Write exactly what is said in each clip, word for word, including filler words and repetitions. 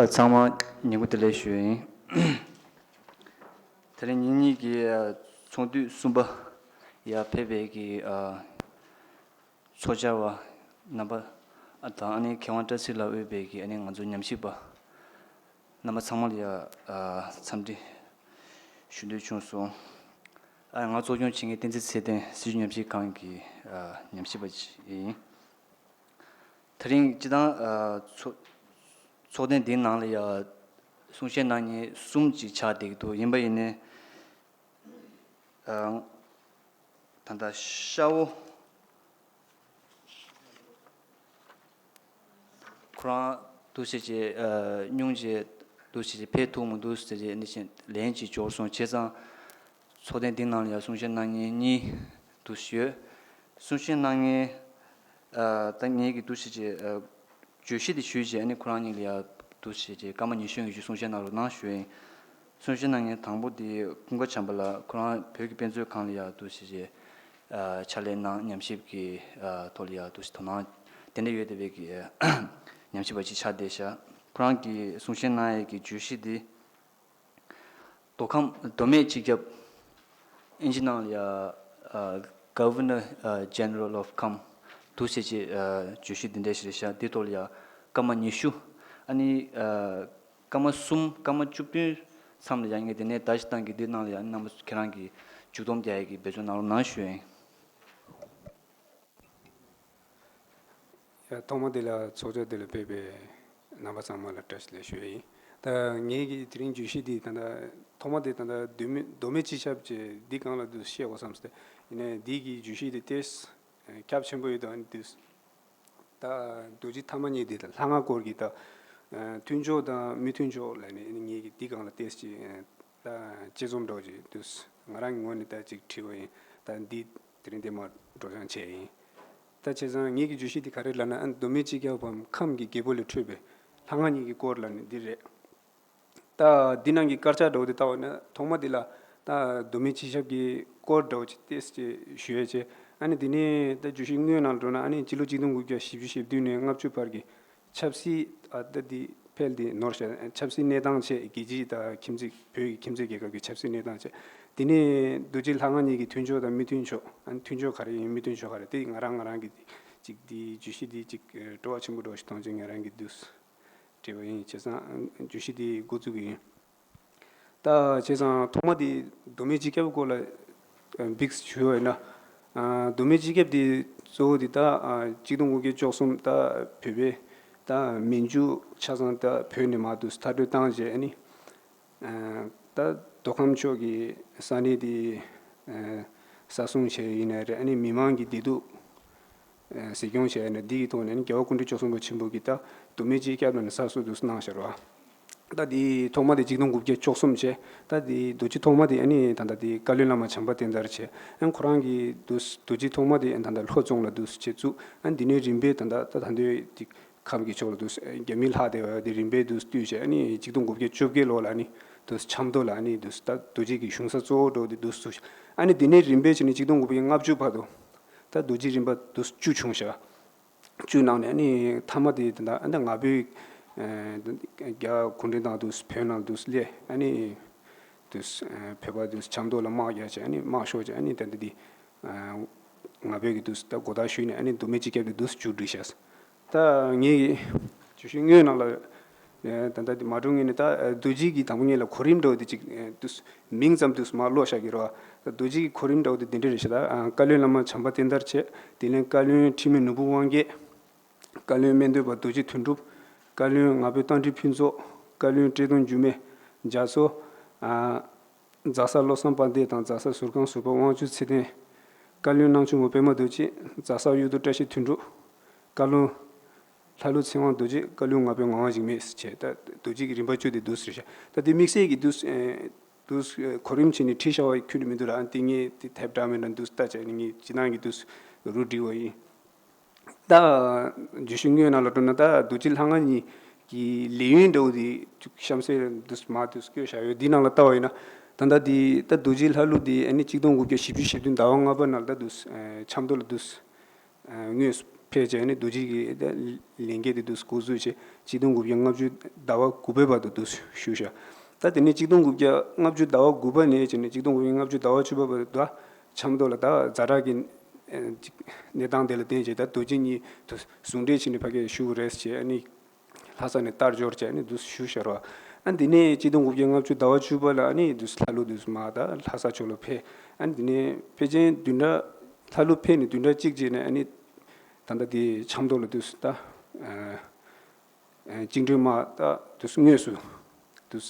ཚང་མ་ཉིན་གུང་བདེ་ལེགས་ཞུ་ཡིན། དེ་རིང་ཉིན་གཉིས་ཀྱི་ཚོགས་འདུ་གསུམ་པ་ཡ་ཕེབས་པའི་གི་ཚོགས་བཅར་བ་རྣམ་པ་དང་ཨ་ནི་མཁས་དབང་བཀྲ་ཤིས་ལགས་དབུས་པའི་གི་ཨ་ནི་ང་ཚོ་ཉམས་ཞིབ་པ་རྣམ་པ་ཚང་མ་ལ་ཡ་འཚམས་འདྲི་ཞུ་འདོད་བྱུང་སོང་། ཨ་ང་གཙོ་སྐྱོང་བྱེད་མཁན་བསྟན་འཛིན་ཚེ་བརྟན་སྲིད་བྱུས་ཉམས་ཞིབ་ཁང་གི་ཉམས་ཞིབ་པ་ཡིན། དེ་རིང་སྤྱི་བཏང་ཚོགས་ཚོགས་ཐེངས་འདིའི་ནང་ལ་ཡ་གསུང་བཤད་གནང་མཁན་གསུམ་ཅིག་ཆགས་བསྡད་ཀྱི་འདུག་ཡིན་པ་ཡིན་ནའི་ད་ལྟ་ཤ་བོ་ཁོ་རང་འདུག་བྱས་བྱས་སྙུང་བྱས་འདུག་བྱས་བྱས་ཕེབས་ཐུབ་མི་འདུག་ཟེར་བྱས་ནི་བཞིན་ལན་ཅིག་འབྱོར་སོང་བྱས་ཙང་ཚོགས་ཐེངས་འདིའི་ནང་ལ་ཡང་གསུང་བཤད་གནང་མཁན་གཉིས་འདུག་ཡོད། གསུང་བཤད་གནང་མཁན་ད་ངེད་ཀྱི་འདུག་བྱས་བྱས་བརྗོད་གཞི་དེ་ཞུས་བྱས་ནི་ཁོ་རང་གཉིས་ལ་ཡང་འདུག་བྱས་བྱས་སྐར་མ་ཉི་ཤུ་ཡན་ཞུ་གསུང་བཤད་གནང་རོགས་གནང་ཞུ་ཡིན། གསུང་བཤད་གནང་མཁན་དང་པོ་དེ་ཀུན་དགའ་བྱམས་པ་ལགས་ཁོ་རང་བོད་ཀྱི་དཔེ་མཛོད་ཁང་ལ་ཡང་འདུག་བྱས་བྱས་ཕྱག་ལས་གནང་ཉམས་ཞིབ་ཀྱི་ཐོག་ལ་ཡང་འདུག་བྱས་དོ་སྣང་དེ་འདྲ་ཡོད་བསྡད་པའི་གི་ཉམས་ཞིབ་པ་ཅིག་ཆགས་བསྡད་ཤག་ཁོ་རང་གི་གསུང་བཤད་གནང་ཡས་ཀྱི་བརྗོད་གཞི་དེ། མདོ་ཁམས་མདོ་སྨད་སྤྱི་ཁྱབ་ཨིན་ཇི་ནང་ལ་ཡ་Governor General of Kham འདུག་བྱས་བྱས་བརྗོད་གཞི་འདི་འདྲ་ཞིག་རེད་ཤག་འདི་ཐོག་ལ་ཡ་སྐར་མ་ཉི་ཤུ་ཨ་ནི་སྐར་མ་གསུམ་སྐར་མ་བཅུ་བདུན་མཚམས་ལ་ཡ་ངས་དེ་ནས་ད་ཞིག་བཏང་གི་འདི་ནང་ལ་ཡ་རྣམ་པ་ཁྱེད་རང་གིས་མཇུག་སྡོམ་རྒྱག་ཡས་ཀྱི་འབད་བརྩོན་གནང་རོགས་གནང་ཞུ་ཡིན། ཡ་ཐོག་མ་དེ་ལ་ཚོགས་བཅར་དེ་ལ་ཕེབས་པའི་རྣམ་པ་ཚང་མ་ལ་བཀྲ་ཤིས་བདེ་ལེགས་ཞུ་ཡ་ཡིན། ད་ངེད་ཀྱི་དེ་རིང་བརྗོད་གཞི་འདི་ད་ལྟ་ཐོག་མ་དེ་ད་ལྟ་མདོ་སྨད་མདོ་སྨད་སྤྱི་ཁྱབ་ཀྱི་འདི་སྒང་ལ་འདུག་བཤད་དགོས་བསམ་སྟེ་ཡིན་ནའི་འདི་གི་བརྗོད་གཞི་དེ་ཏོག་ཙམ་ཁྱབ་ཆེན་པོ་ཡོད་དོ་འདུག་ད་རྡོ་རྗེ་ཐ་མ་གཉིས་འདི་ད་ལྷ་སྔགས་སྐོར་གྱི་ད་མཐུན་ཕྱོགས་དང་མི་མཐུན་ཕྱོགས་ལ་ནི་ངེད་ཀྱི་འདི་སྒང་ལ་ཏོག་ཙམ་ད་དཔྱད་རྩོམ་འདྲ་བོ་ཅིག་འདུག་ང་རང་གི་ངོས་ནས་ད་ཅིག་བྲིས་པ་ཡིན། ད་འདི་དེ་རིང་འདི་མར་སྒྲོག་སྦྱང་བྱས་ཡིན། ད་བྱས་ཙང་ངེད་ཀྱི་བརྗོད་གཞི་འདི་ག་རེ་ལབ་ན་ཨ་མདོ་སྨད་སྤྱི་ཁྱབ་བམ་ཁམས་ཀྱི་རྒྱལ་པོ་ལས་འཕྲོས་པའི་ལྷ་སྔགས་གཉིས་ཀྱི་སྐོར་ལ་ནི་འདི་རེད། ད་འདི་ནང་གི་དཀར་ཆག་འདྲ་བོ་དེ་ལྟ་བ་ན་ཐོག་མ་འདི་ལ་ད་མདོ་སྨད་སྤྱི་ཁྱབ་ཀྱི་སྐོར་འདྲ་བོ་ཅིག་ཏོག་ཙམ་ཞུ་ཡས་བྱས། ཨ་ནི་འདི་ནས་ད་བརྗོད་གཞི་དངོས་ནང་འགྲོ་ན་ཨ་ནི་སྤྱི་ལོ་ཆིག་སྟོང་དགུ་བརྒྱ་བཞི་བཅུ་ཞེ་བདུན་ནས་ལྔ་བཅུ་བར་གྱི་ཆབ་སྲིད་ཨ་ད་འདི་འཕེལ་འདི་ནོར་ཤ་ཆབ་སྲིད་གནས་སྟངས་བྱས་རྒྱལ་སྤྱི་དང་ཁྱིམ་མཚེས་བོད་ཀྱི་ཁྱིམ་མཚེས་རྒྱལ་ཁབ་ཀྱི་ཆབ་སྲིད་གནས་སྟངས་བྱས། འདི་ནས་རྡོ་རྗེ་ལྷ་སྔགས་གཉིས་ཀྱི་མཐུན་ཕྱོགས་དང་མི་མཐུན་ཕྱོགས་ཨ་ནི་མཐུན་ཕྱོགས་ག་རེ་ཡིན་མི་མཐུན་ཕྱོགས་ག་རེ་དེ་ང་རང་ང་རང་གི་ཅིག་འདི་བརྗོད་གཞི་འདི་ཅིག་སྤྲོ་བ་ཆེན་པོ་འདྲ་བོ་ཞིག་མཐོང་བྱས་ང་རང་གི་འདུག་བྲིས་པ་ཡིན། བྱས་ཙང་བརྗོད་གཞི་འདི་འགོ་བཙུགས་ཀྱི་ཡིན། ད་བྱས་ཙང་ཐོག་མ་དེ་མདོ་སྨད་སྤྱི་ཁྱབ་སྐོར་ལ་འབིགས་ཞུ་བ་ཡིན་ན། མདོ་སྨད་སྤྱི་ཁྱབ་དེ་གཙོ་བོ་དེ་ད་ཆིག་སྟོང་དགུ་བརྒྱ་བཅུ་གསུམ་ད་བོད་པའི་ད་མན་ཇུ་ཆ་ཚང་ད་བོད་ནས་མར་འདུག་མཐར་སྐྲོད་བཏང་རྗེས་ཨ་ནི་ད་མདོ་ཁམས་ཕྱོགས་ཀྱི་ས་གནས་དེ་ས་སྲུང་བྱས་ཡིན་ནའི་རེད། ཨ་ནི་མི་མང་གི་བདེ་སྡུག་ཨ་གཟིགས་སྐྱོང་བྱས་ནས་འདི་གི་ཐོག་ནས་ནི་རྒྱལ་བ་སྐུ་ཕྲེང་བཅུ་གསུམ་པ་ཆེན་པོ་གིས་ད་མདོ་སྨད་སྤྱི་ཁྱབ་ལ་ནི་གསར་བཟོ་དུ་གནང་བཞག་རོ། ད་འདི་ཐོག་མ་དེ་ཆིག་སྟོང་དགུ་བརྒྱ་བཅུ་གསུམ་བྱས། ད་འདི་རྡོ་རྗེ་ཐོག་མ་དེ་ཨ་ནི་ད་ལྟ་དེ་བཀའ་བློན་བླ་མ་བྱམས་པ་བསྟན་དར་བྱས། ཨ་ཁོ་རང་གིས་འདུག་རྡོ་རྗེ་ཐོག་མ་དེ་ད་ལྟ་ལྷོ་རྫོང་ལ་འདུག་བྱས་བཙུགས། ཨ་འདི་ནས་རིམ་པས་ད་ལྟ་ད་ད་འདོད་དེ་ཁམས་ཀྱི་ཕྱོགས་ལ་འདུག་རྒྱ་མི་ལྷག་བསྡད་པ་དེ་རིམ་པས་འདུག་བཏུས་བྱས། ཨ་ནི་ཆིག་སྟོང་དགུ་བརྒྱ་བཅོ་བརྒྱད་ལོ་ལ་ཨ་ནི་འདུག་ཆབ་མདོ་ལ་ཨ་ནི་འདུག་ད་རྡོ་རྗེ་གི་གཞུང་ས་གཙོ་བོ་འགྲོ་དེ་འདུག་བཙུགས། ཨ་ནི་འདི་ནས་རིམ་པས་བྱས་ནས་ཆིག་སྟོང་དགུ་བརྒྱ་ལྔ་བཅུ་བར་དུ། ད་རྡོ་རྗེ་རིམ་པ་འདུག་བཅུ་བྱུང་ཤག་བཅུ་ནང་ནས་ཨ་ནི་མཐའ་མ་དེ་ད་ལྟ་ང་ཕོད་རྒྱ་གུང་ཁྲན་ཏང་འདུག་བོད་ནང་འདུག་སླེབས། ཨ་ནི་འདུག་བོད་པ་འདུག་ཆབ་མདོ་ལ་དམག་རྒྱག་བྱས། ཨ་ནི་དམག་ཤོར་བྱས། ཨ་ནི་ད་ལྟ་འདི་ང་ཕོད་ཀྱི་འདུག་ད་མགོ་བཏགས་ཞུས་ནས་ཨ་ནི་མདོ་སྨད་སྤྱི་ཁྱབ་དེ་འདུག་མཇུག་བསྒྲིལ་ཤག་ད་ངེད་ཀྱི་བརྗོད་གཞི་དངོས་ནང་ལ་ད་ལྟ་འདི་མ་འགྲོ་ངེས་ནས། ད་རྡོ་རྗེ་གི་དང་པོ་ངེད་ལ་གོ་རིམ་འདྲ་བོ་དེ་ཅིག་འདུག་མིང་ཙམ་དུ་མར་ཀློག་བཞག་གི་རེད་བ། རྡོ་རྗེ་གི་གོ་རིམ་འདྲ་བོ་དེ་འདི་འདྲ་རེད་ཤག་ད་བཀའ་བློན་བླ་མ་བྱམས་པ་བསྟན་དར་བྱས། དེ་ནས་བཀའ་བློན་འཕྲིན་མེད་ནོར་བུ་དབང་རྒྱལ། བཀའ་བློན་སྨན་འདུས་པ་རྡོ་རྗེ་དོན་གྲུབ། བཀའ་བློན་ང་ཕོད་རྟ་མགྲིན་ཕུན་ཚོགས། བཀའ་བློན་བཀྲས་མཐོང་འགྱུར་མེད། རྒྱ་མཚོ། ཨ་རྫ་ས་བློ་བཟང་དཔལ་ལྡན་དང་རྫ་ས་ཟུར་ཁང་ཟུར་པ་དབང་ཕྱུག་ཚེ་བརྟན། བཀའ་བློན་གནང་ཆུང་བ་པད་མ་རྡོ་རྗེ། རྫ་ས་གཡུ་རྡོ་བཀྲ་ཤིས་དོན་གྲུབ། བཀའ་བློན་ལྷ་ཀླུ་ཚེ་དབང་རྡོ་རྗེ། བཀའ་བློན་ང་ཕོད་ངག་དབང་འཇིགས་མེད་ཟེར་བྱས། ད་རྡོ་རྗེ་གི་རིམ་པ་བཅུ་དེ་འདུག་ཟེར་ཤག་ད་དེ་དམིགས་བསལ་གྱི་འདུག་ཨེ་འདུག་གོ་རིམ་བྱས་ནས་བྲིས་བཞག་པ་ཁྱོན་ནས་མི་འདུག་ར། ཨ་དེ་ངས་དེ་དེབ་འདྲ་མི་འདྲ་འདུག་ལྟ་བྱས་ནས་ངས་ཅི་ནང་གི་འདུག་རུ་བསྒྲིགས་པ་ཡིན། ད་བརྗོད་གཞི་དངོས་ནང་ལ་འགྲོ་ན་ད་རྡོ་རྗེ་ལྷ་སྔགས་གཉིས་ཀྱི་ལས་ཡུན་འདྲ་བོ་དེ་གཤམ་གསལ་འདུག་མར་འདུག་བཀོད་བཞག་ཡོད། འདི་ནང་ལ་ལྟ་བ་ཡིན་ན་ད་ལྟ་དེ་ད་རྡོ་རྗེ་ལྷ་ཀླུ་དེ་ཨ་ནི་ཆིག་སྟོང་དགུ་བརྒྱ་བཞི་བཅུ་ཞེ་བདུན་ཟླ་བ་ལྔ་པ་ནང་ལ་ད་འདུག་ཆབ་མདོ་ལ་འདུག་དངོས་སུ་ ཕེབས་བྱས་ནས་རྡོ་རྗེ་གི་ད་ལས་འགན་དེ་འདུག་འགོ་འཛུགས་བྱས་གཅིག་སྟོང་དགུ་བརྒྱ་ལྔ་བཅུ་ཟླ་བ་དགུ་པའི་བར་དུ་འདུག་བཞུགས་ཤག་ད་དེ་ནས་གཅིག་སྟོང་དགུ་བརྒྱ་ལྔ་བཅུ་ཟླ་བ་དགུ་པ་ནས་བྱས་ནས་གཅིག་སྟོང་དགུ་བརྒྱ་ལྔ་བཅུ་ཟླ་བ་བཅུ་པ་བར་དུ་ད་ཆབ་མདོ་ལ་ད་ཛ་དྲག་གི་ཨ་ཅིག་གནས་སྟངས་དེ་ལ་བརྟེན་བྱས་ད་རྡོ་རྗེ་གཉིས་དུ་ཟུང་འབྲེལ་བྱས་ནས་ཕ་གིར་བཞུགས་རེད་བྱས་ཨ་ནི། ལྷ་ས་ནས་རྟ་འབྱོར་བྱས་ནས་འདུག་བཞུགས་ཤར་བ། ཨ་འདི་ནས་གཅིག་སྟོང་དགུ་བརྒྱ་ལྔ་བཅུ་ཟླ་བ་བཅུ་པ་ལ་ཨ་ནི་འདུག་ལྷ་ཀླུ་འདུག་མ་ད་ལྷ་ས་ཕྱོགས་ལ་ཕེབས། ཨ་འདི་ནས་ཕལ་ཆེར་བདུན་ཕྲག་ལྷ་ཀླུ་ཕེབས་ནས་བདུན་ཕྲག་གཅིག་རྗེས་ནས་ཨ་ནི་ད་ལྟ་འདི་ཆབ་མདོ་ལ་འདུག་ད་བཅིངས་འགྲོལ་དམག་ད་འདུག་དངོས་སུ་འདུག་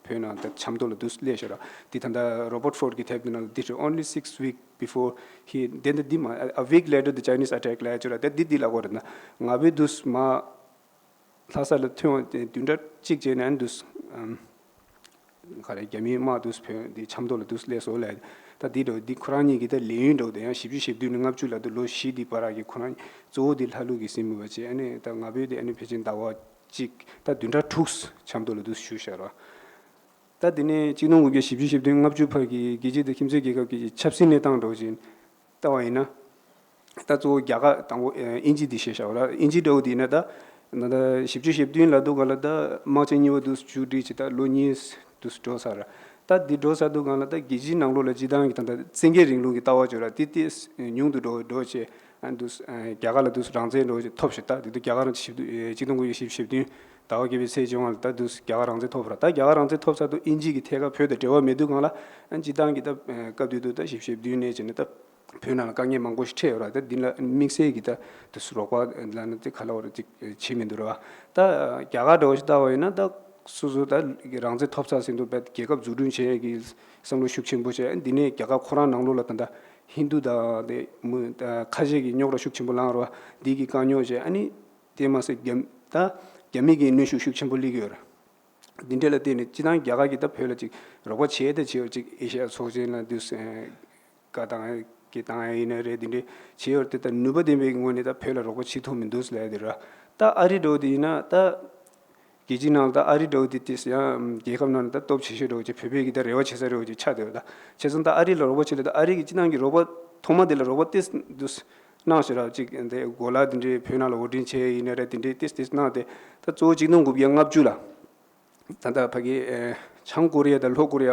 བོད་ནང་ད་ཆབ་མདོ་ལ་འདུག་སླེབས་ཤར་བ། འདི་ད་ལྟ་རོ་བར་ཕོར་གི་དེབ་འདི་ནང་འདི་རེད། Only six weeks before he, then the, a week later the Chinese attack ལབ་ཡ་ཅིག་ར། ད་འདི་འདི་ལ་གོ་རེད་ན་ང་བོད་འདུག་མ། ལྷ་ས་ལ་ཐོན་བ་དེ་བདུན་ཕྲག་གཅིག་རྗེས་ནས་འདུག་ཨམ། ག་རེ་རྒྱ་མིའི་དམག་འདུག་བོད་འདི་ཆབ་མདོ་ལ་འདུག་སླེབས་སོང་ལབ། ད་འདི་འདྲ་འདི་ཁོ་རང་གཉིས་ཀྱི་ད་ལས་ཡུན་འདྲ་དེ་ཡང་བཞི་བཅུ་ཞེ་བདུན་ནས་ལྔ་བཅུ་ལ་འདུག་ལོ་བཞི་འདི་བར་གྱི་ཁོ་རང་གཙོ་བོ་འདི་ལྷ་ཀླུ་གི་སྲིན་མོ་བ་བྱས་ཨ་ནི་ད་ང་བོད་འདི་ཨ་ནི་ཕལ་ཆེར་ཟླ་བ་གཅིག་ད་བདུན་ཕྲག་དྲུག་ཆབ་མདོ་ལ་འདུག་བཞུགས་ཤར་བ། ད་འདི་ནས་གཅིག་སྟོང་དགུ་བརྒྱ་བཞི་བཅུ་ཞེ་བདུན་ལྔ་བཅུ་བར་གྱི་རྒྱལ་སྤྱི་དང་ཁྱིམ་མཚེས་རྒྱལ་ཁབ་ཀྱི་ཆབ་སྲིད་གནས་སྟངས་འདྲ་བོ་ཅིག་ལྟ་བ་ཡིན་ན། ད་གཙོ་བོ་རྒྱ་གར་དང་པོ་ཨ་དབྱིན་ཇི་འདི་བཤད་བཞག་པ་ར། དབྱིན་ཇི་འདྲ་བོ་འདི་ཡིན་ན་ད་ད་ལྟ་བཞི་བཅུ་ཞེ་བདུན་ལ་འདུག་ག་ལ་ད་དམག་ཆེན་གཉིས་པ་འདུག་མཇུག་སྒྲིལ་བྱས་ད་ལོ་གཉིས་འདུག་འགྲོ་ཚར། ད་འདི་འགྲོ་ཚར་འདུག་ག་ལ་ད་རྒྱལ་སྤྱིའི་ནང་ལོགས་ལ་སྤྱི་བཏང་གི་ད་ལྟ་བཙན་རྒྱལ་རིང་ལུགས་ཀྱི་ལྟ་བ་བྱོས་ར་དེ་དེ་ཉུང་དུ་འགྲོ་འགྲོ་བྱས་ཨ་འདུག་རྒྱ་གར་ལ་འདུག་རང་བཙན་འགྲོ་བྱས་ཐོབ་ཤག་ད་དེ་དུས་རྒྱ་གར་ཞིབ་ཏུ་གཅིག་སྟོང་དགུ་བརྒྱ་བཞི་བཅུ་ཞེ་བདུན་ཟླ་བ་བརྒྱད་པའི་ཚེས་བཅོ་ལྔ་ལ་ད་འདུག་རྒྱ་གར་རང་བཙན་ཐོབ་ར། ད་རྒྱ་གར་རང་བཙན་ཐོབ་ཚར་དུས་དབྱིན་ཇི་གི་ཐད་ཀར་བོད་དང་འབྲེལ་བ་མེད་དུས་གང་ལ་ཨ་སྤྱི་བཏང་གི་ད་སྐབས་དུས་དུ་ད་བཞི་བཅུ་ཞེ་བདུན་ནས་བྱས་ནས་ད་བོད་ནང་ལ་དཀའ་ངལ་མང་པོ་ཞིག་འཕྲད་ཡོད་ར། ད་འདི་ལ་དམིགས་བསལ་གྱི་ད་དུ་རོགས་པ་ལ་ནི་དེ་ག་ལ་བར་ཅིག་བྱེད་མི་འདུག་ར། ད་རྒྱ་གར་འདྲ་བོ་ཞིག་ལྟ་བ་ཡིན་ན་ད་སོ་སོ་ད་རང་བཙན་ཐོབ་ཚར་ཟིན་དུ་བད་རྒྱལ་ཁབ་འཛུགས་སྐྲུན་བྱེད་ཡས་ཀྱི་བསམ་བློ་ཤུགས་ཆེན་པོ་བྱས། འདི་ནས་རྒྱ་གར་ཁོ་རང་ནང་ལོགས་ལ་ད་ད་ཧིན་རྡུ་དང་དེ་མུ་ད་ཁ་ཤས་ཀྱི་རྙོག་དྲ་ཤུགས་ཆེན་པོ་ལངས་རོ། འདི་གི་དཀའ་རྙོག་བྱས་ཨ་ནི་དེ་མ་ཟད་རྒྱ་ད་རྒྱ་མི་གི་གནོན་ཤུགས་ཤུགས་ཆེན་པོ་སླེབས་ཀྱི་ཡོད་ར། འདི་འདྲ་ལ་བརྟེན་ནས་སྤྱི་བཏང་རྒྱ་གར་གྱིས་ད་བོད་ལ་ཅིག་རོགས་པ་བྱས་ཏེ་བྱས་ཡོད་ཅིག་ཨེ་ཤ་ཡ་ཚོགས་ཆེན་ལ་འདུག་སེ་བཀའ་བཏང་གི་བཏང་ཡ་ཡིན་ན་རེད། འདི་འདྲ་བྱས་ཡོད་དེ་ད་ནུས་པ་ལྡན་པའི་ངོས་ནས་ད་བོད་ལ་རོགས་པ་བྱེད་ཐུབ་མི་འདུག་ཟེར་ལབ་ཡ་དེ་ར། ད་ཨ་རི་འདྲ་བོ་དེ་ཡིན་ན་ད་རྒྱལ་སྤྱིའི་ནང་ད་ཨ་རི་འདྲ་བོ་དེ་ཏིས་ཡང་རྒྱལ་ཁབ་ནང་ད་སྟོབས་ཆེ་ཤོས་འདྲ་བོ་ཅིག་བོད་པའི་གི་ད་རེ་བ་བྱེད་ས་འདྲ་བོ་ཅིག་ཆགས་བསྡད་ཡོད། ད་བྱས་ཙང་ད་ཨ་རི་ལ་རོགས་པ་བྱེད་ལ་ད་ཨ་རི་གི་སྤྱི་བཏང་གི་རོགས་པ་ཐོག་མ་དེ་ལ་རོགས་པ་ཏིས་འདུག་གནང་ཞེས་ར་ཅིག་འདི་གོ་ལ་འདི་འདྲའི་བོད་ནང་ལ་འོར་འདྲེན་བྱས་ཡིན་ན་རེད། འདི་འདྲའི་ཏིས་ཏིས་གནང་སྟེ་ད་གཙོ་བོ་གཅིག་སྟོང་དགུ་བརྒྱ་ལྔ་བཅུ་ལ་ད་ལྟ་ཕ་གི་ཨེ་བྱང་ཀོ་རི་ཡ་དང་ལྷོ་ཀོ་རི་ཡ་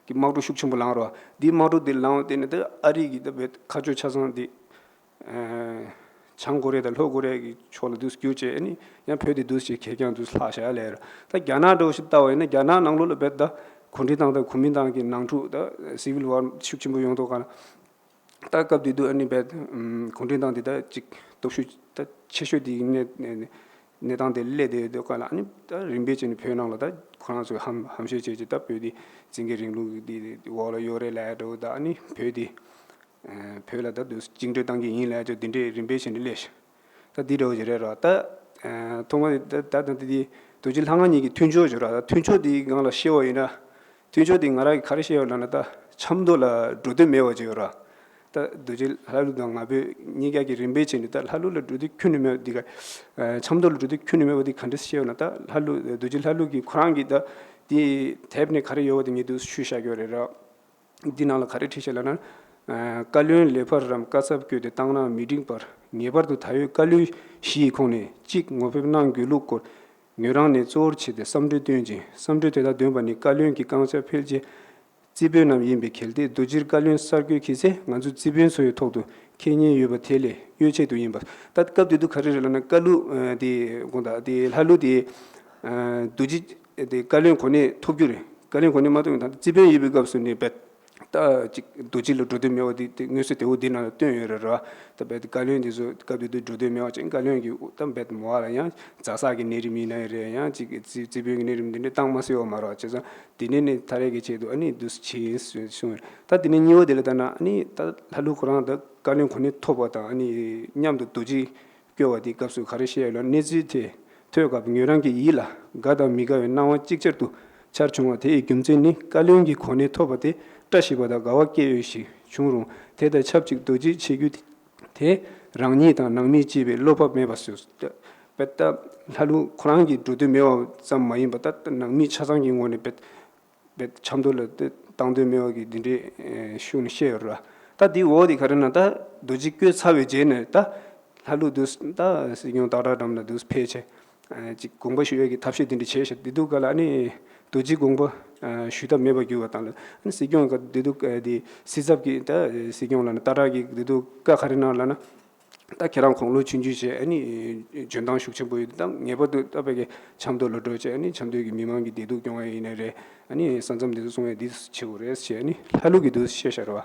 གི་དམག་འཁྲུག་ཤུགས་ཆེན་པོ་ལངས་རོགས། འདི་དམག་འཁྲུག་འདི་ལངས་བ་དེ་ནི་ད་ཨ་རི་གི་ད་བོད་ཁ་ཕྱོགས་ཆ་ཚང་འདི་ཨེ་བྱང་ཀོ་རི་ཡ་དང་ལྷོ་ཀོ་རི་ཡ་གི་ཕྱོགས་ལ་འདུག་བསྒྱུར་བྱས་ཨ་ནི་ཡང་བོད་འདི་འདུག་བྱས་གད་རྒྱངས་འདུག་ལྷག་བཞག་ལས་ར། ད་རྒྱ་ནག་འདྲ་བོ་ཞིག་ལྟ་བ་ཡིན་ན་རྒྱ་ནག་ནང་ལོགས་ལ་བོད་ད་གུང་ཁྲན་ཏང་དང་གོ་མིན་ཏང་གི་ནང་འཁྲུག་ད་སི་ཝིལ་ཝར་ཤུགས་ཆེན་པོ་ཡོང་ཐོག་ག་ལ། ད་སྐབས་དེ་དུས་ཨ་ནི་བད་གུང་ཁྲན་ཏང་དེ་ད་ཅིག་སྟོབས་ཤུགས་ད་ཆེ་ཤོས་དེ་གནས་གནས་སྟངས་དེ་སླེབས་དེ་དུས་ག་ལ་ཨ་ནི་ད་རིམ་པས་བྱས་ནས་བོད་ནང་ལ་ད་ཁོ་རང་ཚོས་ཧམ་ཧམ་བཤད་བྱས་ཀྱི་ད་བོད་དེ་བཙན་རྒྱལ་རིང་ལུགས་དེ་འོག་ལ་ཡོད་རེད་ལབ་འགྲོ། ད་ཨ་ནི་བོད་དེ་བོད་ལ་ད་དུས་བཅིངས་འགྲོལ་བཏང་གི་ཡིན་ལབ་ཀྱི་དེ་འདྲས་རིམ་པས་བྱས་ནས་སླེབས་ཤག་ད་འདི་འདྲ་བོ་ཞིག་རེད་རོ། ད་ཐོག་མ་ད་ད་ད་འདི་རྡོ་རྗེ་ལྷ་ང་གཉིས་ཀྱི་མཐུན་ཕྱོགས་ཞིག་ར། ད་མཐུན་ཕྱོགས་འདིའི་སྒང་ལ་བཤད་པ་ཡིན་ན། མཐུན་ཕྱོགས་འདི་ང་རང་གིས་ག་རེ་བཤད་ཡོད་ལབ་ན་ད་ཆབ་མདོ་ལ་འགྲོ་འདོད་མེད་པ་ཅིག་ཡོད་ར། ད་རྡོ་རྗེ་ལྷ་ཀླུ་དང་ང་བོད་གཉིས་ཀ་གི་རིམ་པས་བྱས་ནས་ད་ལྷ་ཀླུ་ལ་འགྲོ་འདོད་ཁྱོན་ནས་མེད་པ་འདི་ག་ཆབ་མདོ་ལ་འགྲོ་འདོད་ཁྱོན་ནས་མེད་པ་འདི་ག་འདྲས་བཤད་ཡོད་ན། ད་ལྷ་ཀླུ་རྡོ་རྗེ་ལྷ་ཀླུ་གིས་ཁོ་རང་གིས་ད་འདི་དེབ་ནས་ག་རེ་ཡོད་པ་དེ་ངས་འདུག་ཞུས་བཞག་གི་ཡོད་རེད་ར། འདི་ནང་ལ་ག་རེ་བྲིས་ཤག་ལབ་ན། བཀའ་བློན་ལེགས་པར་རམ་བཀའ་ཚབ་བསྐོས་ཏེ་བཏང་ན་མི་འགྲིག་པར་ངེས་པར་དུ་ད་ཡོད་བཀའ་བློན་བཞི་ཡི་ཁོངས་ནས་གཅིག་ངོ་ཕེབས་གནང་དགོས་ལུགས་སྐོར་ངོས་རང་ནས་གཙོ་བོར་བྱས་ཏེ་བསམ་གྲོས་བཏོན་ཅིང་། བསམ་གྲོས་དེ་དག་འདོན་པ་ནི་བཀའ་བློན་གྱི་བསྐང་བྱ་ཕལ་ཆེར་རྩིས་དཔོན་རྣམས་ཡིན་པས། གལ་ཏེ་རྡོ་རྗེར་བཀའ་བློན་གསར་བསྐོས་ཁྱེད་ཚེ་ང་ཚོ་རྩིས་དཔོན་ཚོ་ཡི་ཐོག་ཏུ་ཁེ་ཉེན་ཡོད་པ་དེ་ལས་གཡོལ་ཆེད་དུ་ཡིན་པ། ད་སྐབས་དེ་དུས་ག་རེ་རེད་ལབ་ན་བཀའ་བློན་དེ་དགོངས་དག་དེ་ལྷ་ཀླུ་དེ་རྡོ་རྗེ་དེ་བཀའ་བློན་གོ་གནས་ཐོབ་རྒྱུ་རེད། བཀའ་བློན་གོ་གནས་མ་ཐོབ་ཡོང་ད་རྩིས་དཔོན་ཡིན་པའི་སྐབས་སུ་ནི་བེད། ད་ཅིག་རྡོ་རྗེ་ལ་འགྲོ་འདོད་མེད་པ་དེ་དེ་དངོས་སུ་དེ་འོ་འདི་ནང་ལ་བཏོན་ཡོད་རེད་ར། ད་བེད་བཀའ་བློན་དེ་ཚོ་སྐབས་དེ་དུས་འགྲོ་འདོད་མེད་པ་ཅིག་བཀའ་བློན་གྱི་ད་བེད་མོ་བ་ལ་ཡང་ཛ་སག་གི་གནས་རིམ་ཡིན་ན་རེད། ཡང་ཅིག་རྩིས་རྩིས་དཔོན་གྱི་གནས་རིམ་དེ་འདྲ་བཏང་མ་སྲིད་པ་མ་རེད་བ། བྱས་ཙང་དེ་ནས་ནི་ད་རེས་ཀྱི་ཆེད་དུ་ཨ་ནི་འདུག་སེ་བྱས་ཡིན་གསུངས་ཡོད། ད་དེ་ནས་གཉིས་པ་དེ་ལ་ལྟ་ན་ཨ་ནི་ད་ལྷ་ཀླུ་ཁོ་རང་ད་བཀའ་བློན་གོ་གནས་ཐོབ་པ་དང་ཨ་ནི་མཉམ་དུ་རྡོ་རྗེ་བསྐོས་པ་དེའི་སྐབས་སུ་ག་རེ་བཤད་ཡོད་ལ། གནས་ཚུལ་དེ་ཐོས་སྐབས་ངོས་རང་གི་ཡིད་ལ་དགའ་དང་མི་དགའ་བའི་སྣང་བ་ཅིག་ཅར་དུ་འཆར་བྱུང་བ་དེ་ཡི་རྒྱུ་མཚན་ནི་བཀའ་བློན་གྱི་གོ་གནས་ཐོབ་པ་དེ་བཀྲ་ཤིས་པ་དང་དགའ་བ་སྐྱེ་ཡོད་ཞིག་བྱུང་རུང་དེ་དང་ཆབས་ཅིག་རྡོ་རྗེ་ཆེ་རྒྱུ་དེ་རང་ཉིད་དང་ནང་མིས་གཅེས་པའི་བློ་བབ་མེད་པ་སོགས། དཔེ་ལྟ་ལྷ་ཀླུ་ཁོ་རང་གི་འགྲོ་འདོད་མེད་པ་ཙམ་མ་ཡིན་པ་ད་ནང་མི་ཆ་ཚང་གི་ངོས་ནས་དཔེ་བེད་ཆབ་མདོ་ལ་དེ་བཏང་འདོད་མེད་པ་གི་འདི་འདྲའི་ཤུགས་ནས་བཤད་ཡོད་ར། ད་འདི་འོག་དེ་ག་རེ་ན་ད་རྡོ་རྗེ་བསྐོས་ཚར་བའི་རྗེས་ནས་ད་ ལྷ་ཀླུ་དུས་ད་སྲིད་སྐྱོང་སྟག་བྲག་འགྲམ་ལ་དུས་ཕེབས་བྱས་ཅིག་དགོངས་པ་ཞུ་ཡས་ཀྱི་ཐབས་ཤེས་དེ་འདྲ་བྱས་ཤག་དེ་དུས་ག་ལ་ཨ་ནི་རྡོ་རྗེ་དགོངས་པ་ཞུ་ཐབས་མེད་པར་གྱུར་བ་དང་ལ་ཨ་ནི་སྲིད་སྐྱོང་ག་དེ་དུས་དེ་སྲིད་ཚབ་ཀྱི་ད་སྲིད་སྐྱོང་ལ་ནི་སྟག་བྲག་གི་དེ་དུས་བཀའ་ག་རེ་གནང་ལ་ན། ད་ཁྱེད་རང་དགུང་ལོ་ཆུང་ཆུང་བྱས་ཨ་ནི་འཇོན་ཐང་ཤུགས་ཆེན་པོ་ཡོད་ད་ངེས་པར་དུ་ད་བོད་ཀྱི་ཆབ་མདོ་ལ་འགྲོ་བྱས་ཨ་ནི་ཆབ་མདོ་གི་མི་མང་གི་བདེ་སྡུག་སྐྱོང་ཡ་ཡིན་ནའི་རེད། ཨ་ནི་ས་མཚམས་དེ་ཚོ་སྲུང་ཡ་འདི་བྱེད་དགོས་རེད་ཟེར་ཨ་ནི་ལྷ་ཀླུ་གི་འདུག་བཤད་བཞག་རེད་བ།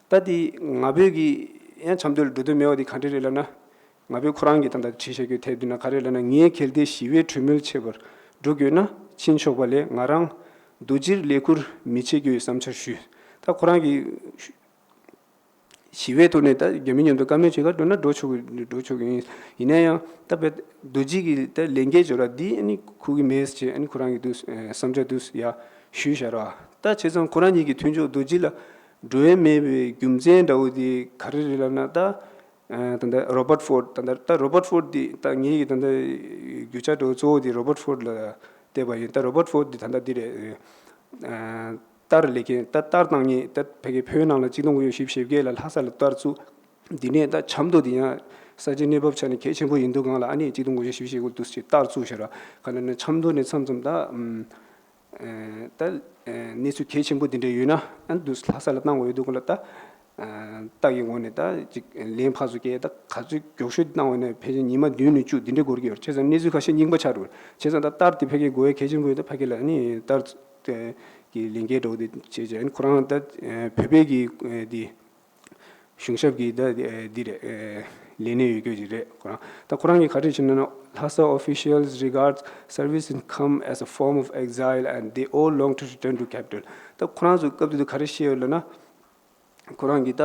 ད་དེ་ང་བོད་ཀྱི་ཡང་ཆབ་མདོ་ལ་འགྲོ་འདོད་མེད་པ་དེ་ག་འདྲ་རེད་ལབ་ན། ང་བོད་ཁོ་རང་གི་ད་ལྟ་བྲིས་བཞག་རྒྱུ་དེབ་འདི་ན་ག་རེ་ལབ་ན། ངས་གལ་ཏེ་ཞི་བའི་གྲོས་མོལ་ཆེད་པར་འགྲོ་དགོས་ན་ཕྱིན་ཆོག་པ་ལས་ང་རང་རྡོ་རྗེར་ལས་ཁུར་མི་བྱེད་རྒྱུའི་བསམ་འཆར་ཞུས། ད་ཁོ་རང་གི་ཞི་བའི་ཐོག་ནས་ད་རྒྱ་མི་མཉམ་དུ་བཀའ་མོལ་བྱེད་གར་འགྲོ་ན་འགྲོ་ཆོག་གི་འགྲོ་ཆོག་གི་ཡིན། ཡིན་ན་ཡང་ད་བོད་རྡོ་རྗེ་གི་ད་ལས་འགན་ཅིག་ཡོད་ར་འདི་ཨ་ནི་ཁུར་གི་མེད་ཅེས་ཨ་ནི་ཁོ་རང་གི་འདུག་བསམ་འཆར་འདུག་ཡ་ཞུས་བཞག་ར། ད་བྱས་ཙང་ཁོ་རང་གཉིས་ཀྱི་མཐུན་ཕྱོགས་རྡོ་རྗེ་ལ་འགྲོ་ཡས་མེད་པའི་རྒྱུ་མཚན་འདྲ་བོ་དེ་ག་རེ་རེད་ལབ་ན། ད་ད་ལྟ་རོ་བར་ཕོར་ད་ལྟ་ད་རོ་བར་ཕོར་འདི་ད་ངེད་ཀྱི་ད་ལྟ་རྒྱུ་ཆ་འདྲ་བོ་གཙོ་བོ་དེ་རོ་བར་ཕོར་ལ་བལྟས་པ་ཡིན། ད་རོ་བར་ཕོར་འདི་ད་ལྟ་འདི་རེད། ལྟར་ལས་མཁན་ད་ལྟར་བཏང་མཁན་ད་ཕ་གི་བོད་ནང་ལ་གཅིག་སྟོང་དགུ་བརྒྱ་བཞི་བཅུ་ཞེ་བརྒྱད་ལ་ལྷ་ས་ལ་ལྟར་བཙུགས། འདི་ནས་ད་ཆབ་མདོ་འདི་ཡང་ས་ཆའི་གནས་བབ་ཆ་ནས་གལ་ཆེན་པོ་ཡིན་འདུག་གང་ལ་ཨ་ནི་གཅིག་སྟོང་དགུ་བརྒྱ་བཞི་བཅུ་ཞེ་དགུ་འདུག་ཅེས་ལྟར་བཙུགས་ཤག་ར། ག་ནས་ན་ཆབ་མདོ་ནས་མཚམས་མཚམས་ད་ད་གནས་ཚུལ་གལ་ཆེན་པོ་འདི་འདྲ་ཡོད་ན་ཨ་འདུག་ལྷ་ས་ལ་བཏང་དགོས་ཡོད་འདུག་གང་ལ་ད་རྟགས་ཀྱི་ངོས་ནས་ད་ཅིག་ལན་ཕར་ཚུར་བསྐྱལ་ད་ག་ཚོད་མགྱོགས་ཤོས་བཏང་བ་ནས་ཕལ་ཆེར་ཉི་མ་བདུན་ནས་བཅུ་འདི་འདྲ་འགོར་གྱི་ཡོད་རེད། བྱས་ཙང་གནས་ཚུལ་ཁ་ཤས་རྙིང་པ་ཆགས་འགྲོ་རེད། བྱས་ཙང་ད་ལྟར་དེ་ཕ་གིར་དགོས་ཡ་གལ་ཆེན་པོ་ཡོད་ད་ཕ་གི་ལ་ནི་ལྟར་གི་ལས་འགན་འདྲ་བོ་དེ་བྱས་བྱས་ཁོ་རང་ད་བོད་པའི་གི་དེ་གཞུང་ཞབས་ཀྱི་ད་འདི་རེད། ལས་གནས་ཡོད་རྒྱུ་ཅིག་རེད། ཁོ་རང་ད་ཁོ་རང་གི་ག་རེ་བྱས་ན་ན། Lhasa officials regard service income as a form of exile and they all long to return to capital. ད་ཁོ་རང་ཚོ་སྐབས་དེ་དུས་ག་རེ་བཤད་ཡོད་ལབ་ན། ཁོ་རང་གི་ད་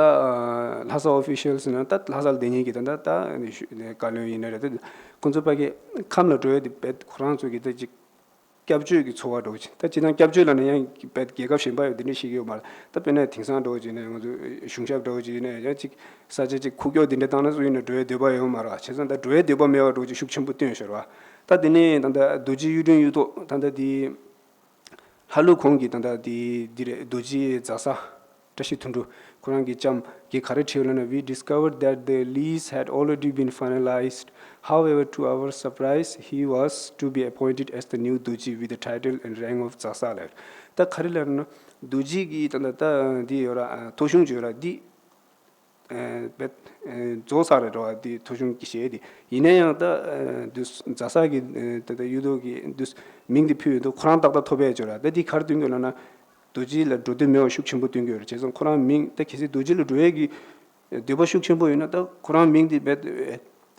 ལྷ་ས་ཨོ་ཕི་ཤལ་ཟེར་ན་ད་ལྷ་སར་བསྡད་མཁན་གྱི་ད་ད་ད་བཀའ་བློན་ཡིན་ན་རེད། ད་ཁོང་ཚོ་ཕ་གི་ཁམས་ལ་འགྲོ་ཡ་དེ་བེད་ཁོ་རང་ཚོ་གི་ད་ཅིག་སྐྱབས་བཅོལ་གྱི་འཚོ་བ་འགྲོ་ཅིག་ད་སྤྱིར་བཏང་སྐྱབས་བཅོལ་ལ་ནི་ཡང་བེད་རྒྱལ་ཁབ་གཞན་པ་ཡོད་དེ་འདྲ་ཞིག་ཡོད་མ་རེད། ད་དཔེར་ན་དེང་སང་འགྲོ་ཅིག་ནས་ང་ཚོ་གཞུང་ཞབས་འགྲོ་ཅིག་ནས་ཡང་ཅིག་ས་ཆ་ཅིག་ཁུག་ཀྱོག་དེ་འདྲ་བཏང་ན་སུ་ཡིན་ན་འགྲོ་ཡ་འདོད་པ་ཡོད་མ་རེད། བྱས་ཙང་ད་འགྲོ་ཡ་འདོད་པ་མེད་པ་འགྲོ་ཅིག་ཤུགས་ཆེན་པོ་བཏོན་ཤོར་བ། ད་དེ་ནས་ད་ད་རྡོ་རྗེ་གཡུ་སྒྲོན་གཡུ་ཐོག་ད་ད་དེ། ལྷ་ཀླུ་ཁོང་གིས་ད་ལྟ་དེ་འདི་རེད། རྡོ་རྗེ་རྫ་ས་བཀྲ་ཤིས་དོན་གྲུབ་ཁོ་རང་གིས་ལྕམ་གྱིས་ག་རེ་བྲིས་ཡོད་ལབ་ན། We discovered that the lease had already been finalized. However, to our surprise, he was to be appointed as the new Dorji with the title and rank of Dzasa ལབ། ད་ག་རེ་ལབ་ན་རྡོ་རྗེ་གིས་ད་ལྟ་ད་འདི་ཡོད་ར་ཐོ་གཞུང་ཅིག་ཡོད་ར་འདི། བེད་རྫོགས་ས་རེད་རོ། དེ་ཐོ་གཞུང་གི་གཞས་དེ་ཡིན་ན་ཡང་ད་དུས་རྫ་ས་གི་ད་ད་གཡུ་ཐོག་གི་དུས་མིང་དེ་ཕུལ་ཡོད་འདུག་ཁོ་རང་ཏག་ཏག་ཐོབ་པས་བརྗོད་ར། ད་དེ་ག་རེ་སྟོན་གྱི་ལབ་ན་རྡོ་རྗེ་ལ་འགྲོ་འདོད་མེད་པ་ཤུགས་ཆེན་པོ་སྟོན་གྱི་ཡོད་རེད། བྱས་ཙང་ཁོ་རང་མིང་ད་གལ་སྲིད་རྡོ་རྗེ་ལ་འགྲོ་ཡས་ཀྱི་འདོད་པ་ཤུགས་ཆེན་པོ་ཡོད་ན་ད་ཁོ་རང་མིང་དེ་བེད་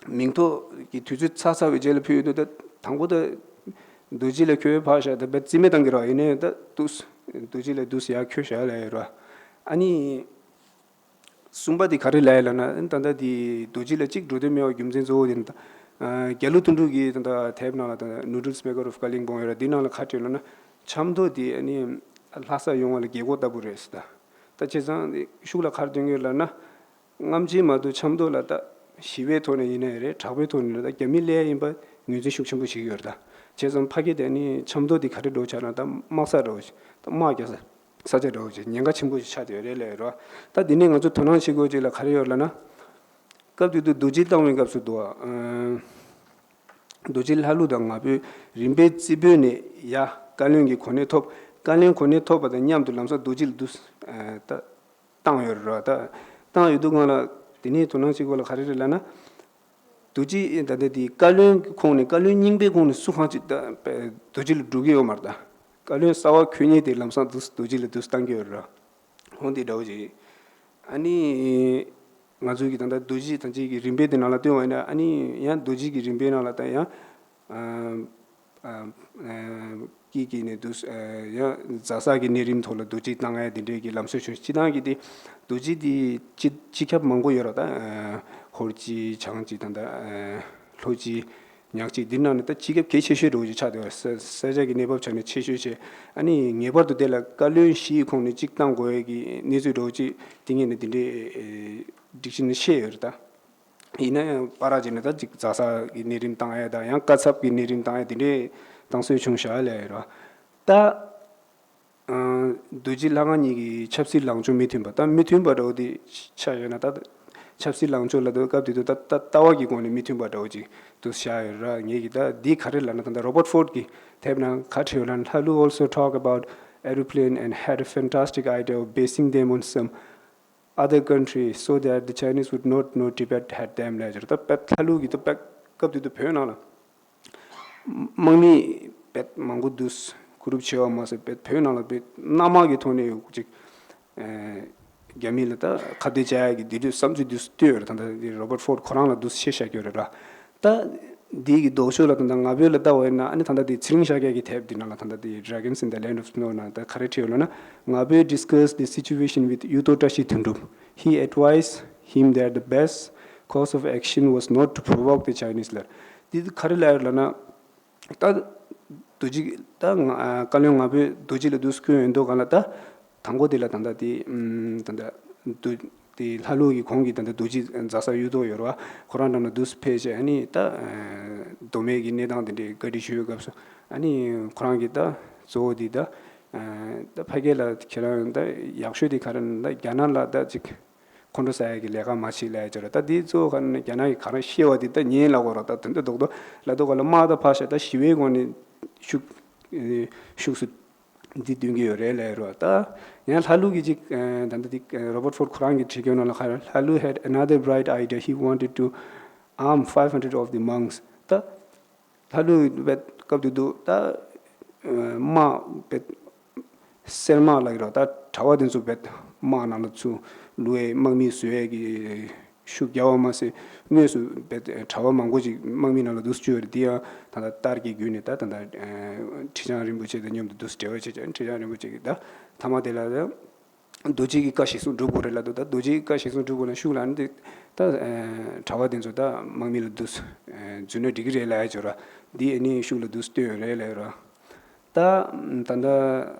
མིང་ཐོ་གི་དུས་ཚོད་ཚར་ཚར་བའི་རྗེས་ལ་ཕུལ་ཡོད་འདུག་ད་དང་པོ་ད་རྡོ་རྗེ་ལ་ཁྱོད་ཕར་བཞག་ད་བེད་རྩིས་མེད་བཏང་གི་ར། ཡིན་ན་ཡང་ད་དུས་རྡོ་རྗེ་ལ་དུས་ཡར་ཁྱོད་བཞག་ལ་ཡོད་ར། ཨ་ནི། གསུམ་པ་དེ་ག་རེ་ལབ་ཡ་ལབ་ན་ད་ལྟ་དེ་རྡོ་རྗེ་ལ་གཅིག་འགྲོ་འདོད་མེད་པའི་རྒྱུ་མཚན་གཙོ་བོ་དེ་ནི་ད་རྒྱ་ལོ་དོན་གྲུབ་ཀྱིས་ད་ལྟ་དེབ་ནང་ལ་ད་Noodles Maker of Kalimpong ཡོད་ར། འདི་ནང་ལ་ག་རེ་བྲིས་ལབ་ན་ཆབ་མདོ་དེ་ཨ་ནི་ལྷ་ས་ཡོང་བ་ལ་རྒྱལ་སྒོ་ལྟ་བུ་རེད་ཟེར། ད་ད་བྱས་ཙང་ཤུགས་ལ་ག་རེ་སྟོན་གྱི་ལབ་ན་སྔ་ཕྱི་མ་གཏོགས་ཆབ་མདོ་ལ་ད་ཞི་བའི་ཐོག་ནས་ཡིན་ནའི་རེད། དྲག་པོའི་ཐོག་ནས་རེད། ད་རྒྱ་མི་སླེབས་ཡིན་པ་ངོས་འཛིན་ཤུགས་ཆེན་པོ་བྱེད་ཀྱི་ཡོད་རེད། ད་བྱས་ཙང་ཕ་གི་དེ་ནི་ཆབ་མདོ་དེ་ག་རེ་འགྲོ་ཆགས་ན་ད་དམག་ས་འགྲོ་ད་དམག་རྒྱག་ས། ས་ཆ་འདྲ་བོ་ཅིག་ཉེན་ཁ་ཆེན་པོ་ཞིག་ཆགས་བསྡད་ཡོད་རེད་ལབ་ཡོད་རེད་བ། ད་འདི་ནས་ང་ཚོ་དོ་སྣང་བྱེད་དགོས་ཅིག་ལ་ག་རེ་ཡོད་ལབ་ན། སྐབས་དེ་དུས་རྡོ་རྗེ་བཏང་བའི་སྐབས་སུ་འདུག་བ། རྡོ་རྗེ་ལྷ་ཀླུ་དང་ང་ཕོད་རིམ་པས་རྩེ་བོད་ནས་ཡར་བཀའ་བློན་གྱི་གོ་གནས་ཐོབ། བཀའ་བློན་གོ་གནས་ཐོབ་པ་དང་མཉམ་དུ་ལམ་སང་རྡོ་རྗེ་ལ་འདུག་ད་བཏང་ཡོད་རེད་བ། ད་བཏང་ཡོད་དུས་སྒང་ལ་དེ་ནས་དོ་སྣང་བྱེད་དགོས་ལ་ག་རེ་རེད་ལབ་ན། རྡོ་རྗེ་ད་ལྟ་དེ་བཀའ་བློན་གྱི་ཁོངས་ནས་བཀའ་བློན་རྙིང་པའི་ཁོངས་ནས་སུ་གང་ཅིག་ད་རྡོ་རྗེ་ལ་འགྲོ་གི་ཡོད་མ་རེད། ད་བཀའ་བློན་གསར་བ་འཁོད་མཁན་དེ་ལམ་སང་དུ་རྡོ་རྗེ་ལ་དུས་བཏང་གི་ཡོད་རེད། ཧོང་དེ་འདྲ་བོ་ཅིག་ཨ་ནི་ང་ཚོ་གི་ད་ལྟ་རྡོ་རྗེ་ཐམས་ཅད་ཀྱི་རིམ་པའི་དེ་ནང་ལ་བཏོན་པ་ཡིན་ན་ཨ་ནི་ཡང་རྡོ་རྗེ་གི་རིམ་པའི་ནང་ལ་ད་ཡང་ཨ་ཨ་ཨ་ཀྱི་ཀྱི་ནས་དུ་ཡང་རྫ་ས་གི་གནས་རིམ་ཐོག་ལ་རྡོ་རྗེ་བཏང་ཡ་དེ་འདྲའི་གི་ལམ་སྲོལ་བྱུང་། སྤྱི་བཏང་གི་དེ་རྡོ་རྗེ་དེ་སྤྱི་སྤྱི་ཁྱབ་མང་པོ་ཡོད་ར། ད་ཧོར་གྱི་བྱང་གི་ད་ད་ལྷོ་གྱི་ཉག་གཅིག་འདི་ནང་ནས་ད་སྤྱི་ཁྱབ་གལ་ཆེ་ཤོས་འདྲ་བོ་ཅིག་ཆགས་བསྡད་པ། ས་ས་ཆ་གི་གནས་བབ་ཆ་ནས་ཆེ་ཤོས་བྱས། ཨ་ནི་ངེས་པར་དུ་དེ་ལ་བཀའ་བློན་བཞིའི་ཁོངས་ནས་གཅིག་བཏང་དགོས་ཡས་ཀྱི་གནས་ཚུལ་འདྲ་བོ་ཅིག་དེ་ངས་ནི་དེ་འདྲའི་སྒྲིག་གཞི་ནི་ཤེས་ཡོད་རེད། ད་ཡིན་ན་ཡང་བར་ཅིག་ནས་ད་ཅིག་རྫ་ས་གི་གནས་རིམ་བཏང་ཡས་དང་ཡང་བཀའ་ཚབ་ཀྱི་གནས་རིམ་བཏང་ཡས་དེ་འདྲའི་བཏང་སྲོལ་བྱུང་བཞག་ལས་ར། ད། རྡོ་རྗེ་ལྷ་ང་གཉིས་ཀྱི་ཆབ་སྲིད་ལངས་ཕྱོགས་མི་མཐུན་པ་དང་མི་མཐུན་པ་འདྲ་བོ་དེ་ཆགས་ཡོད་ན། ད་ ཆབ་སྲིད་ལངས་ཕྱོགས་ལབ་དུས་སྐབས་དེ་དུས་ད་ད་ལྟ་བ་གི་སྒོ་ནས་མི་མཐུན་པ་འདྲ་བོ་ཅིག་དུ་བཞག་ཡོད་ར། ངེད་ཀྱི་ད་འདི་ག་རེ་ལབ་ན། ད་ལྟ་Robert Ford གི་དེབ་ནང་ག་བྲིས་ཡོད་ལབ་ན། Laloo also talk about aeroplane and had a fantastic idea of basing them on some other country so that the Chinese would not know Tibet had them ལབ་ཡོད་ར། ད་དཔེ་ལྷ་ཀླུ་གི་ད་དཔེ་སྐབས་དེ་དུས་བོད་ནང་ལ་དམག་མི་དཔེ་མང་པོ་འདུག་ཀུ་རུབ་བྱེད་པ་མ་ཟད། དཔེ་བོད་ནང་ལ་དཔེ་གནམ་དམག་གི་ཐོག་ནས་ཅིག་ཨ་རྒྱ་མི་ལ་ད་ཁ་གཏད་བཅག་ཡག་གི་དེ་དུས་བསམ་ཚུལ་འདུག་བཏོན་ཡོད་རེད། ད་ལྟ་དེ་Robert Ford ཁོ་རང་ལ་འདུག་བཤད་བཞག་གི་ཡོད་རེད་ར། ད་འདི་གི་ལྡོག་ཕྱོགས་ལ་ད་ལྟ་ང་ཕོད་ལ་ལྟ་བ་ཡིན་ན། ཨ་ནི་ད་ལྟ་དེ་ཚེ་རིང་ཤཱཀྱ་གི་དེབ་འདི་ནང་ལ་ད་ལྟ་དེ་Dragons in the Land of Snow ནང་ད་ག་རེ་བྲིས་ཡོད་ལབ་ན། ང་ཕོད discussed the situation with གཡུ་ཐོག་བཀྲ་ཤིས་དོན་གྲུབ། He advised him that the best course of action was not to provoke the Chinese ལབ། འདི་ག་རེ་ལབ་ཡོད་ལབ་ན། ད་རྡོ་རྗེ་ད་ང་བཀའ་བློན་ང་ཕོད་རྡོ་རྗེ་ལ་འདུག་སྐྱོན་ཡོད་འདུག་ག་ལ། ད་དང་པོ་དེ་ལ་ད་ལྟ་དེ་ད་ལྟ་རྡོ་དེ་ལྷ་ཀླུ་གི་གོང་གི་ད་ལྟ་རྡོ་རྗེ་རྫ་ས་གཡུ་ཐོག་ཡོད་རེད་བ། ཁོ་རང་འགྲམ་ལ་འདུག་ཕེབས་བྱས། ཨ་ནི་ད་མདོ་སྨད་ཀྱི་གནས་སྟངས་དེ་འདྲའི་བཀའ་འདྲི་ཞུ་བའི་སྐབས་སུ། ཨ་ནི་ཁོ་རང་གིས་ད་གཙོ་བོ་དེ་ད་ད་ཕ་གི་ལ་ཁྱེད་རང་ད་ཡག་ཤོས་དེ་ག་རེ་ན། ད་རྒྱ་ནག་ལ་ད་ཅིག་ཁོང་ཁྲོ་ཟ་ཡག་གི་ལས་ཀ་མ་བྱེད་ལབ་ཡ་ཅིག་རེད། ད་དེ་གཙོ་བོ་ག་ནས་རྒྱ་ནག་གིས་ག་རེ་བཤད་པ་དེ་ད་ཉན་ལབ་དགོས་རེད། ད་དོན་དུ་རྡོག་རྡོག་ལབ་དུས་ག་ལ་དམག་ད་ཕར་བཞག་ད་ཞི་བའི་སྒོ་ནས་ཤུགས་ཤུགས་སུ་འདི་སྟོན་གྱི་ཡོད་རེད་ལབ་ཡ་རེད། ད་ཡང་ལྷ་ཀླུ་གིས་ཅིག་ད་ལྟ་དེ་Robert Ford ཁོ་རང་གིས་བྲིས་སྐྱོན་ནང་ལ་ག་རེ། Laloo had another bright idea. He wanted to arm five hundred of the monks. ད་ལྷ་ཀླུ་བེད་སྐབས་དེ་དུས་ད་དམག་བེད་གསེར་དམག་ལ་ཡོད་ར། ད་གྲྭ་བ་དེ་ཚོ་བེད་དམག་ནང་ལ་ཚུར་བླུགས་ཡས་དམག་མི་བཟོ་ཡས་ཀྱི་ཤུགས་རྒྱག་པ་མ་ཟད། དངོས་སུ་བེད་གྲྭ་བ་མང་པོ་ཅིག་དམག་མི་ནང་ལ་འདུག་བཅུག་ཡོད་རེད། དེ་ཡང་ད་ལྟ་ལྟར་གྱི་བརྒྱུད་ནས་ད་ད་ལྟ་ཁྲི་བྱང་རིན་པོ་ཆེ་དང་མཉམ་དུ་འདུག་འབྲེལ་བ་བྱེད་ཀྱང་། ཁྲི་བྱང་རིན་པོ་ཆེ་གིས་ད་མཐའ་མ་དེ་ལ་རྡོ་རྗེ་གི་བཀའ་གཞིར་བཟུང་སྒྲུབ་དགོས་རེད་ལབ་འདུག་ད་རྡོ་རྗེ་གི་བཀའ་གཞིར་བཟུང་སྒྲུབ་དགོས་ན་ཤུགས་ལ་ནི་དེ་ད་གྲྭ་བ་དེ་ཚོ་ད་དམག་མི་ལ་འདུག་འཛུལ་ན་འགྲིག་གི་རེད་ལབ་ཡ་ཅིག་ཡོད་ར། འདི་ཨ་ནི་ཤུགས་ལ་འདུག་བཏོན་ཡོད་རེད་ལབ་ཡོད་ར། ད་ད་ལྟ་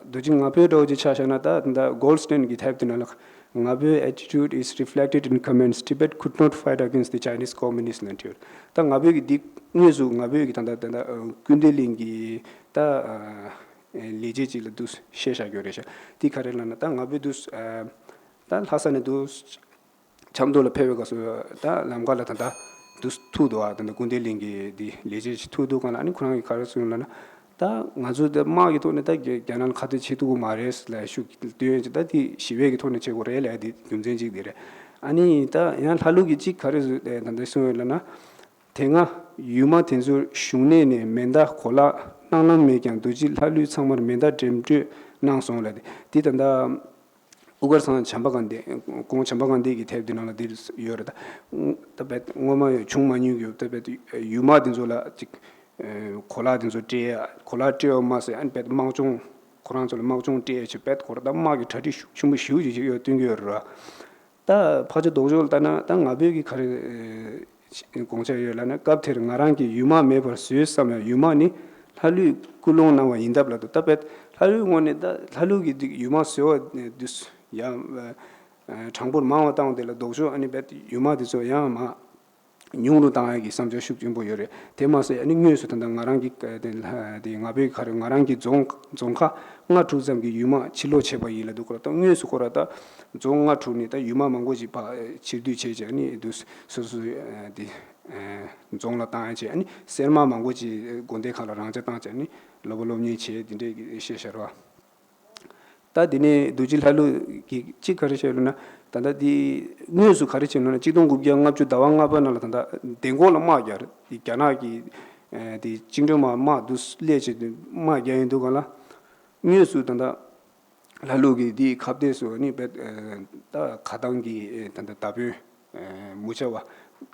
རྡོ་རྗེ་ང་ཕོད་འདྲ་བོ་ཅིག་ཆ་བཞག་ན། ད་ད་ལྟ་Goldstein གི་དེབ་དེ་ནང་ལ། ང་ཕོད་attitude is reflected in comments Tibet could not fight against the Chinese communists ལབ་བྲིས་ཡོད་ར། ད་ང་ཕོད་ཀྱི་འདི་དངོས་སུ་ང་ཕོད་ཀྱི་ད་ལྟ་ད་ལྟ་ཀུན་བདེ་གླིང་གི་ད་ལས་བྱེད་ཅིག་ལ་འདུག་བཤད་བཞག་གི་ཡོད་རེད་ཤག་འདི་ག་རེ་ལབ་ན། ད་ང་ཕོད་འདུག་ད་ལྷ་ས་ནས་འདུག་ཆབ་མདོ་ལ་ཕེབས་པའི་སྐབས་སུ་ད་ལམ་ཁ་ལ་ད་ལྟ་འདུག་ཐུག་འདུག་ཨ་ད་ལྟ་ཀུན་བདེ་གླིང་གི་འདི་ལས་བྱེད་ཅིག་ཐུག་འདུག་ག་ལ། ཨ་ནི་ཁོ་རང་གིས་ག་རེ་གསུངས་ལབ་ན། ད་ང་ཚོ་ད་དམག་གི་ཐོག་ནས་ད་རྒྱ་རྒྱ་ནག་ལ་ཁ་གཏད་བྱེད་ཐུབ་ཀྱི་མ་རེད་ལབ་ཤུགས་བཏོན་ཡོད་ཅིག་ད་འདི་ཞི་བའི་གི་ཐོག་ནས་བྱེད་དགོས་རེད་ལབ་ཡ་འདི་རྒྱུ་མཚན་གཅིག་འདི་རེད། ཨ་ནི་ད་ཡང་ལྷ་ཀླུ་གིས་གཅིག་ག་རེ་ད་ལྟ་གསུངས་ཡོད་ལབ་ན། དེ་སྔ་ཡུལ་དམག་དེ་ཚོར་གཞུང་གནས་ནས་མེ་མདའ་གོ་ལག་གནང་ལམ་མེད་ཀྱང་། རྡོ་རྗེ་ལྷ་ཀླུའི་ཚང་མར་མེ་མདའ་འགྲེམས་སྤྲོད་གནང་སོང་ལབ་སྟེ། འདི་ད་ལྟ་དབུ་དཀར་ཚང་བྱམས་པ་དགའ་ལྡན། ཁོང་བྱམས་པ་དགའ་ལྡན་གྱི་དེབ་འདི་ནང་ལ་འདིར་ཡོད་རེད། ད་ད་བེད་སྔོན་མ་བྱུང་མ་མྱོང་གི་ད་བེད་ཡུལ་དམག་འདི་ཚོ་ལ་ཅིག་གོ་ལག་འདི་ཚོ་སྤྲད་ཡ། གོ་ལག་སྤྲད་པ་མ་ཟད་ཨ་ནི་བེད་དམག་སྦྱོང་། ཁོ་རང་ཚོ་ལ་དམག་སྦྱོང་སྤྲད་ཡ་ཆེད་བེད་ཁོ་རང་ད་དམག་གི་གྲ་སྒྲིག་ཤུགས་ཆེན་པོ་ཞེ་པོ་ཅིག་ཡོད་སྟོན་གྱི་ཡོད་རེད། ད་ཕར་ཕྱོགས་ལྡོག་ཕྱོགས་ལ་ལྟ་ན་ད་ང་ཕོད་ཀྱི་ག་རེ་དགོངས་འཆར་ཡོད་ལབ་ན། སྐབས་དེར་ང་རང་གིས་ཡུལ་དམག་མེད་པར་བཟོས་བསམ་ཡང་ཡུལ་དམག་ནི་ལྷ་ཀླུས་སྐུལ་སློང་གནང་བ་ཡིན་སྟབས་ལབ་འདུག་ད་བེད་ལྷ་ཀླུའི་ངོས་ནས་ད་ལྷ་ཀླུ་གི་འདི་ཡུལ་དམག་བཟོ་བ་འདི་ཡང་གྲངས་འབོར་མང་བ་བཏང་བ་དེ་ལ་ལྡོག་ཕྱོགས་ཨ་ནི་བེད་ཡུལ་དམག་འདི་ཚོ་ཡང་མ་ཉུང་རུ་བཏང་ཡག་གི་བསམ་འཆར་ཤུགས་ཆེན་པོ་ཡོད་རེད། དེ་མ་ཟད་ཨ་ནི་དངོས་སུ་ད་ལྟ་ང་རང་གི་དེ་ལྷ་དེ་ང་ཕོད་ག་རེ་ང་རང་གི་རྫོང་རྫོང་ཁག་ལྔ་དྲུག་ཙམ་གྱི་ཡུལ་དམག་ཕྱིར་ལོག་བྱས་པ་ཡིན་ལབ་འདུག་ཁོ་ར་ད་དངོས་སུ་ཁོ་ར་ད་རྫོང་ལྔ་དྲུག་ནས་ད་ཡུལ་དམག་མང་པོ་ཅིག་ཕར་ཕྱིར་བསྡུ་བྱས་བྱས་ཨ་ནི་དུ་སོ་སོའི་དེ་རྫོང་ལ་བཏང་ཡག་བྱས། ཨ་ནི་གསེར་དམག་མང་པོ་ཅིག་དགོན་སྡེ་ཁག་ལ་རང་འཇགས་བཏང་བྱས་ཨ་ནི་སློབ་པ་སློབ་གཉེར་བྱས་དེ་འདྲས་ཀྱི་བཤད་བཞག་ར། ད་དེ་ནས་རྡོ་རྗེ་ལྷ་ཀླུ་གིས་གཅིག་ག་རེ་བཤད་ལབ་ན། ད་ལྟ་དེ་དངོས་སུ་ག་རེ་བྱས་ལབ་ན། གཅིག་སྟོང་དགུ་བརྒྱ་ལྔ་བཅུ་ཟླ་བ་ལྔ་པ་ནང་ལ་ད་ལྟ་མདེ་འགོག་ལ་དམག་རྒྱག་རེད། དེ་རྒྱ་ནག་གི་ཨ་དེ་བཅིངས་འགྲོལ་དམག་དམག་འདུག་སླེབས་བྱས་དེ་དམག་རྒྱག་ཡོང་དུས་སྒང་ལ་དངོས་སུ་ད་ལྟ་ལྷ་ཀླུ་གིས་དེའི་ཁ་གཏད་སུ་ནི་བེད་ད་ཁ་ཐང་གི་ད་ལྟ་ད་བོད་མུ་ཆ་བ་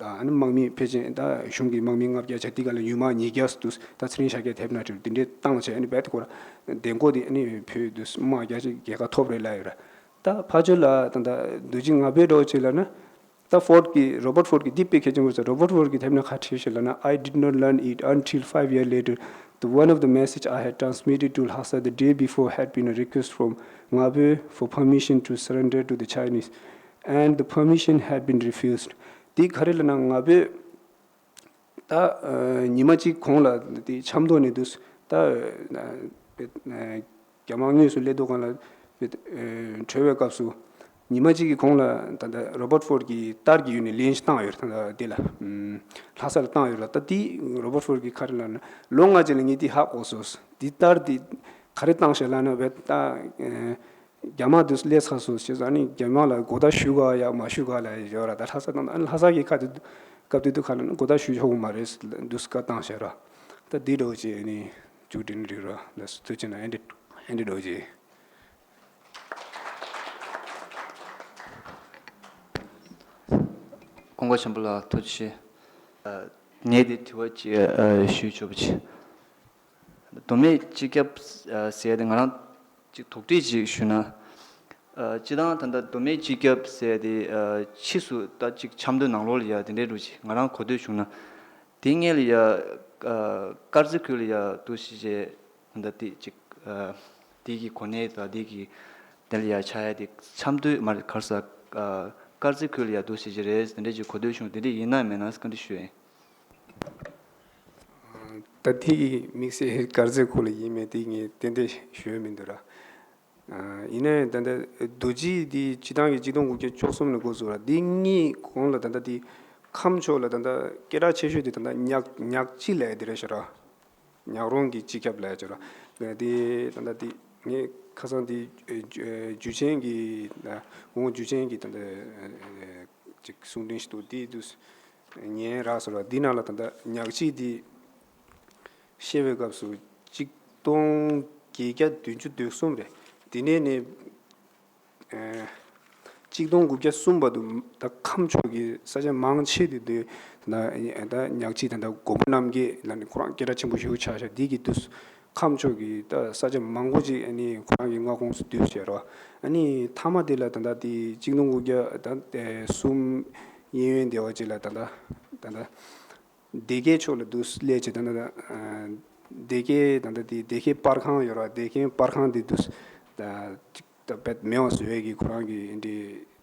ཨ་ནི་དམག་མི་ཕལ་ཆེར་ད་གཞུང་གི་དམག་མི་ལྔ་བརྒྱ་ཆ་དེ་ག་ལ་ཡུལ་དམག་ཉིས་བརྒྱ་འདུག་ད་ཚེ་རིང་ཤཱཀྱ་དེབ་ནང་བྲིས་དེ་འདྲས་བཏང་བྱས་ཨ་ནི་བེད་ཁོ་ར་མདེ་འགོག་དེ་ཨ་ནི་བོད་དུ་དམག་རྒྱག་ཅིག་རྒྱལ་ཁ་ཐོབ་རེད་ལབ་ཡོད་ར། ད་ཕར་ཕྱོགས་ལ་ད་ད་རྡོ་རྗེ་ང་ཕོད་འདྲ་བོ་ཅིག་ལབ་ན། ད་ཧྥོར་ཌ་གི་Robert Ford གི་འདི་དཔེ་གལ་ཆེན་པོ་རེད། Robert Ford གི་དེབ་ནང་ག་བྲིས་ཤག་ལབ་ན། I did not learn it until five years later. The one of the message I had transmitted to Lhasa the day before had been a request from Ngapö for permission to surrender to the Chinese, and the permission had been refused. འདི་ག་རེ་ལབ་ན་ང་ཕོད་ད་ཉི་མ་གཅིག་གོང་ལ་དེ་ཆབ་མདོ་ནས་འདུག་ད་རྒྱ་དམག་དངོས་སུ་སླེབས་དུས་སྒང་ལ་གྲོལ་བའི་སྐབས་སུ་ ཉི་མ་གཅིག་གི་གོང་ལ་ད་ལྟ་རོ་བར་ཕོར་གྱི་ལྟར་གྱི་ཡུལ་ནས་ལེན་ཞིག་བཏང་ཡོད་རེད། ད་ལྟ་དེ་ལ་ཨམ་ལྷ་ས་ལ་བཏང་ཡོད་རེད། ད་དེ་རོ་བར་ཕོར་གྱི་ཁ་རེ་ལ་ན་ལོ་ལྔ་རྗེས་ལ་ངས་དེ་ཧ་གོ་སོང་། དེ་ལྟར་དེ་ག་རེ་བཏང་ཞེས་ལབ་ན་བས་ད་ཨེ་རྒྱ་དམག་དུ་སླེབས་ཚར་སོང་ཞེས་ཨ་ནི་རྒྱ་དམག་ལ་གོ་བརྡ་ཞུ་ག་ཡ་མ་ཞུ་ག་ལ་ཡོད་ར། ད་ལྷ་ས་དང་ཨ་ནི་ལྷ་ས་གི་ཁ་དེ་སྐབས་དེ་དུས་ཁ་ལ་ནི་གོ་བརྡ་ཞུ་ཆོག་གི་མ་རེད་འདུག་སེ་བཀའ་བཏང་ཞེས་ར། ད་དེ་འདྲ་བོ་ཅིག་ཨ་ནི་མཇུག་སྒྲིལ་རེད་ར། ལགས་སོ། ཐུགས་རྗེ་གནང་། ཨེ་འདྲ་ཨེ་འདྲ་འདྲ་བོ་ཅིག་ཀུན་དགའ་བྱམས་པ་ལགས་ཐུགས་རྗེ་ཆེ། ཨ། ངས་འདི་དྲི་བ་ཅིག་ཨ་ཞུ་ཆོག་པ་ཅིག་མདོ་སྨད་སྤྱི་ཁྱབ་ཨ་ཟེར་ཡ་དེ་ང་རང་ཅིག་དོགས་འདྲི་ཅིག་ཞུ་ན། ཨ། སྤྱིར་བཏང་ད་ལྟ་མདོ་སྨད་སྤྱི་ཁྱབ་ཟེར་ཡ་དེ་ཨ་ཕྱིས་སུ་ད་ཅིག་ཆབ་མདོ་ནང་ལོགས་ལ་ཡ་དེ་འདྲའི་འདྲ་བོ་ཅིག་ང་རང་གོ་ཐོས་བྱུང་ན། དེ་སྔོན་ལ་ཡ་ཨ་དཀར་མཛེས་ཁུལ་ལ་ཡ་འདུག་སེ་བྱས། ད་ལྟ་དེ་ཅིག་ཨ་དེ་གི་གོ་གནས་དང་དེ་གི་དེ་ལ་ཡ་ཆགས་ཡ་དེ་ཆབ་མདོ་མ་རེད། ག་རེ་ཟ། ཨ་དཀར་མཛེས་ཁུལ་ལ་ཡ་འདུག་སེ་བྱས་རེད། དེ་འདྲ་ཅིག་གོ་ཐོས་བྱུང་། དེ་འདྲ་ཡིན་ན་མེད་ན་བཀའ་འདྲི་ཞུ་ཡིན། ད་དེ་གི་དམིགས་བསལ་དཀར་མཛེས་ཁུལ་ལ་ཡིན་མེད་དེ་ངས་ཏན་ཏན་ཞུ་ཡ་མི་འདུག་ར། ཨ། ཡིན་ནའི་ད་ལྟ་རྡོ་རྗེ་འདི་སྤྱི་བཏང་གི་གཅིག་སྟོང་དགུ་བརྒྱ་བཅུ་གསུམ་ལ་འགོ་བཙུགས་ར། འདི་གཉིས་གོང་ལ་ད་ལྟ་དེ་ཁམས་ཕྱོགས་ལ་ད་ལྟ་སྐད་གྲགས་ཆེ་ཤོས་དེ་ད་ལྟ་ཉག་ཉག་གཅིག་ལབ་ཡ་དེ་རེད་ཤག་ར། ཉག་རོང་གི་སྤྱི་ཁྱབ་ལབ་ཡ་ཅིག་ར། དེ་ད་ལྟ་དེ་ངས་ཁ་སང་དེ་ཨ་ཇུ་ཆེན་གྱི་ཨ་ཝུའུ་ཇུ་ཆེན་གྱི་ད་ལྟ་ཨ་ཅིག་གསུང་འཕྲིན་ཞིག་འདུག་དེ་དུས་ཉན་རག་སོང་ར། འདི་ནང་ལ་ད་ལྟ་ཉག་གཅིག་དེ་བཤད་པའི་སྐབས་སུ་གཅིག་སྟོང་བརྒྱད་བརྒྱ་བདུན་ཅུ་དོན་གསུམ་རེད། དེ་ནས་ནི་ཨ་གཅིག་སྟོང་དགུ་བརྒྱ་གསུམ་བར་དུ་ད་ཁམས་ཕྱོགས་ཀྱི་ས་ཆ་མང་ཆེ་དེ་དུས་ད་ད་ཉག་གཅིག་ད་ད་མགོན་པོ་རྣམ་རྒྱལ་ལ་ནི་ཁོ་རང་སྐད་གྲགས་ཆེན་པོ་ཞེ་པོ་ཆགས་ཤག་དེ་གི་དུས་ཁམས་ཕྱོགས་ཀྱི་ད་ས་ཆ་མང་པོ་ཅིག་ཨ་ནི་ཁོ་རང་གི་མངའ་ཁོངས་སུ་བསྡུས་བྱས་རོ། ཨ་ནི་མཐའ་མ་དེ་ལ་ད་ད་དེ་གཅིག་སྟོང་དགུ་བརྒྱ་ད་གསུམ་གཡས་གཡོན་དེ་བ་ཅིག་ལ་ད་ད་ད་ད། སྡེ་དགེ་ཕྱོགས་ལ་འདུག་སླེབས་བྱས། ད་ལྟ་ཨ་སྡེ་དགེ་ད་ལྟ་དེ་སྡེ་དགེ་པར་ཁང་ཡོད་ར། སྡེ་དགེ་པར་ཁང་དེ་འདུག་ད་ཅིག་ད་བེད་མེད་པ་བཟོ་ཡས་ཀྱི་ཁོ་རང་གི་འདི་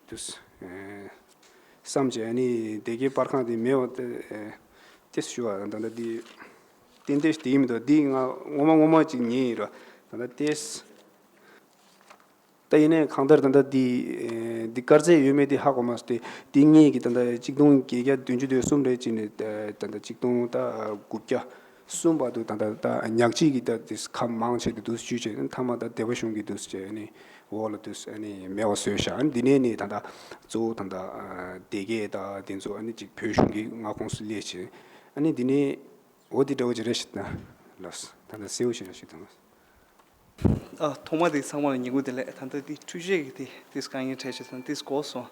འདུག་ཨ་བསམ་བྱས། ཨ་ནི་སྡེ་དགེ་པར་ཁང་དེ་མེད་པ་དེ་ཨ་ཏེས་ཞུ་བ། ད་ལྟ་འདི་ཏན་ཏན་དེ་ཡིན་མི་འདུག་འདི་ང་ངོ་མ་ངོ་མ་ཅིག་ཉན་ཡིན་ར། ད་ལྟ་ཏེས། ད་ཡིན་ནའི་གང་ལྟར་ད་ལྟ་འདི་ཨེ་འདི་དཀར་མཛེས་ཡོད་མེད་དེ་ཧ་གོ་མ་སོང་སྟེ། འདི་གཉིས་ཀྱི་ད་ལྟ་གཅིག་སྟོང་བརྒྱད་བརྒྱ་བདུན་ཅུ་དོན་གསུམ་རེད་ཅེས་ནས་ད་ལྟ་གཅིག་སྟོང་ད་དགུ་བརྒྱ་གསུམ་བར་དུ་ད་ལྟ་ད་ཉག་གཅིག་གི་ད་དེ་ཁམས་མང་ཆེ་དེ་འདུག་སེ་བཅུག་བྱས། མཐའ་མ་ད་སྡེ་པ་གཞུང་གི་འདུག་སེ་བྱས་ནས་འོག་ལ་འདུག་སེ་ཨ་ནི་མེད་པ་བཟོས་བཞག་ཨ་ནི་འདི་ནས་ནི་ད་ལྟ་གཙོ་བོ་ད་ལྟ་ཨ་སྡེ་དགེ་ད་དེ་ཚོ་ཨ་ནི་གཅིག་བོད་གཞུང་གི་མངའ་ཁོངས་སུ་སླེབས་བྱས། ཨ་ནི་འདི་ནས། འོ་དེ་འདྲ་བོ་ཅིག་རེད་ཤག་ད། ལགས་སོ། ད་ལྟ་གསལ་བོ་ཞིག་རེད་ཤག་ད། ཨ། ཐོག་མ་དེ་ཚང་མ་ལ་ཉིན་གུང་བདེ་ལེགས། ད་ལྟ་དེ་འཕྲུལ་ཆས་ཀྱི་དེ་དེ་དཀའ་ངལ་འཕྲད་ཤག་ད་དེ་གོ་སོང་།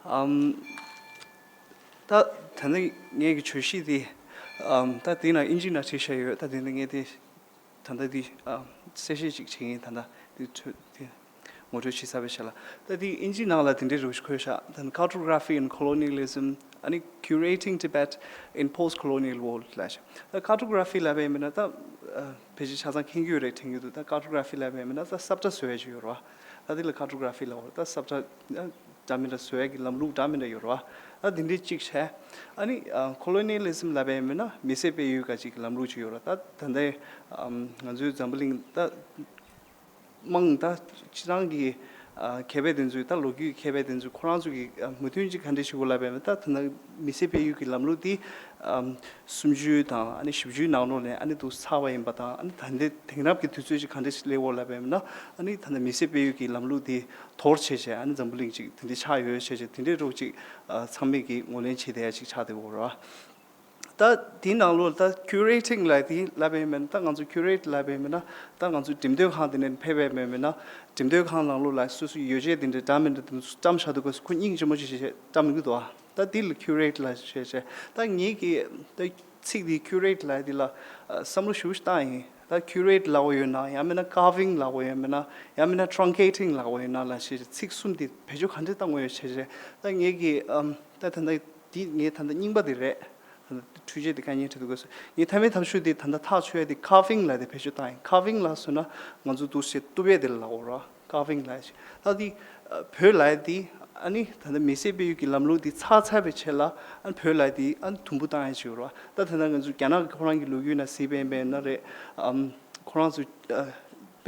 ཨམ། ད་ད་ནི་ངའི་གི་བརྗོད་གཞི་དེ་ཨམ་ད་དེ་ན་ཨིན་ཇི་ན་བྲིས་བཞག་ཡོད། ད་དེ་ནི་ངས་དེ་ད་ལྟ་དེ་ཨམ་གསལ་བཤད་ཅིག་བྱེད་ཀྱིན། ད་ལྟ་དེ་འཕྲོད་དེ། ངོ་སྤྲོད་བྱེད་ས་བའི་ཆ་ལ། ད་དེ་ཨིན་ཇི་ནང་ལ་དེ་འདྲའི་རུ་ཞིག་འཁོད་ཤག་ད་Cartography in Colonialism ཨ་ནི་Curating Tibet in Post-Colonial World ལབ་ཤག་ད་Cartography ལབ་པ་ཡིན་ན་ད་ཨ་ཕལ་ཆེར་ཆ་ཚང་མཁྱེན་གྱི་ཡོད་རེད་དྲན་གྱི་འདུག་ད་Cartography ལབ་པ་ཡིན་ན་ད་ས་བཀྲ་བཟོ་ཡ་ཅིག་ཡོད་རེད་བ། ད་དེ་ལ་Cartography ལབ་པ་རེད། ད་ས་བཀྲ་འདྲ་མི་འདྲ་བཟོ་ཡ་གི་ལམ་ལུགས་འདྲ་མི་འདྲ་ཡོད་རེད་བ། ད་དེ་འདྲའི་གཅིག་བྱས། ཨ་ནི་ཨ་Colonialism ལབ་པ་ཡིན་ན་མི་སེར་སྤེལ་ཡུལ་ག་ཅིག་གི་ལམ་ལུགས་ཅིག་ཡོད་རེད། ད་ད་ལྟའི་ཨམ་ང་ཚོའི་འཛམ་བུ་གླིང་ད། དམངས་ད་སྤྱིར་བཏང་གི་ཨ་མཁས་པ་དེ་ཚོས། ད་ལོ་རྒྱུས་མཁས་པ་དེ་ཚོས་ཁོ་རང་ཚོ་གི་ཨ་མོས་མཐུན་ཅིག་ག་འདྲས་བྱེད་དགོས་ལབ་པ་ཡིན་ན། ད་ད་ནང་མི་སེར་སྤེལ་ཡུལ་གྱི་ལམ་ལུགས་དེ་ཨམ་སུམ་ཅུ་དང་ཨ་ནི་བཞི་བཅུའི་ནང་ལོགས་ནས་ཨ་ནི་འདུག་ཚར་བ་ཡིན་པ་དང་། ཨ་ནི་ད་ལྟའི་དེང་རབས་ཀྱི་དུས་ཚོད་ཅིག་ག་འདྲས་སླེབས་ཡོད་ལབ་པ་ཡིན་ན། ཨ་ནི་ད་ལྟ་མི་སེར་སྤེལ་ཡུལ་གྱི་ལམ་ལུགས་དེ་དོར་བྱས་བྱས། ཨ་ནི་འཛམ་བུ་གླིང་ཅིག་དེ་འདྲས་ཆགས་ཡོད་བྱས་བྱས། དེ་འདྲས་རོགས་ཅིག་ཨ་ཚང་མས་ཀྱི་ངོས་ལེན་བྱེད་བསྡད་ཡ་ཅིག་ཆགས་བསྡད་ཡོད་རེད་བ། ད་དེའི་ནང་ལོགས་ད་Curating ལབ་དེ་ལབ་པ་ཡིན་ན། ད་ང་ཚོ་Curate ལབ་པ་ཡིན་ན་ད་ང་ཚོ་འགྲེམས་སྟོན་ཁང་དེ་ནས་ཕེབས་པ་ཡིན་ན། འགྲེམས་སྟོན་ཁང་ནང་ལོགས་ལ་སོ་སོའི་ཡོ་བྱད་དེ་འདྲ་འདྲ་མི་འདྲ་དེ་ཚོ་བཀྲམ་བཞག་འདུག་ག་ཁོ་སྙིང་རྗེ་མོ་ཅིག་བྱས་བཀྲམ་གྱི་འདུག་ཨ། ད་དེ་ལ་Curate ལབ་བྱས་བྱས། ད་ངེད་ཀྱིས་ད་ཚིག་དེ་Curate ལབ་དེ་ལ་ཨ་བསམ་བློ་ཞེ་པོ་ཞིག་བཏང་ཡིན། ད་Curate ལབ་པ་ཡོད་ན། ཡང་མིན་ན་Carving ལབ་པ་ཡོད་མིན་ན། ཡང་མིན་ན་Truncating ལབ་པ་ཡོད་ན་ལབ་བྱས་བྱས། ཚིག་གསུམ་དེ་བེད་སྤྱོད་ག་འདྲས་བཏང་དགོས་ཡོད་བྱས་བྱས། ད་ངེད་ཀྱིས་ཨམ་ད་ད་ད། འདི་ངའི་ད་ལྟ་རྙིང་པ་དེ་རེད། ད་ལྟ་འཕྲུལ་ཆས་དེ་དཀའ་ངལ་འཕྲད་འདུག་ག་ངའི་མཐའ་མའི་ཐབས་ཤེས་དེ་ད་ལྟ་ཐག་ཆོད་ཡ་དེ་Carving ལབ་དེ་བེད་སྤྱོད་བཏང་ཡིན། Carving ལབ་ཟེར་ན་ང་ཚོ་འདུག་སེ་གཏུབ་ཡ་དེ་ལ་ལབ་དགོས་རེད་བ། Carving ལབ་ཡ་ཞིག་ད་འདི་ཨ་བོད་ལབ་ཡ་དེ་ཨ་ནི་ད་ལྟ་མི་སེར་སྤེལ་ཡུལ་གྱི་ལམ་ལུགས་དེ་ཚར་ཚར་བའི་ཆེད་ལ། ཨ་ནི་བོད་ལབ་ཡ་དེ་ཨ་ནི་དུམ་བུ་བཏང་ཡ་ཞིག་ཡོད་རེད་བ། ད་ད་ལྟ་ང་ཚོ་རྒྱ་ནག་གི་ཁོ་རང་གི་ལོ་རྒྱུས་ནང་གཟིགས་པ་ཡིན་ན་རེད། ཨམ་ཁོ་རང་ཚོ་ཨ་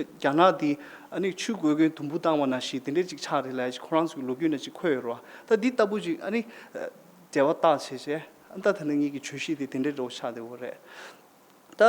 རྒྱ་ནག་དེ་ ཨ་ནི་ཆུ་འགོས་མཁན་དུམ་བུ་བཏང་བ་ནང་བཞིན་དེ་འདྲས་ཅིག་ཆགས་རེད་ལབ་ཡ་ཅིག་ཁོ་རང་ཚོའི་ལོ་རྒྱུས་ནང་ཅིག་འཁོད་ཡོད་རེད་བ། ད་འདི་ལྟ་བུ་ཅིག་ཨ་ནི་འབྲེལ་བ་བཏགས་བྱས་བྱས་ཨ་ད་ད་ནི་ངེད་ཀྱི་བརྗོད་གཞི་དེ་དེ་འདྲས་འདྲ་བོ་ཆགས་བསྡད་ཡོད་རེད། ད་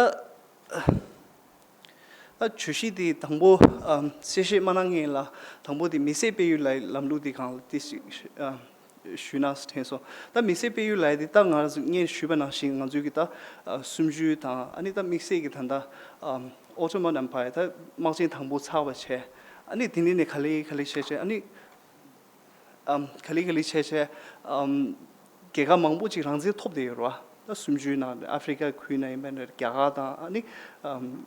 ད་བརྗོད་གཞི་དེ་དང་པོ་ཨམ་གསལ་བཤད་མ་གནང་སྔོན་ལ་དང་པོ་དེ་མི་སེར་སྤེལ་ཡུལ་ལ་ལམ་ལུགས་དེ་སྒང་ལ་ཏོག་ཙམ་ཨམ་ཞུས་ན་དྲན་སོང་། ད་མི་སེར་སྤེལ་ཡུལ་ལབ་ཡ་དེ་ད་ང་རང་ཚོ་སྔོན་ཞུས་པ་ནང་བཞིན་ང་ཚོའི་གི་ད་ཨ་གསུམ་བཅུའི་དང་ཨ་ནི་ད་དམིགས་བསལ་གྱི་ད་ད་ཨམ་ཨོ་ཊོ་མན་ཨེམ་པ་ཡར་ད་དམག་ཆེན་དང་པོ་ཚར་བ་བྱས། ཨ་ནི་དེ་ནས་ནས་ག་ལེ་ག་ལེ་བྱས་བྱས་ཨ་ནི་ཨམ་ག་ལེ་ག་ལེ་བྱས་བྱས་ཨམ་རྒྱལ་ཁབ་མང་པོ་ཅིག་རང་བཙན་ཐོབ་བསྡད་ཡོད་རེད་བ། ད་གསུམ་བཅུའི་ནང་ཨ་ཧྥི་རི་ཀ་ཁུལ་ན་ཡིན་པ་ན་རྒྱ་གར་དང་ཨ་ནི་ཨམ་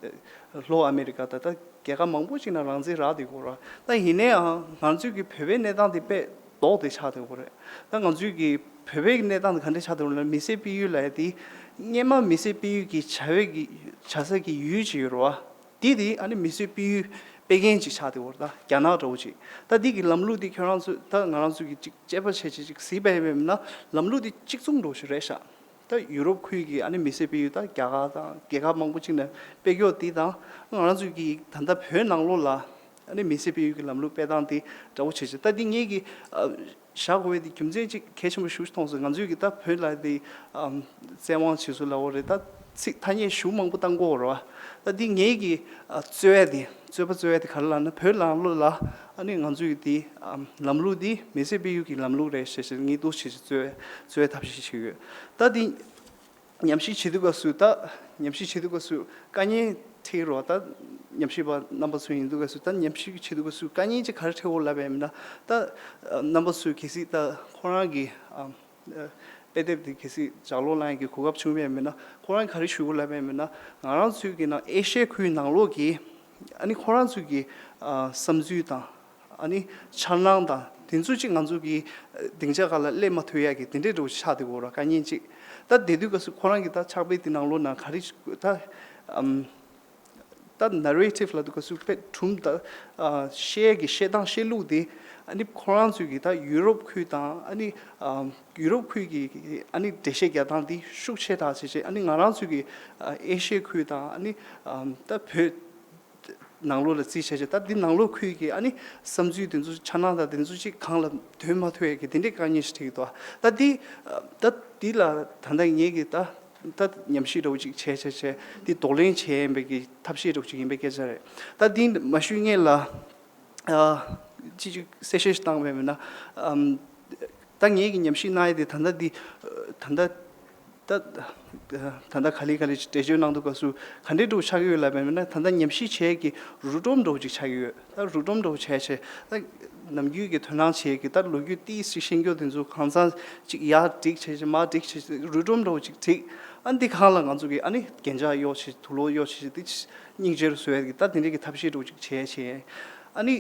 ལྷོ་ཨ་མེ་རི་ཀ་དང་ད་རྒྱལ་ཁབ་མང་པོ་ཅིག་ནང་རང་བཙན་རག་བསྡད་ཡོད་རེད་བ། ད་ཡིན་ནའང་ང་ཚོའི་གི་བོད་པའི་གནས་སྟངས་དེ་དཔེ་ལྡོག་སྟེ་ཆགས་བསྡད་ཡོད་རེད། ད་ང་ཚོའི་གི་བོད་པའི་གནས་སྟངས་དེ་ག་འདྲ་ཆགས་བསྡད་ཡོད་རེད་ལབ་ན། མི་སེར་སྤེལ་ཡུལ་ལབ་ཡ་དེ་སྔོན་མ་མི་སེར་སྤེལ་ཡུལ་གྱི་བྱ་བའི་གི་བྱ་ས་གི་ཡུལ་ཅིག་ཡོད་རེད་བ། དེ་དེ་ཨ་ནི་མི་སེར་སྤེལ་ཡུལ་སྤེལ་མཁན་ཅིག་ཆགས་བསྡད་ཡོད་རེད། ད་རྒྱ་ནག་འདྲ་བོ་ཅིག་ད་འདི་གི་ལམ་ལུགས་དེ་ཁྱོད་རང་ཚོ་ད་ང་རང་ཚོ་གི་ཅིག་དཔྱད་པ་བྱས་བྱས་ཅིག་གཟིགས་པ་ཡིན་པ་ཡིན་ན་ལམ་ལུགས་དེ་གཅིག་མཚུངས་འདྲ་བོ་ཞིག་རེད་ཤག་ད་ཡུ་རོབ་ཁུལ་གྱི་ཨ་ནི་མི་སེར་སྤེལ་ཡུལ་ད་རྒྱ་གར་དང་རྒྱལ་ཁབ་མང་པོ་ཅིག་ནས་སྤེལ་ཀྱོག་དེ་དང་ང་རང་ཚོ་གི་ད་ལྟ་བོད་ནང་ལོགས་ལ་ཨ་ནི་མི་སེར་སྤེལ་ཡུལ་གྱི་ལམ་ལུགས་སྤེལ་སྟངས་དེ་འདྲ་བོ་བྱས་བྱས། ད་འདི་ངེད་ཀྱི་ཨ་བཞག་དགོས་པའི་དེ་རྒྱུ་མཚན་གཅིག་གལ་ཆེན་པོ་ཞིག་མཐོང་སོང་། ང་ཚོས་ཀྱི་ད་བོད་ལ་དེ་ཨམ་བཙན་དབང་བྱེད་སྲོལ་ལབ་དགོས་རེད། ད་ཚིག་ཐ་སྙད་ཞེ་པོ་མང་པོ་བཏང་གི་ཡོད་རེད་བ། ད་འདི་ངེད་ཀྱི་ཨ་རྩོད་ཡ་དེ་རྩོད་པ་རྩོད་ཡ་དེ་ག་རེ་ལབ་ན་བོད་ནང་ལོགས་ལ་ཨ་ནི་ང་ཚོས་ཀྱི་དེ་ཨམ་ལམ་ལུགས་དེ་མི་སེར་སྤེལ་ཡུལ་གྱི་ལམ་ལུགས་རེད་ཟེར་ཟེར་ངེས་འདུག་བྱེད་ཀྱི་རྩོད་རྩོད་ཡ་ཐབས་ཤེས་བྱེད་ཀྱི་ཡོད། ད་འདི་ཉམས་ཞིབ་བྱེད་དུས་སྐབས་སུ་ད་ཉམས་ཞིབ་བྱེད་དུས་སྐབས་སུ་དཀའ་ངལ་འཕྲད་རོགས། ད་ཉམས་ཞིབ་པ་རྣམ་པ་ཚོ་ཡིན་དུས་སྐབས་སུ་ད་ཉམས་ཞིབ་བྱེད་དུས་སྐབས་སུ་དཀའ་ངལ་ཅིག་ག་རེ་འཕྲད་འོ་ལབ་པ་ཡིན་ན། ད་རྣམ་པ་ཚོས་གལ་སྲིད་ད་ཁོ་རང་གི་ཨ་དཔེ་དེབ་དེ་གལ་སྲིད་ལྗགས་ཀློག་གནང་ཡག་གི་གོ་སྐབས་བྱུང་བ་ཡིན་ན་ཁོ་རང་ག་རེ་ཞུ་དགོས་ལབ་པ་ཡིན་ན། ང་རང་ཚོའི་གི་ནང་ཨེ་ཤི་ཡའི་ཁུལ་ནང་ལོགས་ཀྱི་ཨ་ནི་ཁོ་རང་ཚོའི་གི་ཨ་བསམ་ཚུལ་དང་། ཨ་ནི་འཆར་སྣང་དང་དེ་ཚོ་ཅིག་ང་ཚོ་གི་སྡིངས་ཆ་ཁག་ལ་སླེབས་མ་ཐུབ་ཡག་གི་དེ་འདྲའི་འདྲ་བོ་ཆགས་བསྡད་ཡོད་རེད། དཀའ་ངལ་ཅིག་ད་དེ་དུས་སྐབས་སུ་ཁོ་རང་གི་ད་ཕྱག་དཔེ་དེ་ནང་ལོགས་ན་ག་རེ་ཞིག་ད་ཨམ་ད་ན་རེ་ཊིབ་ལབ་དུས་སྐབས་སུ་དཔེ་སྒྲུང་ད་ཨ་བཤད་ཀྱི་བཤད་སྟངས་བཤད་ལུགས་དེ་ཨ་ནི་ཁོ་རང་ཚོའི་གི་ད་ཡུ་རོབ་ཁུལ་དང་ཨ་ནི་ཨམ་ཡུ་རོབ་ཁུལ་གྱི་ཨ་ནི་འགྲེལ་བཤད་རྒྱག་སྟངས་དེ་ཤུགས་ཆེ་དྲགས་བྱས་བྱས། ཨ་ནི་ང་རང་ཚོའི་གི་ཨ་ཨེ་ཤི་ཡའི་ཁུལ་དང་ཨ་ནི་ཨམ་ད་བོད་ནང་ལོགས་ལ་རྩིས་བྱས་བྱས། ད་འདི་ནང་ལོགས་ཁུལ་གྱི་ཨ་ནི་བསམ་ཚུལ་དེ་ཚོ་འཆར་སྣང་དང་དེ་ཚོ་ཅིག་གང་ལ་འདོན་མ་ཐུབ་ཡག་གི་དེ་འདྲའི་དཀའ་ངལ་ཞིག་འཕྲད་ཀྱི་འདུག་ད་འདི་ད་འདི་ལ་ད་ལྟ་ངེད་ཀྱིས་ད་ད་ཉམས་ཞིབ་འདྲ་བོ་ཅིག་བྱས་བྱས་བྱས་འདི་གདོང་ལེན་བྱས་ཡིན་པའི་གི་ཐབས་ཤེས་འདྲ་བོ་ཅིག་ཡིན་པའི་སྐད་ཆ་རེད། ད་འདི་མ་ཞུས་སྔོན་ལ་ཨ་ཅིག་ཅིག་གསལ་བཤད་ཞིག་བཏང་བས་མིན་ན་ཨམ་ད་ངེད་ཀྱི་ཉམས་ཞིབ་གནང་ཡས་དེ་ད་ལྟ་འདི་ད་ལྟ་ད་ད་ལྟ་ག་ལེ་ག་ལེ་ཅིག་འགྲེལ་བརྗོད་གནང་དུས་སྐབས་སུ་ག་འདྲའི་འདྲ་བོ་ཆགས་ཀྱི་ཡོད་ལབ་པ་ཡིན་ན། ད་ལྟ་ཉམས་ཞིབ་བྱེད་ཀྱི་རུ་སྒྲོམ་འདྲ་བོ་ཅིག་ཆགས་ཀྱི་ཡོད། ད་རུ་སྒྲོམ་འདྲ་བོ་བྱས་བྱས་ད་ནམ་རྒྱུན་གྱི་དོ་སྣང་བྱེད་ཀྱི་ད་ལོ་རྒྱུས་ཏིས་ཅིག་ཤེས་རྒྱུ་དེ་ཚོ་གང་ཚང་ཅིག་ཡར་སྒྲིག་བྱས་བྱས་མར་སྒྲིག་བྱས་བྱས་རུ་སྒྲོམ་འདྲ་བོ་ཅིག་བསྒྲིགས། ཨ་འདི་སྒང་ལ་ང་ཚོ་གི་ཨ་ནི་རྒྱན་ཆ་གཡོག་བྱས་དུག་ལོག་གཡོག་བྱས་བྱས་ཏིས་སྙིང་རྗེ་རུ་བཟོ་ཡས་ཀྱི་ད་དེ་འདྲའི་གི་ཐབས་ཤེས་འདྲ་བོ་ཅིག་བྱས་བྱས། ཨ་ནི་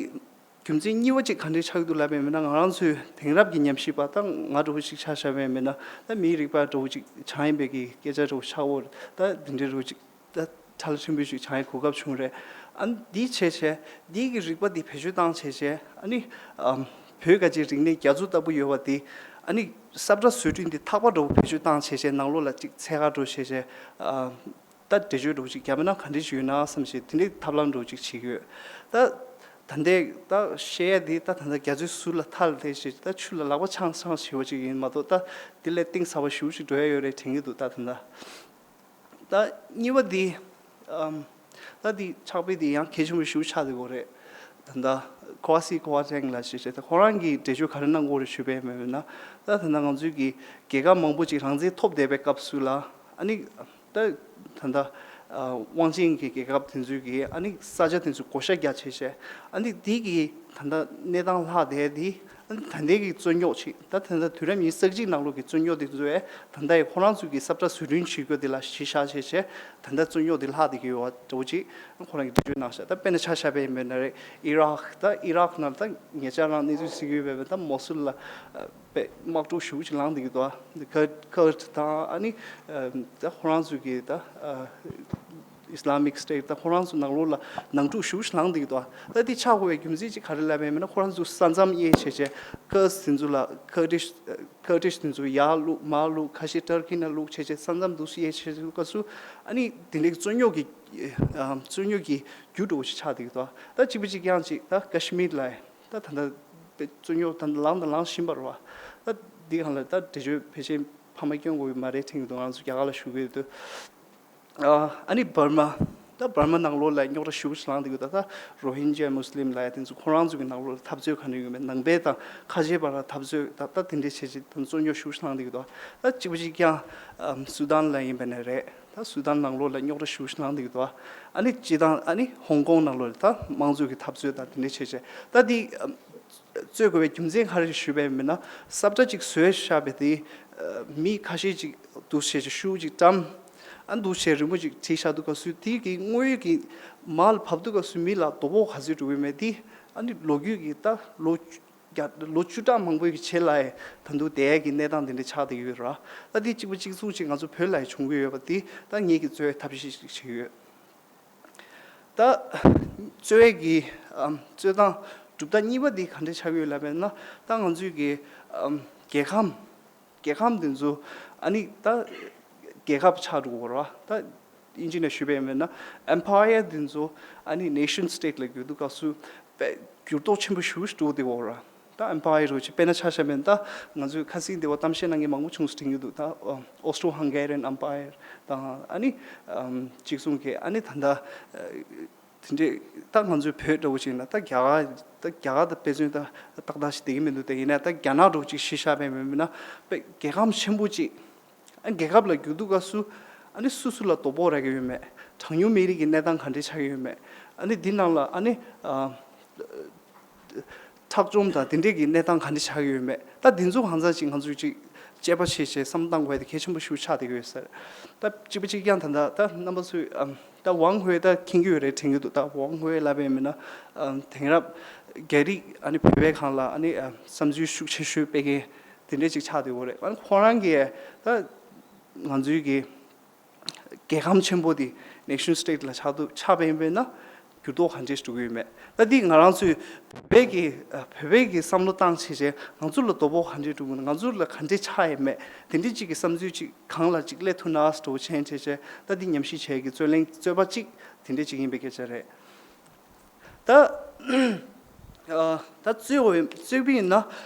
རྒྱུ་མཚན་གཉིས་པ་ཅིག་ག་འདྲས་ཆགས་ཀྱི་འདུག་ལབ་པ་ཡིན་ན། ང་རང་ཚོའི་དེང་རབས་ཀྱི་ཉམས་ཞིབ་པ་ད་ང་འདྲ་བོ་ཅིག་ཆ་བཞག་པ་ཡིན་ན་ད་མིའི་རིག་པ་འདྲ་བོ་ཅིག་སྦྱང་ཡིན་པའི་གི་སྐད་ཆ་འདྲ་བོ་ཆགས་འོ། ད་འདི་འདྲའི་འདྲ་བོ་ཅིག་ད་ཁྲ་ལ་ཕྲན་བུ་ཞིག་སྦྱང་ཡའི་གོ་སྐབས་བྱུང་རེད། ཨ་འདི་བྱས་བྱས་འདི་གི་རིག་པ་འདི་བེད་སྤྱོད་བཏང་བྱས་བྱས་ཨ་ནི་ཨམ་བོད་ཀྱི་རིག་གནས་རྒྱ་མཚོ་ལྟ་བུ་ཡོད་པ་འདི་ཨ་ནི་ས་བཀྲ་བཟོ་སྐྲུན་འདི་ཐག་པ་འདྲ་བོ་བེད་སྤྱོད་བཏང་བྱས་བྱས་ནང་ལོགས་ལ་ཅིག་ཚད་བཀག་འདྲ་བོ་བྱས་བྱས་ཨ། ད་འགྲེལ་བརྗོད་འདྲ་བོ་ཅིག་བརྒྱབ་ན་ག་འདྲ་ཞིག་ཡོད་ན་བསམ་བྱས་དེ་འདྲའི་ཐབས་ལམ་འདྲ་བོ་ཅིག་བྱེད་ཀྱི་ཡོད། ད་ད་ལྟའི་ད་བཤད་ཡ་དེ་ད་ད་ལྟ་རྒྱ་མཚོའི་ཟུར་ལ་ཐག་ལ་བསྡད་བྱས་ད་ཆུ་ལ་ལག་པ་འཆང་འཆང་བྱེད་པ་ཅིག་ཡིན་མ་གཏོགས་ད་དེ་ལས་གཏིང་ཟབ་པ་ཞེ་པོ་ཅིག་འགྲོ་ཡ་ཡོད་རེད་དྲན་གྱི་འདུག་ད་ད་ལྟ་ད་གཉིས་པ་དེ་ཨམ་ད་དེ་ཕྱག་དཔེ་དེ་ཡང་གལ་ཆེན་པོ་ཞེ་པོ་ཆགས་བསྡད་ཡོད་རེད། ད་ལྟ་ཀོ་ཝ་སི་ཀོ་ཝ་ཊེང་ལ་ཞེས་བྱས་ད་ཁོ་རང་གིས་འགྲེལ་བརྗོད་ག་རེ་གནང་གི་ཡོད་རེད་ཞུས་པ་ཡིན་ན། ད་ད་ལྟ་ང་ཚོའི་གི་རྒྱལ་ཁབ་མང་པོ་ཅིག་རང་བཙན་ཐོབ་བསྡད་པའི་སྐབས་སུ་ལ་ཨ་ནི། ད་ད་ལྟ་ཨ་དབང་ཆེན་གྱི་རྒྱལ་ཁབ་དེ་ཚོའི་གི་ཨ་ནི་ས་ཆ་དེ་ཚོ་བགོ་བཤའ་རྒྱག་བྱས་བྱས་ཨ་ནི་དེ་གི་ད་ལྟ་གནས་སྟངས་ལྷག་བསྡད་དེ་ཨ་ནི་ད་ལྟའི་གི་རྩོད་རྙོག་ཅིག་ད་ད་ལྟ་དུས་རབས་ཉི་ཤུ་རྩ་གཅིག་ནང་ལོགས་ཀྱི་རྩོད་རྙོག་དེ་ཚོ་ཨེ་ད་ལྟ་ཡི་ཁོ་རང་ཚོའི་གི་ས་བཀྲ་བཟོ་སྐྲུན་བྱེད་རྒྱུ་དེ་ལ་གཞི་བཞག་བྱས་བྱས་ད་ལྟ་རྩོད་རྙོག་དེ་ལྷག་བསྡད་ཀྱི་ཡོད་པ་འདྲ་བོ་ཅིག་ཁོ་རང་གིས་འགྲེལ་བརྗོད་གནང་ཤག་ད་དཔེར་ན་ཆ་བཞག་པ་ཡིན་པ་ན་རེད། ཨི་རག་ད་ཨི་རག་ནང་ད་ཉེ་ཆར་རང་གནས་ཚུལ་གཟིགས་ཡོད་པས་ད་མོ་སུལ་ལ་ཨ་དཔེ་དམག་འཁྲུག་ཞེ་པོ་ཅིག་ལངས་བསྡད་ཀྱི་འདུག་ཨ་ཀར་ཀར་དང་ཨ་ནི་ཨ་ད་ཁོ་རང་ཚོའི་གི་ད་ཨ་ Islamic State ད་ཁོ་རང་ཚོ་ནང་ལོགས་ལ་ནང་འཁྲུག་ཞེ་པོ་ཞིག་ལངས་བསྡད་ཀྱི་འདུག་ད་དེ་ཆགས་དགོས་པའི་རྒྱུ་མཚན་ཅིག་ག་རེ་ལབ་པ་ཡིན་ན། ཁོ་རང་ཚོ་ས་མཚམས་དབྱེ་བྱས་བྱས་ཀར་དེ་ཚོ་ལ་ཀར་ཌིཤ་ཀར་ཌིཤ་དེ་ཚོ་ཡར་བླུགས་མར་བླུགས། ཁ་ཤས་ཏར་ཀི་ནང་བླུགས་བྱས་བྱས་ས་མཚམས་འདུག་སེ་དབྱེ་བྱས་སྐབས་སུ། ཨ་ནི་དེ་འདྲའི་རྩོད་རྙོག་གི་ཨ་རྩོད་རྙོག་གི་རྒྱུ་འདྲ་བོ་ཞིག་ཆགས་བསྡད་ཀྱི་འདུག་ད་གཅིག་པ་གཅིག་རྐྱང་ཅིག་ད་ཀ་ཤི་མིར་ལ་ད་ད་ལྟ་རྩོད་རྙོག་ད་ལངས་དང་ལངས་བཞིན་པ་རེད་པ། ད་འདི་སྒང་ལ་ད་འགྲེལ་བརྗོད་ཕལ་ཆེར་ཕ་མ་སྐྱོན་དགོས་ཀྱི་མ་རེད་དྲན་གྱི་འདུག་ང་ཚོ་རྒྱ་གར་ལ་བཞུགས་ཀྱི་ཡོད་དུས། ཨ་ཨ་ནི་འབར་མ། ད་འབར་མ་ནང་ལོགས་ལ་རྙོག་དྲ་ཞེ་པོ་ཞིག་ལངས་བསྡད་ཀྱི་འདུག་ད་ལྟ་རོ་ཧིན་ཇ་མུ་སི་ལིམ་ལབ་ཡ་དེ་ཚོ་ཁོ་རང་ཚོ་གི་ནང་ལོགས་ལ་འཐབ་རྩོད་ག་འདྲ་ཡོད་མེད། ནང་པའི་དང་ཁ་ཆེ་བར་ལ་འཐབ་རྩོད་ད་ད་དེ་འདྲའི་བྱས་བྱས་ད་རྩོད་རྙོག་ཞེ་པོ་ཞིག་ལངས་བསྡད་ཀྱི་འདུག་ད་གཅིག་པ་གཅིག་རྐྱང་ཨམ་སུ་དཱན་ལ་ཡིན་པ་ནས་རེད། ད་སུ་དཱན་ནང་ལོགས་ལ་རྙོག་དྲ་ཞེ་པོ་ཞིག་ལངས་བསྡད་ཀྱི་འདུག་ཨ་ནི་སྤྱིར་བཏང་ཨ་ནི་ཧོང་ཀོང་ནང་ལོགས་ལ་ད་དམངས་གཙོ་གི་འཐབ་རྩོད་ད་དེ་འདྲའི་བྱས་བྱས་ད་དེ་ཨམ་རྩོད་དགོས་པའི་རྒྱུ་མཚན་ག་རེ་ཞུས་པ་ཡིན་ན། ས་བཀྲ་གཅིག་བཟོས་བཞག་པ་དེ་ཨ་མི་ཁ་ཤས་ཅིག་འདུག་སེ་བྱས་བྱས་ཤུགས་ཅིག་བཀྲམ། ཨ་འདུག་སེ་བྱས་རི་མོ་ཅིག་བྲིས་བཞག་དུས་སྐབས་སུ་དེ་གི་དངོས་ཡོད་ཀྱི་མར་ལ་བབས་དུས་སྐབས་སུ་མི་ལ་དོ་ཕོག་ག་ཚོད་འགྲོ་གི་ཡོད་མེད་དེ། ཨ་ནི་ལོ་རྒྱུས་ཀྱི་ད་ལོ་བརྒྱ་ལོ་བཅུ་ཕྲག་མང་པོའི་གི་རྗེས་ལ་ཡང་ད་དུང་དེ་གི་གནས་སྟངས་དེ་འདྲ་ཆགས་བསྡད་ཡོད་རེད། ད་དེ་གཅིག་པ་གཅིག་མཚུངས་ཅིག་ང་ཚོ་བོད་ལ་ཡང་བྱུང་གི་ཡོད་པ་དེ་ད་ངེད་ཀྱིས་རྩོད་པའི་ཐབས་ཤེས་ཤིག་བྱེད་ཀྱི་ཡོད། ད་རྩོད་པའི་གི་ཨམ་རྩོད་སྟངས་གྲུབ་མཐའ་གཉིས་པ་དེ་ག་འདྲ་ཆགས་ཀྱི་ཡོད་ལབ་པ་ཡིན་ན། ད་ང་ཚོའི་གི་ཨམ་རྒྱལ་ཁམས་རྒྱལ་ཁམས་དེ་ཚོ་ཨ་ནི་ད་རྒྱལ་ཁབ་ཆགས་འགྲོ་གི་ཡོད་རེད་པ། ད་དབྱིན་ཇི་ནང་ཞུས་པ་ཡིན་ན་empire དེ་ཚོ་ཨ་ནི་nation state ལ་འགྱུར་དུས་སྐབས་སུ་དཔེ་འགྱུར་ལྡོག་ཆེན་པོ་ཞེ་པོ་ཞིག་འགྲོ་བསྡད་ཡོད་རེད། ད་empire རུ་ཅིག་དཔེར་ན་ཆ་བཞག་པ་ཡིན་ན། ད་ང་ཚོས་ཁ་སང་འདི་བར་གཏམ་བཤད་གནང་མཁན་མང་པོ་བྱུང་སོང་དྲན་གྱི་འདུག་ད་Austro-Hungarian Empire དང་ཨ་ནི་ཨམ་གཅིག་མཚུངས་ཀྱི་ཨ་ནི་ད་ལྟ་དེ་འདྲའི་ད་ང་ཚོའི་བོད་འདྲ་བོ་ཅིག་ཡིན་ན་ད་རྒྱ་གར་ད་རྒྱ་གར་ད་དཔེ་མཚོན་ད་ཏག་ཏག་ཞིག་བསྡད་ཀྱི་མི་འདུག་དེ་ཡིན་ན་ད་རྒྱ་ནག་འདྲ་བོ་ཅིག་གཞི་བཞག་པ་ཡིན་ན། དཔེ་རྒྱལ་ཁམས་ཆེན་པོ་ཅིག་ཨ་རྒྱལ་ཁབ་ལ་འགྱུར་དུས་སྐབས་སུ་ཨ་ནི་སུ་སུ་ལ་དོ་ཕོག་རག་གི་ཡོད་མེད། གྲངས་ཉུང་མི་རིགས་ཀྱི་གནས་སྟངས་ག་འདྲ་ཆགས་ཀྱི་ཡོད་མེད། ཨ་ནི་འདི་ནང་ལ་ཨ་ནི་ཨ་འཁྲབ་ཚོམ་དང་དེ་འདྲས་ཀྱི་གནས་སྟངས་ག་འདྲ་ཆགས་ཀྱི་ཡོད་མེད། ད་འདི་ཚོ་གང་ཟག་ཅིག་ང་ཚོས་ཅིག་དཔྱད་པ་བྱས་བྱས་བསམ་བློ་བཏང་དགོས་ཡ་དེ་གལ་ཆེན་པོ་ཞིག་ཆགས་བསྡད་ཀྱི་ཡོད་ཟེར། ད་གཅིག་པ་གཅིག་རྐྱང་ད་ལྟ་ད་རྣམ་པ་ཚོས་ཨམ་ད་ཝང་ཧུའེ་ད་མཁྱེན་གྱི་ཡོད་རེད་དྲན་གྱི་འདུག་ད་ཝང་ཧུའེ་ལབ་པ་ཡིན་ན་ཨམ་དེང་རབས་རྒྱ་རིགས་ཨ་ནི་བོད་པའི་སྒང་ལ་ཨ་ནི་ཨམ་བསམ་ཚུལ་ཤུགས་ཆེ་ཤོས་སྤེལ་མཁན་དེ་འདྲས་ཅིག་ཆགས་བསྡད་ཡོད་རེད། ཨ་ནི་ཁོ་རང་གིས་ད་ང་ཚོའི་གི་རྒྱལ་ཁམས་ཆེན་པོ་དེ་nation state ལ་ཆགས་འདུག་ཆགས་པ་ཡིན་པས་ན་འགྱུར་ལྡོག་ག་འདྲས་འགྲོ་གི་ཡོད་མེད། ད་འདི་ང་རང་ཚོས་བོད་པའི་གི་བོད་པའི་གི་བསམ་བློ་བཏང་བྱས་བྱས་ང་ཚོ་ལ་དོ་ཕོག་ག་འདྲས་འགྲོ་གི་ཡོད་མེད། ང་ཚོ་ལ་ག་འདྲས་ཆགས་ཡོད་མེད། དེ་འདྲས་ཅིག་གི་བསམ་ཚུལ་ཅིག་གང་ལ་ཅིག་སླེབས་ཐུབ་ན་འདྲ་བོ་བྱས་བྱས་བྱས། ད་འདི་ཉམས་ཞིབ་བྱས་ཀྱི་རྩོད་གླེང་རྩོད་པ་ཅིག་དེ་འདྲས་ཅིག་ཡིན་པའི་སྐད་ཆ་རེད། ད་ཨ་ད་རྩོད་པ་རྩོད་པ་ཡིན་ན་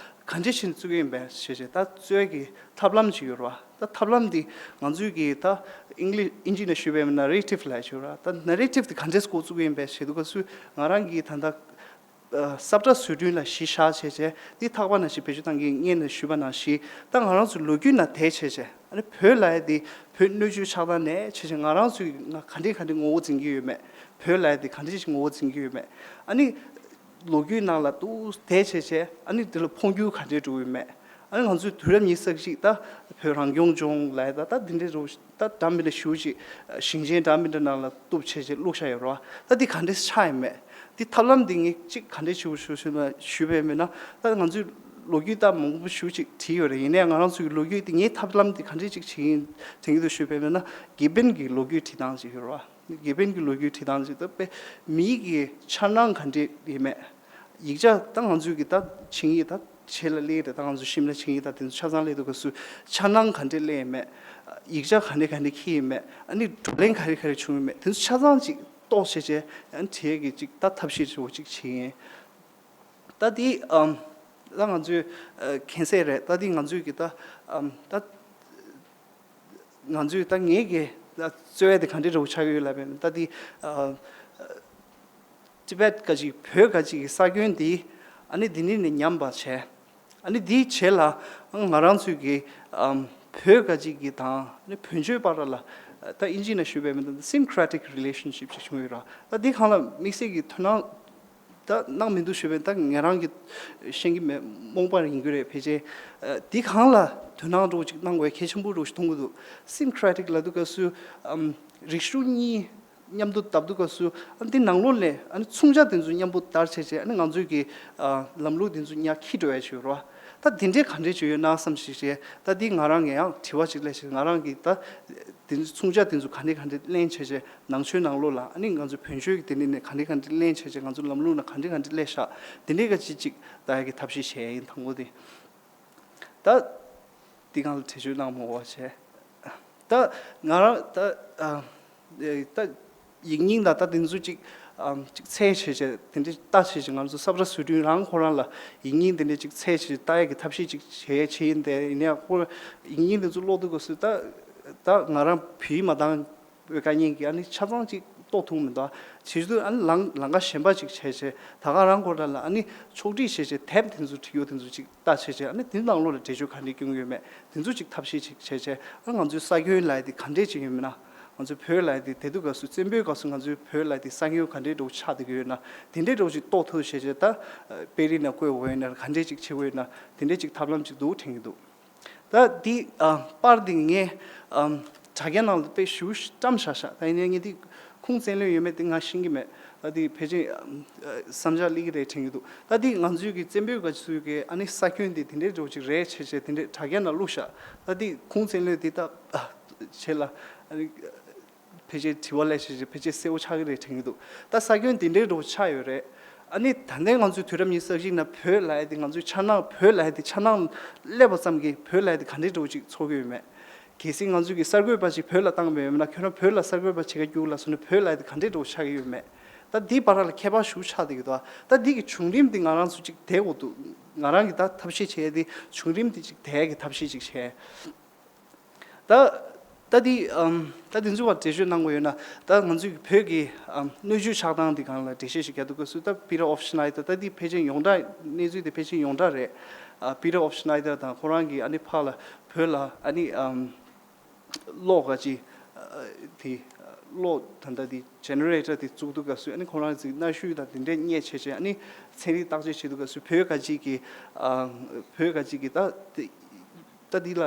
ག་འདྲས་བྱས་ནས་རྩོད་ཀྱི་ཡིན་པས་ཞེས་བྱས། ད་རྩོད་ཀྱི་ཐབས་ལམ་ཅིག་ཡོད་རེད་པ། ད་ཐབས་ལམ་འདི་ང་ཚོའི་གི་ད་ཨིང་ལི་ཨིན་ཇི་ནང་ཞུས་པ་ཡིན་ན་narrative ལབ་ཡ་ཅིག་ཡོད་རེད་པ། ད་narrative དེ་ག་འདྲས་འགོ་བཙུགས་ཀྱི་ཡིན་པས་ཞེས་དུས་སྐབས་སུ་ང་རང་གིས་ད་ལྟ་ཨ་ས་བཀྲ་བཟོ་སྐྲུན་ལ་གཞི་བཞག་བྱས་བྱས་འདི་ཐག་པ་ནང་བཞིན་བེད་སྤྱོད་བཏང་གི་སྔོན་ནས་ཞུས་པ་ནང་བཞིན་ད་ང་རང་ཚོ་ལོ་རྒྱུས་ནང་བསྡད་བྱས་བྱས། ཨ་ནི་བོད་ལབ་ཡ་དེ་བོད་སྣོད་བཅུད་ཆགས་སྟངས་ནས་བྱས་བྱས་ང་རང་ཚོས་ང་ག་འདྲས་ག་འདྲས་ངོ་བོ་འཛིན་གྱི་ཡོད་མེད། བོད་ལབ་ཡ་དེ་ག་འདྲས་ཞིག་ངོ་བོ་འཛིན་གྱི་ཡོད་མེད། ཨ་ནི་ལོ་རྒྱུས་ནང་ལ་ཏུ་བསྡད་བྱས་བྱས་ཨ་ནི་དེ་ལ་འཕོ་འགྱུར་ག་འདྲས་འགྲོ་གི་ཡོད་མེད། ཨ་ནི་ང་ཚོས་དུས་རབས་ཉི་ཤུ་རྩ་གཅིག་ད་བོད་རང་སྐྱོང་ལྗོངས་ལབ་ཡ་ད་ད་འདི་འདྲས་རུ་ད་འདྲ་མི་འདྲ་ཞེ་པོ་ཅིག་ཞིང་ཆེན་འདྲ་མི་འདྲ་ནང་ལ་གཏུབ་བྱས་བྱས་བླུགས་བཞག་ཡོད་རེད་པ། ད་འདི་ག་འདྲས་ཆགས་ཡོད་མེད། འདི་ཐབས་ལམ་འདི་ངས་གཅིག་ག་འདྲས་ཞུ་ཞུ་ཞུ་ན་ཞུས་པ་ཡིན་ན། ད་ང་ཚོས་ལོ་རྒྱུས་ད་མང་པོ་ཞེ་པོ་ཅིག་བྲིས་ཡོད་རེད། ཡིན་ནའི་ང་རང་ཚོ་གི་ལོ་རྒྱུས་འདི་ངས་ཐབས་ལམ་འདི་ག་འདྲས་ཅིག་བྱེད་ཀྱི་ཡིན་དྲན་གྱི་འདུག་ཞུས་པ་ཡིན་ན། དགེ་འཕེལ་གྱི་ལོ་རྒྱུས་བྲིས་སྟངས་ཅིག་ཡོད་རེད་པ། དགེ་འཕེལ་གྱི་ལོ་རྒྱུས་བྲིས་སྟངས་ཅིག་ད་དཔེ་མིའི་གི་འཆར་སྣང་ག་འདྲས་ཡོད་མེད། ཡིག་ཆ་ད་ང་ཚོའི་གི་ད་ཆིངས་ཡིག་ད་བྱེད་ལ་སླེབས་རེད། ད་ང་ཚོ་ཤིམ་ལ་ཆིངས་ཡིག་ད་དེ་ཚོ་ཆ་ཚང་སླེབས་དུས་སྐབས་སུ་འཆར་སྣང་ག་འདྲས་སླེབས་ཡོད་མེད། ཡིག་ཆ་ག་འདྲས་ག་འདྲས་འཁྱེར་ཡོད་མེད། ཨ་ནི་བགྲོ་གླེང་ག་རེ་ག་རེ་བྱུང་ཡོད་མེད། དེ་ཚོ་ཆ་ཚང་ཅིག་རྟོགས་བྱས་བྱས་ཨ་ནི་བྲིས་ཀྱི་ཅིག་ད་ཐབས་ཤེས་ཆེ་བོ་ཅིག་བྱེད་ཡིན། ད་དེ་ཨམ་ད་ང་ཚོའི་ཨ་མཁྱེན་གསལ་རེད། ད་དེ་ང་ཚོའི་གི་ད་ཨམ་ད་ང་ཚོས་ད་ངེད་ཀྱི་ད་རྩོད་ཡ་དེ་ག་འདྲས་འདྲ་བོ་ཆགས་ཀྱི་ཡོད་ལབ་པ་ཡིན་ན། ད་དེ་ཨ་ཏི་བེད་ག་ཅིག་བོད་ག་ཅིག་གི་ས་ཁྱོན་འདི་ཨ་ནི་འདི་ནས་ནས་ཉམས་པ་བྱས། ཨ་ནི་འདིའི་རྗེས་ལ་ང་རང་ཚོས་ཀྱི་ཨམ་བོད་ག་ཅིག་གི་དང་ཨ་ནི་བོད་ཆོལ་བར་ལ་ད་ཨིན་ཇི་ནང་ཞུས་པ་ཡིན་ན་syncretic relationship ཅིག་བྱུང་ཡོད་ར། ད་འདི་སྒང་ལ་དམིགས་བསལ་གྱི་དོ་སྣང་ད་གནང་མི་འདུག་ཞུས་པས། ད་ང་རང་གིས་ཤེས་ཀྱི་མེད། རྨོངས་པ་ཡིན་རྒྱུ་རེད་ཕལ་ཆེར། ཨ་འདི་སྒང་ལ་དོ་སྣང་འདྲ་བོ་ཅིག་གནང་དགོས་གལ་ཆེན་པོ་འདྲ་བོ་ཞིག་མཐོང་གི་འདུག syncretic ལབ་དུས་སྐབས་སུ་ཨམ་རིག་གཞུང་གཉིས་མཉམ་དུ་བསྡུར་དུས་སྐབས་སུ་ཨ་འདི་ནང་ལོགས་ལས་ཨ་ནི་མཚུངས་ཆ་དེ་ཚོ་མཉམ་པོ་བསྡུར་བྱས་བྱས་ཨ་ནི་ང་ཚོའི་གི་ཨ་ལམ་ལུགས་དེ་ཚོ་ཉག་འཁྱེར་འགྲོ་ཡ་ཞིག་ཡོད་རེད་ ད་དེ་འདྲས་ག་འདྲས་བྱས་ཡོད་ན་བསམ་ཞིག་བྱས། ད་འདི་ང་རང་གི་ཡང་དྲི་བ་ཅིག་སླེབས་ཤག་ང་རང་གིས་ད་དེ་ཚོ་མཚུངས་ཆ་དེ་ཚོ་ག་འདྲས་ག་འདྲས་ལེན་བྱས་བྱས། ནང་ཆོས་ནང་ལོགས་ལ་ཨ་ནི་ང་ཚོ་བོད་ཆོས་ཀྱི་དེ་འདྲས་ནས་ག་འདྲས་ག་འདྲས་ལེན་བྱས་བྱས། ང་ཚོ་ལམ་ལུགས་ནང་ག་འདྲས་ག་འདྲས་སླེབས་ཤག་དེ་འདྲས་ག་ཅིག་ཅིག་ལྟ་ཡ་གི་ཐབས་ཤེས་བྱས་ཡིན། དང་པོ་དེ། ད་འདི་སྒང་ལ་འགྲེལ་བརྗོད་གནང་མ་དགོས་པ་བྱས། ད་ང་རང་ད་ཨ་ད་ཡིག་རྙིང་དང་ད་དེ་ཚོ་ཅིག་ཨམ་ཅིག་བཙལ་བྱས་བྱས། དེ་འདྲས་ལྟ་བྱས་བྱས། ང་ཚོ་ས་བཀྲ་བཟོ་སྐྲུན་རང་ཁོ་རང་ལ་ཡིག་རྙིང་དེ་འདྲས་ཅིག་བཙལ་བྱས་ལྟ་ཡ་གི་ཐབས་ཤེས་ཅིག་བྱས་བྱས་ཡིན། དེ་ཡིན་ཡང་ཁོ་ཡིག་རྙིང་དེ་ཚོ་ཀློག་དུས་སྐབས་སུ་ད་ད་ང་རང་བོད་ཡིག་མ་འདང་བའི་དཀའ་ངལ་གྱིས་ཨ་ནི་ཆ་ཚང་ཅིག་རྟོགས་ཐུབ་མི་འདུག་བྱེད་དུས་ཨ་ནི་ལང་ལང་ཀ་གཞན་པ་ཅིག་བྱས་བྱས། ད་ག་རང་ཁོ་རང་ལ་ཨ་ནི་ཕྱོགས་སྒྲིག་བྱས་བྱས། དེབ་དེ་ཚོ་བྲིས་ཡོད་དེ་ཚོ་ཅིག་ལྟ་བྱས་བྱས། ཨ་ནི་དེ་ནང་ལོགས་ལ་འགྲེལ་བརྗོད་ག་འདྲས་བསྐྱོན་གྱི་ཡོད་མེད་དེ་ཚོ་ཅིག་ཐབས་ཤེས་ཅིག་བྱས་བྱས། ཨ་ང་ཚོའི་ས་ཁྱོན་ལབ་ཡ་དེ་ག་འདྲས་ཅིག་ཡོད་མེད་ན། ང་ཚོའི་བོད་ལབ་ཡ་དེ་དེ་དུས་སྐབས་སུ་བཙན་པོའི་སྐབས་སུ་ང་ཚོའི་བོད་ལབ་ཡ་དེ་ས་ཁྱོན་ག་འདྲས་འདྲ་བོ་ཆགས་བསྡད་ཀྱི་ཡོད་ན། དེ་འདྲས་འདྲ་བོ་ཅིག་རྟོགས་ཐུབ་བྱས་བྱས། ད་དཔེ་རིས་ནང་བཀོད་དགོས་ཡོད་ན། ག་འདྲས་ཅིག་བྱེད་དགོས་ཡོད་ན། དེ་འདྲས་ཅིག་ཐབས་ལམ་ཅིག་འདུག་དྲན་གྱི་འདུག་ད་འདི་ཨ་པར་འདི་ངས་ཨམ་དྲ་རྒྱ་ནང་ལ་དཔེ་ཞེ་པོ་བཀྲམ་བཞག་ཤག་ད་ཡིན་ནའི་ངས་འདི་ཁུངས་བཙན་ལོས་ཡོད་མེད་དེ་ང་ཤེས་ཀྱི་མེད། ད་འདི་ཕལ་ཆེར་ཨམ་ཨ་བསམ་འཆར་སླེབས་ཀྱི་རེད་དྲན་གྱི་འདུག་ད་འདི་ང་ཚོའི་གི་བཙན་པོའི་སྐབས་སུ་གི་ཨ་ནི་ས་ཁྱོན་འདི་དེ་འདྲའི་འདྲ་བོ་ཅིག་རེད་བྱས་བྱས་དེ་འདྲའི་དྲ་རྒྱ་ནང་བླུགས་ཤག་ད་འདི་ཁུངས་བཙན་ལོས་འདི་ད་ཨ་བྱས་ལ་ཨ་ནི། ཕལ་ཆེར་དྲི་བ་སླེབས་བྱས་བྱས་ཕལ་ཆེར་གསལ་པོ་ཆགས་ཀྱི་རེད་དྲན་གྱི་འདུག་ད་ས་ཁྱོན་དེ་འདྲའི་འདྲ་བོ་ཆགས་ཡོད་རེད། ཨ་ནི་ད་ལྟའི་ང་ཚོའི་དུས་རབས་ཉི་ཤུ་རྩ་གཅིག་ནང་བོད་ལབ་ཡ་དེ། ང་ཚོའི་འཆར་སྣང་བོད་ལབ་ཡ་དེ། འཆར་སྣང་སླེབས་པ་ཙམ་གྱིས་བོད་ལབ་ཡ་དེ་ག་འདྲའི་འདྲ་བོ་ཅིག་ཚོར་གྱི་ཡོད་མེད། གལ་སྲིད་ང་ཚོའི་གི་གསར་འགོད་པ་ཅིག་བོད་ལ་བཏང་པ་ཡིན་ན། ཁྱོད་རང་བོད་ལ་གསར་འགོད་པ་བྱེད་ག་རྒྱུགས་ལབ་སོང་ན་བོད་ལབ་ཡ་དེ་ག་འདྲའི་འདྲ་བོ་ཆགས་ཀྱི་ཡོད་མེད། ད་འདི་བར་ལ་ཁྱད་པར་ཞེ་པོ་ཆགས་བསྡད་ཀྱི་འདུག་ད་འདི་གི་བྱུང་རིམ་འདི་ང་རང་ཚོ་ཅིག་བལྟ་དགོས་འདུག་ང་རང་གིས་ད་ཐབས་ཤེས་བྱས་ཏེ་བྱུང་རིམ་འདི་ཅིག་བལྟ་ཡ་གི་ཐབས་ཤེས་ཅིག་བྱས། ད་ད་འདི་ཨམ་ད་འདི་ཚོའི་བར་འགྲེལ་བརྗོད་གནང་དགོས་ཡོད་ན། ད་ང་ཚོའི་བོད་ཀྱི་ཨམ་སྣོད་བཅུད་ཆགས་སྟངས་འདི་སྒང་ལ་འགྲེལ་བཤད་ཞིག་རྒྱག་དུས་སྐབས་སུ། ད་Peter Hofschneider། ད་འདི་ཕལ་ཆེར་ཡོངས་གྲགས། གནས་ཚུལ་འདི་ཕལ་ཆེར་ཡོངས་གྲགས་རེད། ཨ་Peter Hofschneider་དང་ཁོ་རང་གིས་ཨ་ནི་ཕར་ལ་བོད་ལ་ཨ་ནི་ཨམ་གློག་ག་ཅིག་ཨ་དེ་གློག་ད་ལྟ་དེ་generator་དེ་བཙུགས་དུས་སྐབས་སུ། ཨ་ནི་ཁོ་རང་ཚོས་གནའ་ཤུལ་དང་དེ་འདྲས་རྙེད་བྱས་བྱས། ཨ་ནི་ཚན་རིག་བརྟག་དཔྱད་བྱེད་དུས་སྐབས་སུ་བོད་ག་ཅིག་གི་ཨ་བོད་ག་ཅིག་གི་ད་དེ། ད་འདི་ལ་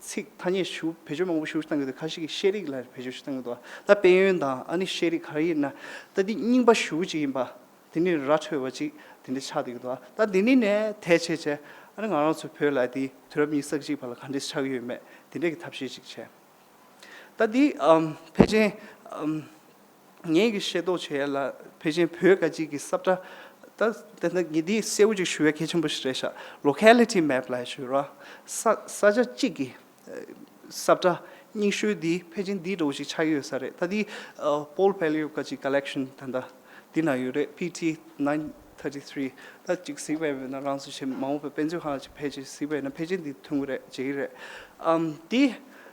ཚིག་ཐ་སྙད་ཞུ་བེད་སྤྱོད་མང་པོ་ཞུ་བཏང་གི་འདུག་ཁ་ཤས་ཀྱིས་ཤེས་རིག་ལ་བེད་སྤྱོད་ཞུ་བཏང་གི་འདུག་ད་དཔལ་ཡོན་དང་ཨ་ནི་ཤེས་རིག་ག་རེ་ཡིན་ན། ད་འདི་རྙིང་པ་ཞེ་པོ་ཅིག་ཡིན་པ། དེ་ནི་ར་འཕྲོད་པ་ཅིག་དེ་འདྲ་ཆགས་བསྡད་ཀྱི་འདུག་ད་འདི་ནི་ནས་དེ་བྱས་བྱས། ཨ་ནི་ང་རང་ཚོ་བོད་ལ་དེ་དུས་རབས་ཉི་ཤུ་རྩ་གཅིག་བར་ལ་ག་འདྲས་ཆགས་ཀྱི་ཡོད་མེད། དེ་འདྲས་ཀྱི་ཐབས་ཤེས་ཅིག་བྱས། ད་འདི་ཨམ་ཕལ་ཆེར་ཨམ་ངེད་ཀྱིས་ཤེས་རྟོགས་བྱས་ལ། ཕལ་ཆེར་བོད་ག་ཅིག་གི་ས་བཀྲ། ད་ད་ད་ངས་འདི་གསལ་པོ་ཅིག་ཞུ་ཡ་གལ་ཆེན་པོ་ཞིག་རེད་ཤག locality map ལབ་ཞུ་ར། ས་ས་ཆ་གཅིག་གི་ས་བཀྲ་རྙིང་ཤོས་འདི་ཕལ་ཆེར་འདི་འདྲ་བོ་ཞིག་ཆགས་ཀྱི་ཡོད་ས་རེད། ད་འདི་Paul Pelliot ག་ཅིག་collection་ད་ད་འདི་ན་ཡོད་རེད། P T nine thirty three། ད་ཅིག་གཟིགས་པ་ཡིན་ན་རང་ཚོ་ཆེ་མ་འོངས་པའི་དཔེ་མཛོད་ཁང་ལ་ཅིག་ཕལ་ཆེར་གཟིགས་པ་ཡིན་ན་ཕལ་ཆེར་འདི་མཐོང་གི་རེད། མཇལ་གི་རེད། ཨམ་འདི་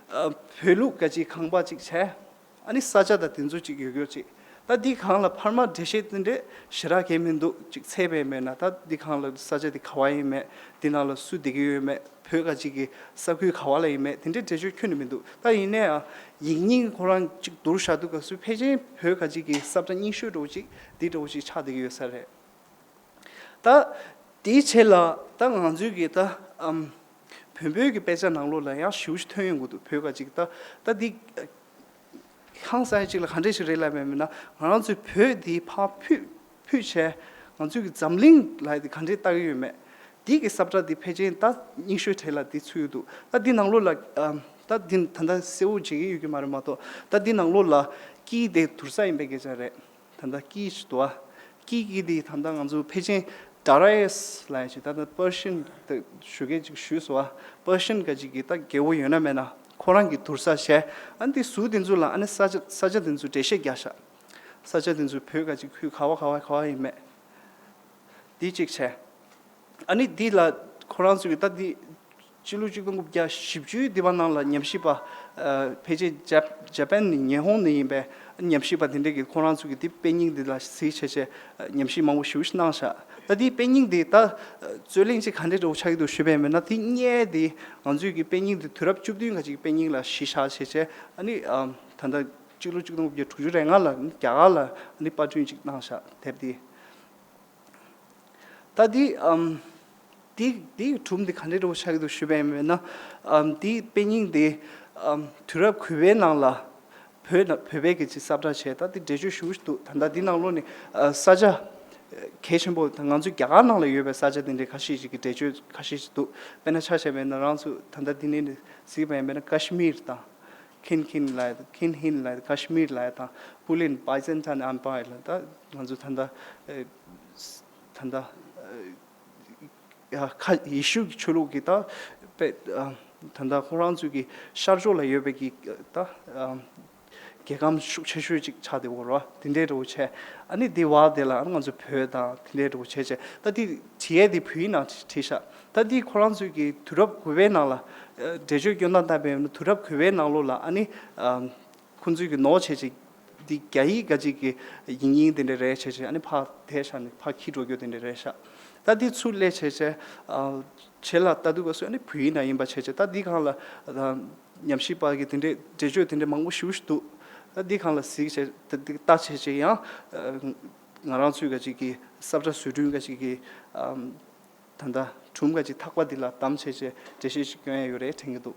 ཨ་བོད་ལུགས་ག་ཅིག་ཁང་པ་ཅིག་བྱས། ཨ་ནི་ས་ཆ་དང་དེ་ཚོ་ཅིག་ཡོད་ཡོད་ཅིག་ད་འདི་སྒང་ལ་འཕར་མ་འགྲེལ་བཤད་དེ་འདྲས་ཞེ་དྲག་གང་མི་འདུག་ཅིག་བཙལ་བས་མེད་ན། ད་འདི་སྒང་ལ་ས་ཆ་འདི་ག་བ་ཡིན་མེད། འདི་ནང་ལ་སུ་བསྡད་ཀྱི་ཡོད་མེད། བོད་ག་ཅིག་གི་ས་ཁུལ་ག་བ་ལ་ཡིན་མེད། དེ་འདྲས་འགྲེལ་བརྗོད་ཁྱོན་ནས་མི་འདུག་ད་ཡིན་ནའི་ཨ་ཡིག་རྙིང་ཁོ་རང་ཅིག་བསྡུར་བཞག་དུས་སྐབས་སུ་ཕལ་ཆེར་བོད་ག་ཅིག་གི་ས་བཀྲ་རྙིང་ཤོས་འདྲ་བོ་ཅིག་འདི་འདྲ་བོ་ཅིག་ཆགས་བསྡད་ཀྱི་ཡོད་ས་རེད། ད་དེའི་ཆེད་ལ་ད་ང་ཚོའི་གི་ད་ཨམ་བོན་པོའི་གི་དཔེ་ཆ་ནང་ལོགས་ལ་ཡང་ཞེ་པོ་ཅིག་ཐོན་ཡོང་གི་འདུག་བོད་ག་ཅིག་ད་ད་འདི་ཧང་སང་ཅིག་ལ་ག་འདྲས་ཞིག་རེད་ལབ་པ་ཡིན་ན། ང་རང་ཚོའི་བོད་འདི་ཕར་ཕུད་ཕུད་བྱས། ང་ཚོའི་གི་འཛམ་གླིང་ལ་འདི་ག་འདྲས་ལྟ་གི་ཡོད་མེད། འདི་གི་ས་བཀྲ་འདི་ཕལ་ཆེར་ད་རྙིང་ཤོས་གྲས་ལ་འདི་ཚུད་ཡོད་འདུག་ད་འདི་ནང་ལོགས་ལ་ཨམ་ད་འདི་ད་ལྟ་གསལ་པོ་མཇལ་གི་ཡོད་ཀྱི་མ་རེད་མ་གཏོགས། ད་འདི་ནང་ལོགས་ལ་ཀི་དེ་དུར་ས་ཡིན་པའི་སྐད་ཆ་རེད། ད་ལྟ་ཀི་ཞིག་འདུག་ཨ། ཀི་ཀི་འདི་ད་ལྟ་ང་ཚོ་ཕལ་ཆེར་ཌ་ར་ཡས་ལབ་ཡ་ཞིག་ད་ལྟ་པར་ཤན་དེ་ཞུ་མཁན་ཅིག་ཞུས་སོང་ཨ། པར་ཤན་ག་ཅིག་གི་ད་རྒྱལ་པོ་ཡོད་ན་མེད་ན་ཁོ་རང་གི་དུར་ས་བྱས། ཨ་འདི་ཟུར་དེ་ཚོ་ལ་ཨ་ནི་ས་ཆ་ས་ཆ་དེ་ཚོ་འགྲེལ་བཤད་རྒྱག་ཤག་ས་ཆ་དེ་ཚོ་བོད་ག་ཅིག་ཁུལ་ག་བ་ག་བ་ག་བ་ཡིན་མེད། འདི་གཅིག་བྱས། ཨ་ནི་འདི་ལ་ཁོ་རང་ཚོ་གི་ད་འདི་སྤྱི་ལོ་གཅིག་སྟོང་དགུ་བརྒྱ་བཞི་བཅུ་འདི་བ་ནང་ལ་ཉམས་ཞིབ་པ་ཨ་ཕལ་ཆེར་ཇ་ཇ་པན་ནས་ཉི་ཧོང་ནས་ཡིན་པའི་ཉམས་ཞིབ་པ་དེ་འདྲས་ཀྱིས་ཁོ་རང་ཚོ་གི་འདི་དཔེ་རྙིང་འདི་ལ་གཟིགས་བྱས་བྱས་ཉམས་ཞིབ་མང་པོ་ཞེ་པོ་ཞིག་གནང་ཤག་ད་འདི་དཔེ་རྙིང་འདི་ད་རྩོད་གླེང་ཅིག་ག་འདྲས་འདྲ་བོ་ཆགས་ཀྱི་འདུག་ཞུས་པ་ཡིན་ན། འདི་སྔོན་འདི་ང་ཚོའི་གི་དཔེ་རྙིང་འདི་དུས་རབས་བཅུ་བདུན་ག་ཅིག་དཔེ་རྙིང་ལ་གཞི་བཞག་བྱས་བྱས། ཨ་ནི་ཨ་ད་ལྟ་སྤྱི་ལོ་གཅིག་སྟོང་དགུ་བརྒྱ་དྲུག་ཅུ་རེ་ལྔ་ལ་རྒྱ་གར་ལ་ཨ་ནི་པར་སྐྲུན་ཅིག་གནང་ཤག་དེབ་འདི། ད་འདི་ཨམ་འདི་འདི་གྲུབ་འདི་ག་འདྲས་འདྲ་བོ་ཆགས་ཀྱི་འདུག་ཞུས་པ་ཡིན་ན། ཨམ་འདི་དཔེ་རྙིང་འདི་ཨམ་དུས་རབས་གུང་པའི་ནང་ལ་བོད་ན་བོད་པའི་གི་ཅིག་ས་བཀྲ་བྱས། ད་འདི་འགྲེལ་བརྗོད་ཞུ་འདུག་ད་ལྟ་འདི་ནང་ལོགས་ནས་ཨ་ས་ཆ་ གལ་ཆེན་པོ་ང་ཚོའི་རྒྱ་གར་ནང་ལ་ཡོད་པའི་ས་ཆ་དེ་འདྲའི་ཁ་ཤས་ཤིག་གི་འགྲེལ་བརྗོད་ཁ་ཤས་ཤིག་འདུག་དཔེར་ན་ཆ་བཞག་པ་ཡིན་ན་རང་ཚོ་ད་ལྟ་འདི་ནས་གཟིགས་པ་ཡིན་པ་ན་ཀ་ཤི་མིར་དང་ཁིན་ཁིན་ལབ་ཡ་ཁིན་ཧིན་ལབ་ཡ་ཀ་ཤི་མིར་ལབ་ཡ་དང་པུ་ལིན་Byzantine Empire ལ་ད་ང་ཚོ་ད་ལྟ་ཨེ་ད་ལྟ་ཨེ་ཡ་ཁ་ཡེ་ཤུ་གི་ཆོས་ལུགས་ཀྱི་ད་དཔེ་ཨ་ད་ལྟ་ཁོ་རང་ཚོའི་གི་ཤར་ཕྱོགས་ལ་ཡོད་པའི་གི་ད་ཨ་རྒྱལ་ཁམས་ཤུགས་ཆེ་ཤོས་ཅིག་ཆགས་བསྡད་ཡོད་རེད་བ། དེ་འདྲའི་འདྲ་བོ་བྱས། ཨ་ནི་དེ་བར་དེ་ལ་ཨ་ནི་ང་ཚོ་བོད་དང་དེ་འདྲའི་འདྲ་བོ་བྱས་བྱས། ད་དེ་བྲིས་ཡས་དེ་བོད་ཡིག་ནང་བྲིས་བཞག་ད་དེ་ཁོ་རང་ཚོའི་གི་དུས་རབས་དགུ་པའི་ནང་ལ་ཨ་འགྲེལ་བརྗོད་སྐྱོན་སྟངས་བལྟས་པ་ཡིན་ན་དུས་རབས་དགུ་པའི་ནང་ལོགས་ལ་ཨ་ནི་ཨ་ཁོང་ཚོའི་གི་ནོར་བྱས་བྱས། འདི་རྒྱ་ཡིག་ག་ཅིག་གི་ཡིག་རྙིང་དེ་འདྲ་རེད་བྱས་བྱས། ཨ་ནི་ཕར་དེད་བཞག་ནས་ཕར་འཁྱེར་འགྲོ་རྒྱུ་དེ་འདྲ་རེད་ཤག་ད་འདི་ཚུར་སླེབས་བྱས་བྱས་ཨ་བྱས་ལ་ལྟ་དུས་སྐབས་སུ་ཨ་ནི་བོད་ཡིག་ནང་ཡིན་པ་བྱས་བྱས། ད་འདི་སྒང་ལ་ཨ་ཉམས་ཞིབ་པ་གི་དེ་འདྲའི་འགྲེལ་བརྗོད་དེ་འདྲ་མང་པོ་ཞེ་པོ་ཞིག་འདུག་ད་འདི་སྒང་ལ་གཟིགས་བྱས་ད་འདི་ལྟ་བྱས་བྱས་ཡང་ཨ་ང་རང་ཚོའི་ག་ཅིག་གི་ས་བཀྲ་བཟོ་སྐྲུན་ག་ཅིག་གི་ཨ་ད་ལྟ་སྒྲུང་ག་ཅིག་ཐག་པ་འདི་ལ་བསྡམས་བྱས་བྱས་འགྲེལ་བཤད་ཅིག་སྐྱོན་ཡ་ཡོད་རེད་དྲན་གྱི་འདུག་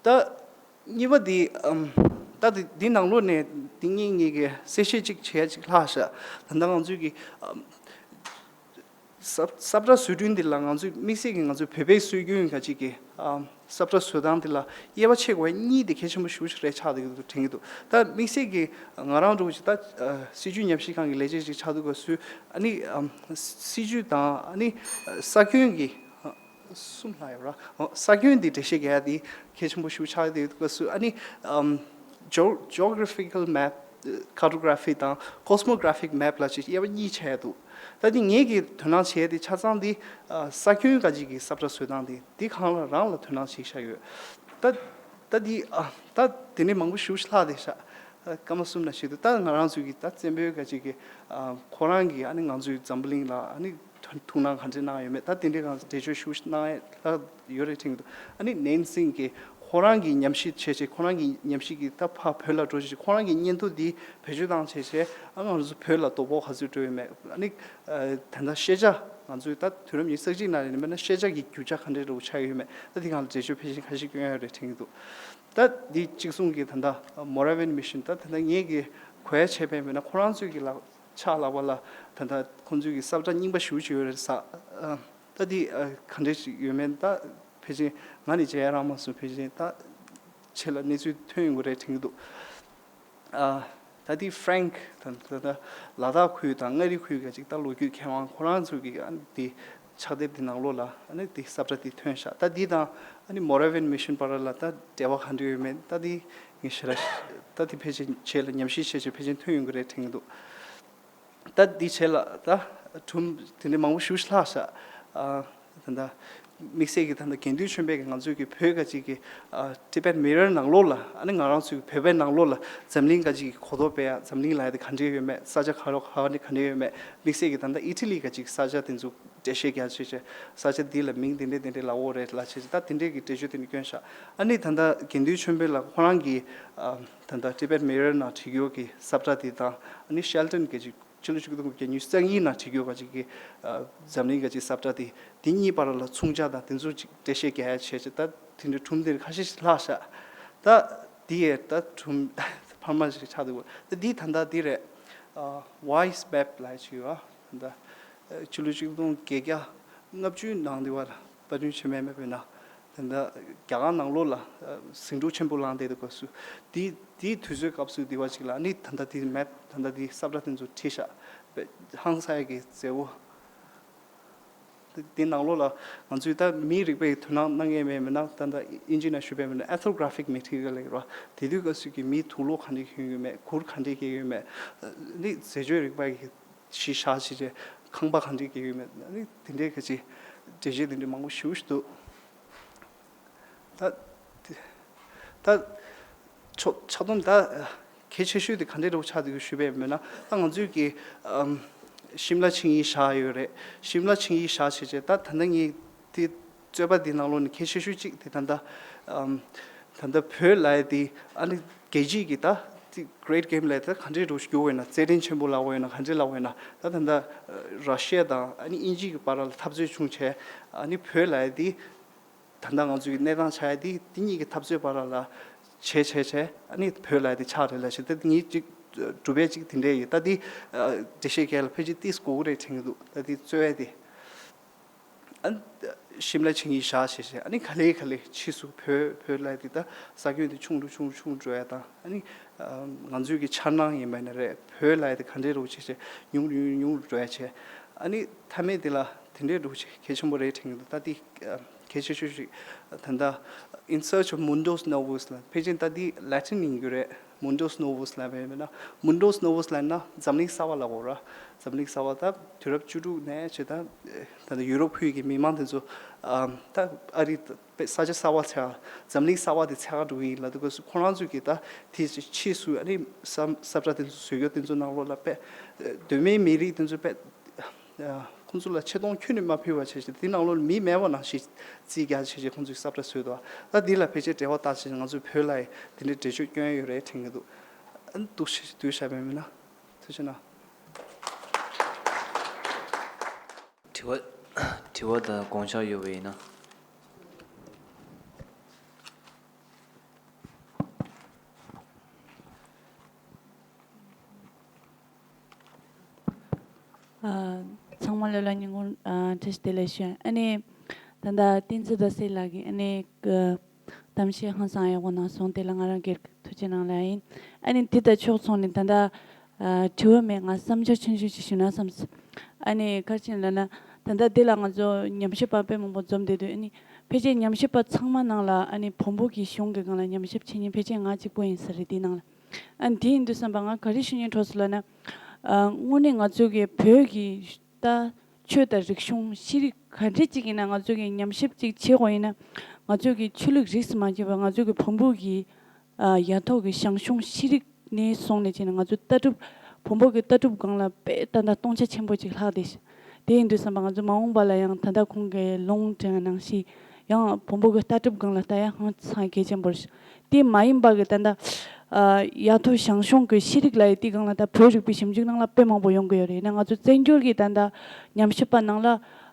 ད་གཉིས་པ་འདི་ཨམ་ད་འདི་འདི་ནང་ལོགས་ནས་འདི་གཉིས་གཉིས་ཀྱི་གསལ་བཤད་ཅིག་བྱས་ཅིག་ལྷག་ཤག་ད་ལྟ་ང་ཚོའི་གི་ཨམ་ས་ས་བཀྲ་བཟོ་སྐྲུན་འདི་ལ་ང་ཚོས་དམིགས་བསལ་གྱི་ང་ཚོའི་བོད་པའི་སྲོལ་རྒྱུན་ག་ཅིག་གི་ཨམ་ས་བཀྲ་བཟོ་སྟངས་འདི་ལ་དབྱེ་བ་ཕྱེ་དགོས་པ་གཉིས་དེ་གལ་ཆེན་པོ་ཞེ་པོ་ཞིག་རེད་ཆགས་འདུག་དྲན་གྱི་འདུག་ད་དམིགས་བསལ་གྱི་ང་རང་འདྲ་བོ་ཞིག་ད་ཨ་སྲིད་བྱུས་ཉམས་ཞིབ་ཁང་གི་ལས་བྱེད་ཅིག་ཆགས་དུས་སྐབས་སུ་ཨ་ནི་ཨམ་སྲིད་བྱུས་དང་ཨ་ནི་ཨ་ས་ཁྱོན་གྱི་ཨ་གསུམ་ལྷག་ཡོད་ར། ཨོ་ས་ཁྱོན་འདི་འགྲེལ་བཤད་རྒྱག་ཡ་དེ་གལ་ཆེན་པོ་ཞེ་པོ་ཆགས་ཡོད་དུས་སྐབས་སུ་ཨ་ནི་ཨམ་Geo- Geographical Map, Cartography དང་Cosmographic Map ལ་ཅིག་དབྱེ་བ་གཉིས་ཕྱེ་ཡ་འདུག་ད་འདི་ངེད་ཀྱིས་དོ་སྣང་བྱས་ཏེ་ཆ་ཚང་འདི་ཨ་ས་ཁྱོན་ག་ཅིག་གི་ས་བཀྲ་བཟོ་སྟངས་འདི་འདི་གང་ལ་རང་ལ་དོ་སྣང་བྱེད་བཞག་ཡོད། ད་ད་འདི་ཨ་ད་དེ་ནས་མང་པོ་ཞེ་པོ་ཞིག་ལྷག་བསྡད་ཤག་ཨ་སྐར་མ་གསུམ་ན་ཞིག་འདུག་ད་ང་རང་ཚོའི་གི་ད་བཙན་པོའི་ག་ཅིག་གི་ཨ་ཁོ་རང་གི་ཨ་ནི་ང་ཚོའི་འཛམ་བུ་གླིང་ལ་ཨ་ནི་ཐུགས་སྣང་ག་འདྲ་གནང་ཡོད་མེད། ད་དེ་འདྲའི་སྒང་འགྲེལ་བརྗོད་ཞུ་གནང་ཡ་ལ་ཡོད་རེད་དྲན་གྱི་འདུག་ཨ་ནི་ནན་སིང་གིས་ཁོ་རང་གི་ཉམས་ཞིབ་བྱས་བྱས། ཁོ་རང་གི་ཉམས་ཞིབ་ཀྱི་ད་ཕར་བོད་ལ་འགྲོ་བྱས་ཁོ་རང་གི་བརྙན་ཐུང་འདི་བེད་སྤྱོད་བཏང་བྱས་བྱས། ཨ་ང་ཚོ་བོད་ལ་དོ་ཕོག་ག་ཚོད་འགྲོ་ཡོད་མེད། ཨ་ནི་ཨ་ད་ལྟ་ཤེས་བྱ་ང་ཚོའི་ད་དུས་རབས་ཉི་ཤུ་རྩ་གཅིག་ནང་ནས་མིན་ན་ཤེས་བྱ་གི་རྒྱུ་ཆ་ག་འདྲ་འདྲ་བོ་ཆགས་ཡོད་མེད། ད་དེ་སྒང་ལ་འགྲེལ་བརྗོད་ཕལ་ཆེར་ཁ་ཤས་སྐྱོན་ཡོད་རེད་དྲན་གྱི་འདུག་ད་འདི་གཅིག་མཚུངས་ཀྱི་ད་ལྟ་Moravian Mission ད་ད་ལྟ་ངེད་ཀྱི་གོ་ཡ་བྱས་པའི་མིན་ན་ཁོ་རང་ཚོའི་གི་ལག་ཕྱག་ལག་པ་ལ་ད་ལྟ་ཁོང་ཚོའི་གི་ས་བཀྲ་རྙིང་པ་ཞེ་པོ་ཅིག་ཡོད་རེད་ཟེར། ཨ་ད་འདི་ཨ་ག་འདྲས་ཞིག་ཡོད་མེད་ད་ཕལ་ཆེར་ང་ནི་མཇལ་ཡ་རག་མ་སོང་། ཕལ་ཆེར་ད་ཆེད་ལ་གནས་ཚུལ་ཐོན་ཡོང་གི་རེད་དྲན་གྱི་འདུག་ཨ་ད་འདི་Frank ད་ད་ད་ལ་དྭགས་ཁུལ་དང་མངའ་རིས་ཁུལ་ག་ཅིག་ད་ལོ་རྒྱུས་མཁས་དབང་ཁོ་རང་ཚོའི་གི་ཨ་འདི་ཕྱག་དེབ་འདི་ནང་ལོགས་ལ་ཨ་ནི་འདི་ས་བཀྲ་འདི་ཐོན་ཤག་ད་འདི་དང་ཨ་ནི་Moravian Mission བར་ལ་ད་འབྲེལ་བ་ག་འདྲ་ཡོད་མེད་ད་འདི་ངས་ཞེ་དྲག་ད་འདི་ཕལ་ཆེར་ཆེད་ལ་ཉམས་ཞིབ་བྱས་བྱས་ཕལ་ཆེར་ཐོན་ཡོང་གི་རེད་དྲན་གྱི་འདུག་ད་འདི་བྱས་ལ་ད་སྒྲུང་དེ་འདྲ་མང་པོ་ཞེ་པོ་ཞིག་ལྷག་ཤག་ཨ་ད་ད་དམིགས་བསལ་གྱི་ད་ད་དགེ་འདུན་ཆོས་འཕེལ་གྱིས་ང་ཚོའི་གི་བོད་ག་ཅིག་གི་ཨ་Tibet Mirror ནང་ལོགས་ལ་ཨ་ནི་ང་རང་ཚོའི་བོད་པའི་ནང་ལོགས་ལ་འཛམ་གླིང་ག་ཅིག་གི་གོ་རྟོགས་སྤེལ་ཡ། འཛམ་གླིང་ལབ་ཡ་དེ་ག་འདྲ་ཡོད་མེད། ས་ཆ་ག་རེ་ག་ནས་ག་འདྲ་ཡོད་མེད། དམིགས་བསལ་གྱི་ད་ད་ཨི་ཊ་ལི་ག་ཅིག་གི་ས་ཆ་དེ་ཚོ་འགྲེལ་བཤད་རྒྱག་བྱས་བྱས། ས་ཆ་འདི་ལ་མིང་དེ་འདྲ་དེ་འདྲ་ལབ་ཡོད་རེད་ལབ་བྱས་བྱས་ད་དེ་འདྲའི་གི་འགྲེལ་བརྗོད་དེ་འདྲ་བསྐྱོན་ཤག་ཨ་ནི་ད་ད་དགེ་འདུན་ཆོས་འཕེལ་ལགས་ཁོ་རང་གི་ཨ་ད་ད་Tibet Mirror ནང་བྲིས་ཡོད་གི་ས་བཀྲ་དེ་དང་ཨ་ནི་Shelton ག་ཅིག་ཕྱི་ལོ་ཆིག་སྟོང་དགུ་བརྒྱ་ཉི་ཤུ་རྩ་གཉིས་ནང་བྲིས་ཡོད་ག་ཅིག་གི་ཨ་འཛམ་གླིང་ག་ཅིག་ས་བཀྲ་དེ་དེ་གཉིས་བར་ལ་མཚུངས་ཆ་དང་དེ་ཚོ་ཅིག་འགྲེལ་བཤད་རྒྱག་ཡ་བྱས་བྱས། ད་དེ་འདྲའི་སྒྲུང་དེ་ཁ་ཤས་ཤིག་ལྷག་ཤག་ད་དེ་ཡས་ད་སྒྲུང་འཕར་མ་ཞིག་ཆགས་འདུག་ད་འདི་ད་ད་འདི་རེད། ཨ་Wise Map ལབ་ཅིག་ཡོད། ཨ་ད་ཕྱི་ལོ་ཆིག་སྟོང་བརྒྱད་བརྒྱ་ལྔ་བཅུ་ནང་དེ་བར་པར་སྐྲུན་བྱས་མེད་མེད་པས་ན། ད་ལྟ་རྒྱ་གར་ནང་ལོགས་ལ་ཨ་ཟིང་འཁྲུག་ཆེན་པོ་ལངས་བསྡད་དུས་སྐབས་སུ། དེ་དེའི་དུས་ཚོད་སྐབས་སུ་དེ་བ་ཅིག་ལ་ནི་ད་ལྟ་དེ་མེབ་ད་ལྟ་དེ་ས་བཀྲ་དེ་ཚོ་བྲིས་ཤག་པས་ཧང་སང་ཡ་གི་མཛེས་པོ། དེ་དེ་ནང་ལོགས་ལ་ང་ཚོས་ད་མིའི་རིག་པའི་དོ་སྣང་གནང་མཁན་མེད་མེད་ན། ད་ལྟ་ཨིན་ཇི་ནང་ཞུས་པའི་མིན་ན་ethnographic material ལབ་ཀྱི་རེད་བ། དེ་དུས་སྐབས་སུ་གི་མིའི་དུག་ལོག་ག་འདྲས་ཡོད་མེད། གུར་ག་འདྲས་ཡོད་མེད། ནི་རྫས་སྦྱོར་རིག་པ་གི་གཞི་བཞག་བྱས་བྱས་ཁང་པ་ག་འདྲས་ཀྱི་ཡོད་མེད། ཨ་ནི་དེ་འདྲའི་ག་ཅིག་འགྲེལ་བཤད་དེ་འདྲ་མང་པོ་ཞེ་པོ་ཞིག་འདུག་ད་དེ་ད་ཆོ་ཆ་ཚང་ད་གལ་ཆེ་ཤོས་དེ་ག་འདྲས་འདྲ་བོ་ཆགས་འདུག་ཞུས་པས་མེད་ན། ད་ང་ཚོའི་གི་ཨམ་ཤིམ་ལ་ཆིངས་ཡིག་བཞག་ཡོད་རེད། ཤིམ་ལ་ཆིངས་ཡིག་བཞག་བྱས་བྱས་ད་ད་ལྟ་ངས་དེ་རྩོད་པ་འདི་ནང་ལོགས་ནས་གལ་ཆེ་ཤོས་གཅིག་དེ་ད་ལྟ་ཨམ་ད་ལྟ་བོད་ལབ་ཡ་དེ་ཨ་ནི་རྒྱལ་སྤྱིའི་གི་ད་དེ་Great Game ལབ་ཡ་དེ་ག་འདྲས་འདྲ་བོ་ཞིག་གྱུར་བ་ཡིན་ན། རྩེད་འགྲན་ཆེན་པོ་ལབ་པ་ཡིན་ན་ག་འདྲས་ལབ་པ་ཡིན་ན། ད་ད་ལྟ་ར་ཤི་ཡ་དང་ཨ་ནི་དབྱིན་ཇི་གི་བར་ལ་འཐབ་རྩོད་བྱུང་བྱས། ཨ་ནི་བོད་ལབ་ཡ་དེ་ད་ལྟ་ང་ཚོའི་གི་གནས་སྟངས་ཆགས་ཡ་དེ་དེ་གཉིས་ཀྱི་འཐབ་རྩོད་བར་ལ་བྱས་བྱས་བྱས། ཨ་ནི་བོད་ལབ་ཡ་དེ་ཆགས་རེད་ལབ་བྱས། ད་དེ་ངས་གཅིག་ གྲུབ་པའི་ཅིག་དེ་འདྲས་ཡོད། ད་འདི་འགྲེལ་བཤད་རྒྱག་ལ་ཕལ་ཆེར་ཏིས་དགོས་ཀྱི་རེད་དྲན་གྱི་འདུག། ད་འདི་རྩོད་ཡ་དེ། ཨ་ཤིམ་ལ་ཆིངས་ཡིག་བཞག་བྱས་བྱས། ཨ་ནི་ག་ལེ་ག་ལེ་ཕྱིས་སུ་བོད་བོད་ལ་དེ་ད་ས་ཁྱོན་དེ་ཆུང་རུ་ཆུང་རུ་ཆུང་རུ་འགྲོ་ཡ་དང་། ཨ་ནི་ང་ཚོའི་གི་འཆར་སྣང་ཡིན་པ་ཡིན་ན་རེད། བོད་ལ་དེ་ག་འདྲས་རུ་བྱས་བྱས་ཉུང་རུ་ཉུང་རུ་ཉུང་རུ་འགྲོ་ཡ་བྱས། ཨ་ནི་མཐའ་མའི་དེ་ལ་དེ་འདྲས་རུ་བྱས་གལ་ཆེན་པོ་རེད་དྲན་གྱི་འདུག། ད་དེ་གལ་ཆེ་ཤོས་ཤིག་ད་ལྟ་In Search of Mundus Novus ལ་ཕལ་ཆེར་ད་དེ་ལ་ཏིན་ཡིན་རྒྱུ་རེད། Mundus Novus ལབ་པ་ཡིན་ན། Mundus Novus ལབ་ན་འཛམ་གླིང་གསར་བ་ལབ་དགོས་ར། འཛམ་གླིང་གསར་བ་ད་དུས་རབས་བཅུ་དྲུག་ནས་བྱས་ད་ད་ལྟ་ཡུ་རོབ་ཁུལ་གྱི་མི་མང་དེ་ཚོ་ཨམ་ད་ཨ་རི་ད་ས་ཆ་གསར་བ་ཚེ་འཛམ་གླིང་གསར་བ་དེ་ཚེ་ག་འགྲོ་གི་ཡིན་ལབ་དུས་སྐབས་སུ་ཁོ་རང་ཚོས་ཀྱི་ད་དེ་ཕྱིས་སུ་ཨ་ནི་ས་ས་བཀྲ་དེ་ཚོ་བཟོ་རྒྱུ་དེ་ཚོ་ནང་ལོགས་ལ་དཔེ་གདོད་མའི་མི་རིགས་དེ་ཚོ་དཔེ། ཁོང་ཚོ་ལ་ཆེ་མཐོང་ཁྱོན་ནས་མ་ཕུལ་བ་བྱས་བྱས། དེ་ནང་ལོགས་ལ་མི་མེད་པ་ནང་བཞིན་རྩིས་རྒྱག་བྱས་བྱས་ཁོང་ཚོས་ས་བཀྲ་བཟོས་འདུག། ད་འདི་ལ་ཕལ་ཆེར་འབྲེལ་བ་བཏགས་བྱས་ང་ཚོས་བོད་ལ་ཡང་དེ་འདྲའི་འགྲེལ་བརྗོད་སྐྱོན་ཡོད་རེད་དྲན་གྱི་འདུག། ཨ་ནི་འདུག་ཞེས་འདུག་བྱས་པ་མིན་ན། ཐུགས་རྗེ་གནང་། དྲི་བ་དྲི་བ་དང་དགོངས་འཆར་ཡོད་པ་ཡིན་ན། ཨ། ཚང་མ་ལ་ལ་ཉིན་གུང་ཨ་བཀྲ་ཤིས་བདེ་ལེགས་ཞུ། ཨ་ནི་ད་ལྟ་བསྟན་འཛིན་རྡོ་རྗེ་ལགས་ཀྱིས་ཨ་ནི་ག་གཏམ་བཤད་ཧང་སང་ཡག་པོ་གནང་སོང་། དེ་ལ་ང་རང་སྒེར་ཐུགས་རྗེ་གནང་ལ་ཡིན། ཨ་ནི་དེ་དང་ཕྱོགས་མཚུངས་ནས་ད་ལྟ་ཨ་དྲི་བ་མེད། ང་བསམ་འཆར་ཆུང་ཆུང་ཞིག་ཞུ་ན་བསམས། ཨ་ནི་ག་རེ་བྱས་ལབ་ན། ད་ལྟ་འདི་ལ་ང་ཚོ་ཉམས་ཞིབ་པ་དཔེ་མང་པོ་འཛོམས་བསྡད་འདུག། ཨ་ནི་ཕལ་ཆེར་ཉམས་ཞིབ་པ་ཚང་མ་ནང་ལ་ཨ་ནི་བོན་པོ་གི་གཞུང་གི་སྒང་ལ་ཉམས་ཞིབ་བྱེད་མཁན་ཕལ་ཆེར་ང་གཅིག་པུ་ཡིན་ས་རེད། དེའི་ནང་ལ། ཨ་ནི་དེ་ཡིན་དུས་ཙམ་པ་ང་ག་རེ་ཞུ་སྙིང་འདོད་སོང་ལབ་ན། ཨ་དངོས་གནས་ང་ཚོ་གི་བོད་ཀྱི་ད་ཆོས་དང་རིག་གཞུང་ཤེས་རིག་ག་འདྲས་ཅིག་ཡིན་ན། ང་ཚོ་གི་ཉམས་ཞིབ་ཅིག་བྱེད་དགོས་ཡིན་ན། ང་ཚོ་གི་ཆོས་ལུགས་རིས་སུ་མ་ཆད་པ་ང་ཚོ་གི་བོན་པོ་གི་ཨ་ཡ་ཐོག་གི་ཞང་ཞུང་ཤེས་རིག་ནས་བཟུང་ནས་བྱས་ན་ང་ཚོ་ལྟ་གྲུབ་བོན་པོ་གི་ལྟ་གྲུབ་སྒང་ལ་དཔེ་ད་ལྟ་སྟོང་ཆ་ཆེན་པོ་ཅིག་ལྷག་བསྡད་ཤག། དེ་ཡིན་དུས་ཙམ་པ་ང་ཚོ་མ་འོངས་པ་ལ་ཡང་ད་ལྟ་ཁོང་གི་ལུང་དྲངས་ནང་བཞིན་ཡང་བོན་པོ་གི་ལྟ་གྲུབ་སྒང་ལ་ལྟ་ཡ་ཧང་སང་གལ་ཆེན་པོ་རེད་ཤག། དེ་མ་ཡིན་པ་གི་ད་ལྟ་ཨ་ཡ་ཐོག་ཞང་ཞུང་གི་ཤེས་རིག་ལབ་ཡ་དེ་སྒང་ལ་ད་བོད་རིག་པའི་ཞིབ་འཇུག་ནང་ལ་དཔེ་མང་པོ་ཡོང་གི་ཡོད་རེད། ཡིན་ན་ང་ཚོ་བཙན་བྱོལ་གྱི་ད་ལྟ་ཉམས་ཞིབ་པ་ནང་ལ་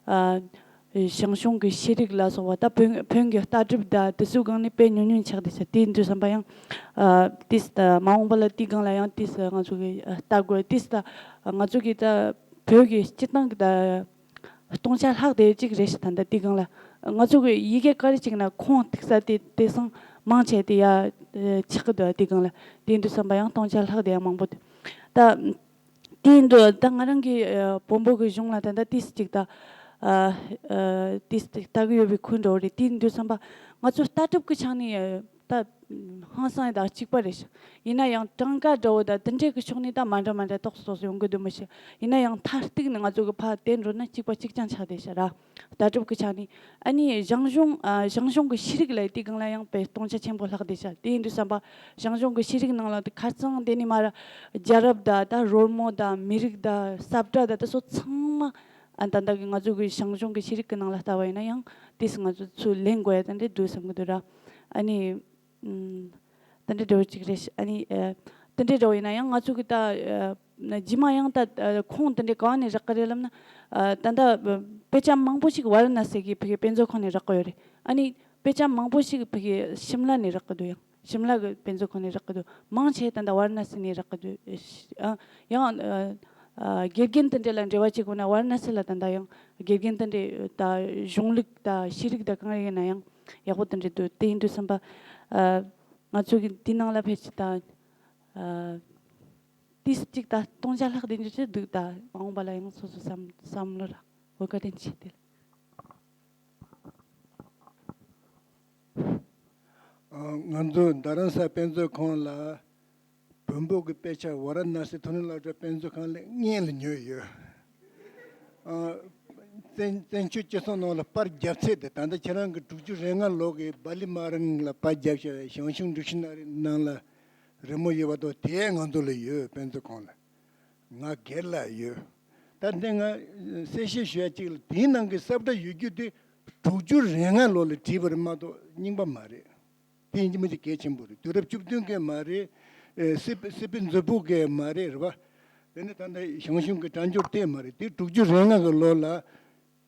ཨ། ཞང་ཞུང་གི་ཤེས་རིག་ལ་སོགས་པ་ད་བོན་བོན་གྱི་ལྟ་གྲུབ་དང་དེ་ཚོའི་སྒང་ནས་དཔེ་ཉུང་ཉུང་ཆགས་བསྡད་ཤག། དེ་ཡིན་དུས་ཙམ་པ་ཡང་ཨ་ཏིས་ད་མ་འོངས་པ་ལ་དེའི་སྒང་ལ་ཡང་ཏིས་ང་ཚོ་གི་ལྟ་དགོས། ཏིས་ད་ང་ཚོ་གི་ད་བོད་ཀྱི་སྤྱིར་བཏང་གི་ད་སྟོང་ཆ་ལྷག་བསྡད་ཅིག་རེད་ཤག། ད་ད་དེའི་སྒང་ལ་ང་ཚོ་གི་ཡི་གེ་ག་རེ་ཅིག་ན་ཁུངས་ཐིག་ས་དེ་དེང་སང་མང་ཆེ་དེ་ཡ་ཆགས་ཀྱི་འདུག། དེའི་སྒང་ལ་དེ་ཡིན་དུས་ཙམ་པ་ཡང་སྟོང་ཆ་ལྷག་བསྡད་ཡ་མང་པོ་འདུག། ད། དེ་ཡིན་དུས་ད་ང་རང་གི་ཨ་བོན་པོ་གི་གཞུང་ལ་ད་ལྟ་ཏིས་ཅིག་ད་ཨ་ཨ་ཏིས་ཅིག་ལྟ་གི་ཡོད་པའི་ཁུལ་འདྲ་བོ་རེད། དེ་ཡིན་དུས་ཙམ་པ་ང་ཚོ་ལྟ་གྲུབ་ཀྱི་ཆ་ནས་ཨ་ད་ཧང་སང་ཡ་ད་གཅིག་པ་རེད་ཤག། ཡིན་ན་ཡང་གྲངས་ཀ་འདྲ་བོ་ད་དེ་འདྲས་ཀྱི་ཕྱོགས་ནས་ད་མ་འདྲ་མ་འདྲ་ཏོག་ཙམ་ཏོག་ཙམ་ཡོང་གི་འདུག་མི་ཤེས། ཡིན་ན་ཡང་མཐར་གཏུགས་ནས་ང་ཚོ་གི་ཕར་བལྟས་འགྲོ་ན་གཅིག་པ་གཅིག་རྐྱང་ཆགས་བསྡད་ཤག་ར། ལྟ་གྲུབ་ཀྱི་ཆ་ནས། ཨ་ནི་ཞང་ཞུང་ཨ་ཞང་ཞུང་གི་ཤེས་རིག་ལབ་དེའི་སྒང་ལ་ཡང་དཔེ་སྟོང་ཆ་ཆེན་པོ་ལྷག་བསྡད་ཤག། དེ་ཡིན་དུས་ཙམ་པ་ཞང་ཞུང་གི་ཤེས་རིག་ནང་ལ་དེ་ཁ་རྩང་དེ་ནས་མར་རྒྱལ་རབས་དང་ད་རོལ་མོ་དང་མི་རིགས་དང་ས་བཀྲ་དང་དེ་ཚོ་ཚང་མ་ཨ་ད་ལྟ་གི་ང་ཚོ་གི་ཞང་ཞུང་གི་ཤེས་རིག་གི་ནང་ལ་ལྟ་བ་ཡིན་ན་ཡང་དེས་ང་ཚོ་ཚུར་ལེན་དགོས་ཡ་དེ་འདྲས་འདུག་བསམ་གི་འདུག་ར། ཨ་ནི། ཨམ། དེ་འདྲ་འདྲ་བོ་ཅིག་རེད་ཤག། ཨ་ནི་ཨ་དེ་འདྲ་འདྲ་བོ་ཡིན་ན་ཡང་ང་ཚོ་གི་ད་ཨ་རྗེས་མ་ཡང་ད་ཨ་ཁུངས་དེ་འདྲ་ག་བ་ནས་རག་གི་རེད་ལབ་ན། ཨ་ད་ལྟ་ཨ་དཔེ་ཆ་མང་པོ་ཞིག་ཝཱ་ར་ཎ་སི་གི་ཕ་གི་དཔེ་མཛོད་ཁང་ནས་རག་གི་ཡོད་རེད། ཨ་ནི་དཔེ་ཆ་མང་པོ་ཞིག་ཕ་གི་ཤིམ་ལ་ནས་རག་གི་འདུག། ཡང་ཤིམ་ལ་གི་དཔེ་མཛོད་ཁང་ནས་རག་གི་འདུག། མང་ཆེ་ད་ལྟ་ཝཱ་ར་ཎ་སི་ནས་རག་གི་འདུག། ཨ་ཡང་ཨ་ཨ་དགེ་རྒན་དེ་འདྲ་ལ་འབྲེལ་བ་བྱེད་དགོས་ན་ཝཱ་ར་ཎ་སི་ལ་ད་ལྟ་ཡང་དགེ་རྒན་དེ་འདྲ་ད་གཞུང་ལུགས་ད་ཤེས་རིག་ད་གང་ཡིན་ན་ཡང་ཡག་པོ་དེ་འདྲ་འདུག། དེ་ཡིན་དུས་ཙམ་པ་ཨ། ང་ཚོ་གི་འདི་ནང་ལ་ཕལ་ཆེར་ད། ཨ། ཏིས་གཅིག་ད་སྟོང་ཆ་ལྷག་བསྡད་རྒྱུ་ཅིག་འདུག། ད་མ་འོངས་པ་ལ་ཡང་སོ་སོ་བསམ་བསམ་བློ་ར་འོ་བཀའ་དྲིན་ཆེ་དེ། ཨ། ང་ཚོ་རྡ་རམ་ས་དཔེ་མཛོད་ཁང་ལ་བོན་པོ་གི་དཔེ་ཆ་ཝཱ་ར་ཎ་སི་མཐོ་རིམ་སློབ་གྲྭ་དཔེ་མཛོད་ཁང་ལ་སྔོན་ལ་ཉོས་ཡོད། ཨ། བཙན་བཙན་བྱོལ་སྤྱི་ཚོགས་ནང་ལ་པར་རྒྱབ་ཚད་དེ་ད་ལྟ་ཁྱེད་རང་གི་དྲུག་ཅུ་རེ་ལྔ་ལོ་གི་བ་ལི་མ་རན་ལ་པར་རྒྱབ་བྱས་ཞང་ཞུང་འབྲི་ཤུ་ན་རི་ནང་ལ་རི་མོ་ཡོད་པ་དང་དེ་ང་ཚོ་ལ་ཡོད། དཔེ་མཛོད་ཁང་ལ་ང་སྒེར་ལ་ཡོད། ད་འདི་ང་གསལ་བཤད་ཞུ་ཡ་གཅིག་ལ་དེའི་ནང་གི་ས་བཀྲ་ཡོད་རྒྱུ་དེ་དྲུག་ཅུ་རེ་ལྔ་ལོ་ལ་བྲིས་པ་རེད་མ་གཏོགས་རྙིང་པ་མ་རེད། དེ་ཡིན་གྱི་མིན་གྱི་གལ་ཆེན་པོ་རེད། དུས་རབས་བཅུ་བདུན་གྱི་མ་རེད། ཨེ་སི་པི་སི་པི་མཛོད་ཕུག་གི་མ་རེད། རེད་པ། དེ་ནི་ད་ལྟ་ཞང་ཞུང་གི་བྲང་འགྱུར་དེ་མ་རེད། དེ་དྲུག་ཅུ་རེ་ལྔ་གི་ལོ་ལ་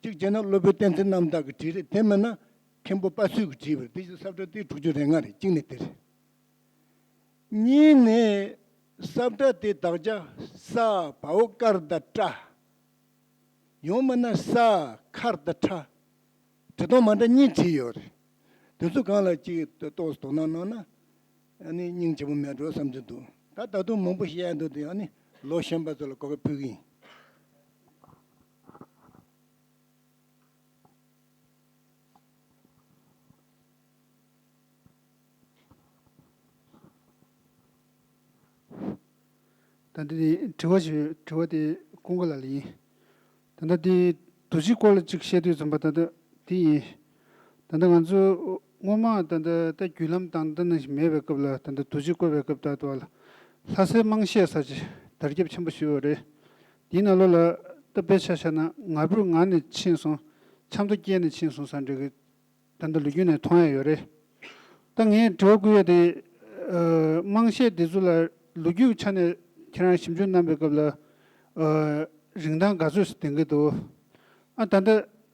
གཅིག་བྱས་ན་སློབ་དཔོན་བསྟན་འཛིན་རྣམ་དག་གིས་བྲིས་རེད། དེ་མིན་ན་མཁན་པོ་དཔའ་སུས་ཀྱིས་བྲིས་པ་རེད། དེ་བཞིན་ས་བཀྲ་དེ་དྲུག་ཅུ་རེ་ལྔ་རེད། གཅིག་ནི་དེ་རེད། གཉིས་ནི་ ས་བཀྲ་དེ་དག་ཆ་ས་བ་འོག་དཀར་ད་བཀྲ། ཡང་མིན་ན་ས་མཁར་ད་ཁྲ། འབྲི་སྟངས་མ་འདྲ་གཉིས་བྲིས་ཡོད་རེད། དེ་ཚོ་གང་ལ་ཅིག་ཏོག་ཙམ་དོ་སྣང་གནང་ན་ཨ་ནི་སྙིང་རྗེ་པོ་མེད་འགྲོ་བསམ་གྱི་འདུག་ད་ད་དུང་མང་པོ་བཤད་ཡ་འདུག་དེ་ཨ་ནི་ལོ་གཞོན་པ་ཚོ་ལ་གོ་སྐབས་ཕུལ་གི་ཡིན། ད་ལྟ་དེ་དྲི་བ་ཞིག་དྲི་བ་དེ་ཀུན་དགའ་ལགས་ལ་ཡིན། ད་ལྟ་དེ་རྡོ་རྗེ་སྐོར་ལ་གཅིག་བཤད་དུས་ཙམ་པ་ད་ལྟ་དེ་ཡིན། ད་ལྟ་ང་ཚོ་སྔོན་མ་ད་ལྟ་ད་བརྒྱུད་ལམ་དང་འདི་ནང་བཞིན་མེད་པའི་སྐབས་ལ་ད་ལྟ་རྡོ་རྗེ་བཀོད་པའི་སྐབས་ད་ལྟ་བ་ལ་ལྷ་སའི་དམངས་གཞས་ཟེར་ཅིག་དར་ཁྱབ་ཆེན་པོ་ཞིག་ཡོད་རེད། དེའི་ནང་ལོགས་ལ་ད་དཔེ་ཆ་བཞག་ན་ང་ཕོད་ངར་ནས་ཕྱིན་སོང་། ཆབ་མདོ་སྐྱེས་ནས་ཕྱིན་སོང་ཟེར་འདྲ་གི་ད་ལྟ་ལོ་རྒྱུས་ནས་མཐོང་ཡ་ཡོད་རེད། ད་ངས་དྲི་བ་བཀོད་ཡ་དེ་ཨ་དམངས་གཞས་འདི་ཚོ་ལ་ལོ་རྒྱུས་ཆ་ནས་ཁྱེད་རང་ཞིབ་འཇུག་གནང་པའི་སྐབས་ལ་ཨ་རིན་ཐང་ག་ཚོད་ལྡན་གྱི་འདུག་ཨ་ད་ལྟ་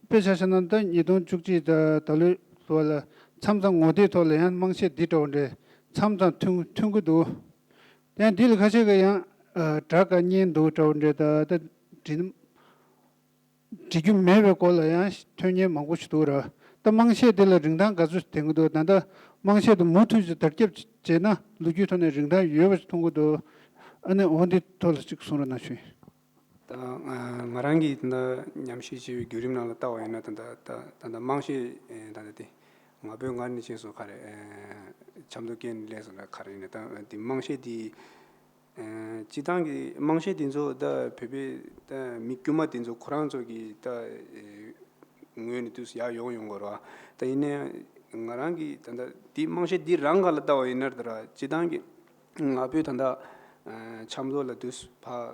དཔེ་ཆ་བཞག་ན་ད་ཉིས་སྟོང་བཅུ་གཅིག་ད་ད་ལོའི་ལོ་ལ་མཚམས་མཚམས་ངོ་དེབ་ཐོག་ལ་ཡང་དམངས་གཞས་འདི་འདྲ་བོ་འདྲ་མཚམས་མཚམས་ཐོན་ཐོན་གྱི་འདུག་ཡང་འདི་ལ་ཁ་ཤས་ཀྱིས་ཡང་ཨ་སྒྲ་ག་སྙན་འདུག་འདྲ་བོ་འདྲ་ད་ད་འབྲི་འབྲི་རྒྱུ་མེད་པའི་སྐོར་ལ་ཡང་ཐོན་མཁན་མང་པོ་ཞིག་འདུག་ར། ད་དམངས་གཞས་དེ་ལ་རིན་ཐང་ག་ཚོད་ལྡན་གྱི་འདུག་ད་ལྟ་དམངས་གཞས་དེ་མུ་མཐུད་ཀྱིས་དར་ཁྱབ་བྱས་ན་ལོ་རྒྱུས་ཐོག་ནས་རིན་ཐང་ཡོད་པ་ཞིག་མཐོང་གི་འདུག་ཨ་ནི་འོ་འདི་ཐོག་ལ་གཅིག་གསུང་རོགས་གནང་ཞུ་ཡིན། ད་ང་རང་གིས་ད་ལྟ་ཉམས་ཞིབ་བྱས་པའི་བརྒྱུད་རིམ་ནང་ལ་བལྟ་བ་ཡིན་ན་ད་ལྟ་ད་ད་ལྟ་དམངས་གཞས་ད་ལྟ་དེ་ང་ཕོད་ངར་ནས་ཕྱིན་སོང་ག་རེ། ཆབ་མདོ་སྐྱེས་ནས་སླེབས་སོང་ལ་ག་རེ་ཡིན་ན་ད་དེ་དམངས་གཞས་དེ། སྤྱིར་བཏང་གི་དམངས་གཞས་དེ་ཚོ་ད་བོད་པའི་ད་མི་དཀྱུས་མ་དེ་ཚོ་ཁོ་རང་ཚོ་གི་ད་ངོས་ནས་དུས་སུ་ཡར་ཡོང་ཡོང་དགོས་ར། ད་ཡིན་ནའི་ང་རང་གི་ད་ལྟ་དེ་དམངས་གཞས་འདི་རང་སྒང་ལ་ལྟ་བ་ཡིན་ན་ད་ར་སྤྱིར་བཏང་གི་ང་ཕོད་ད་ལྟ་ཆབ་མདོ་ལ་དུས་སུ་ཕ་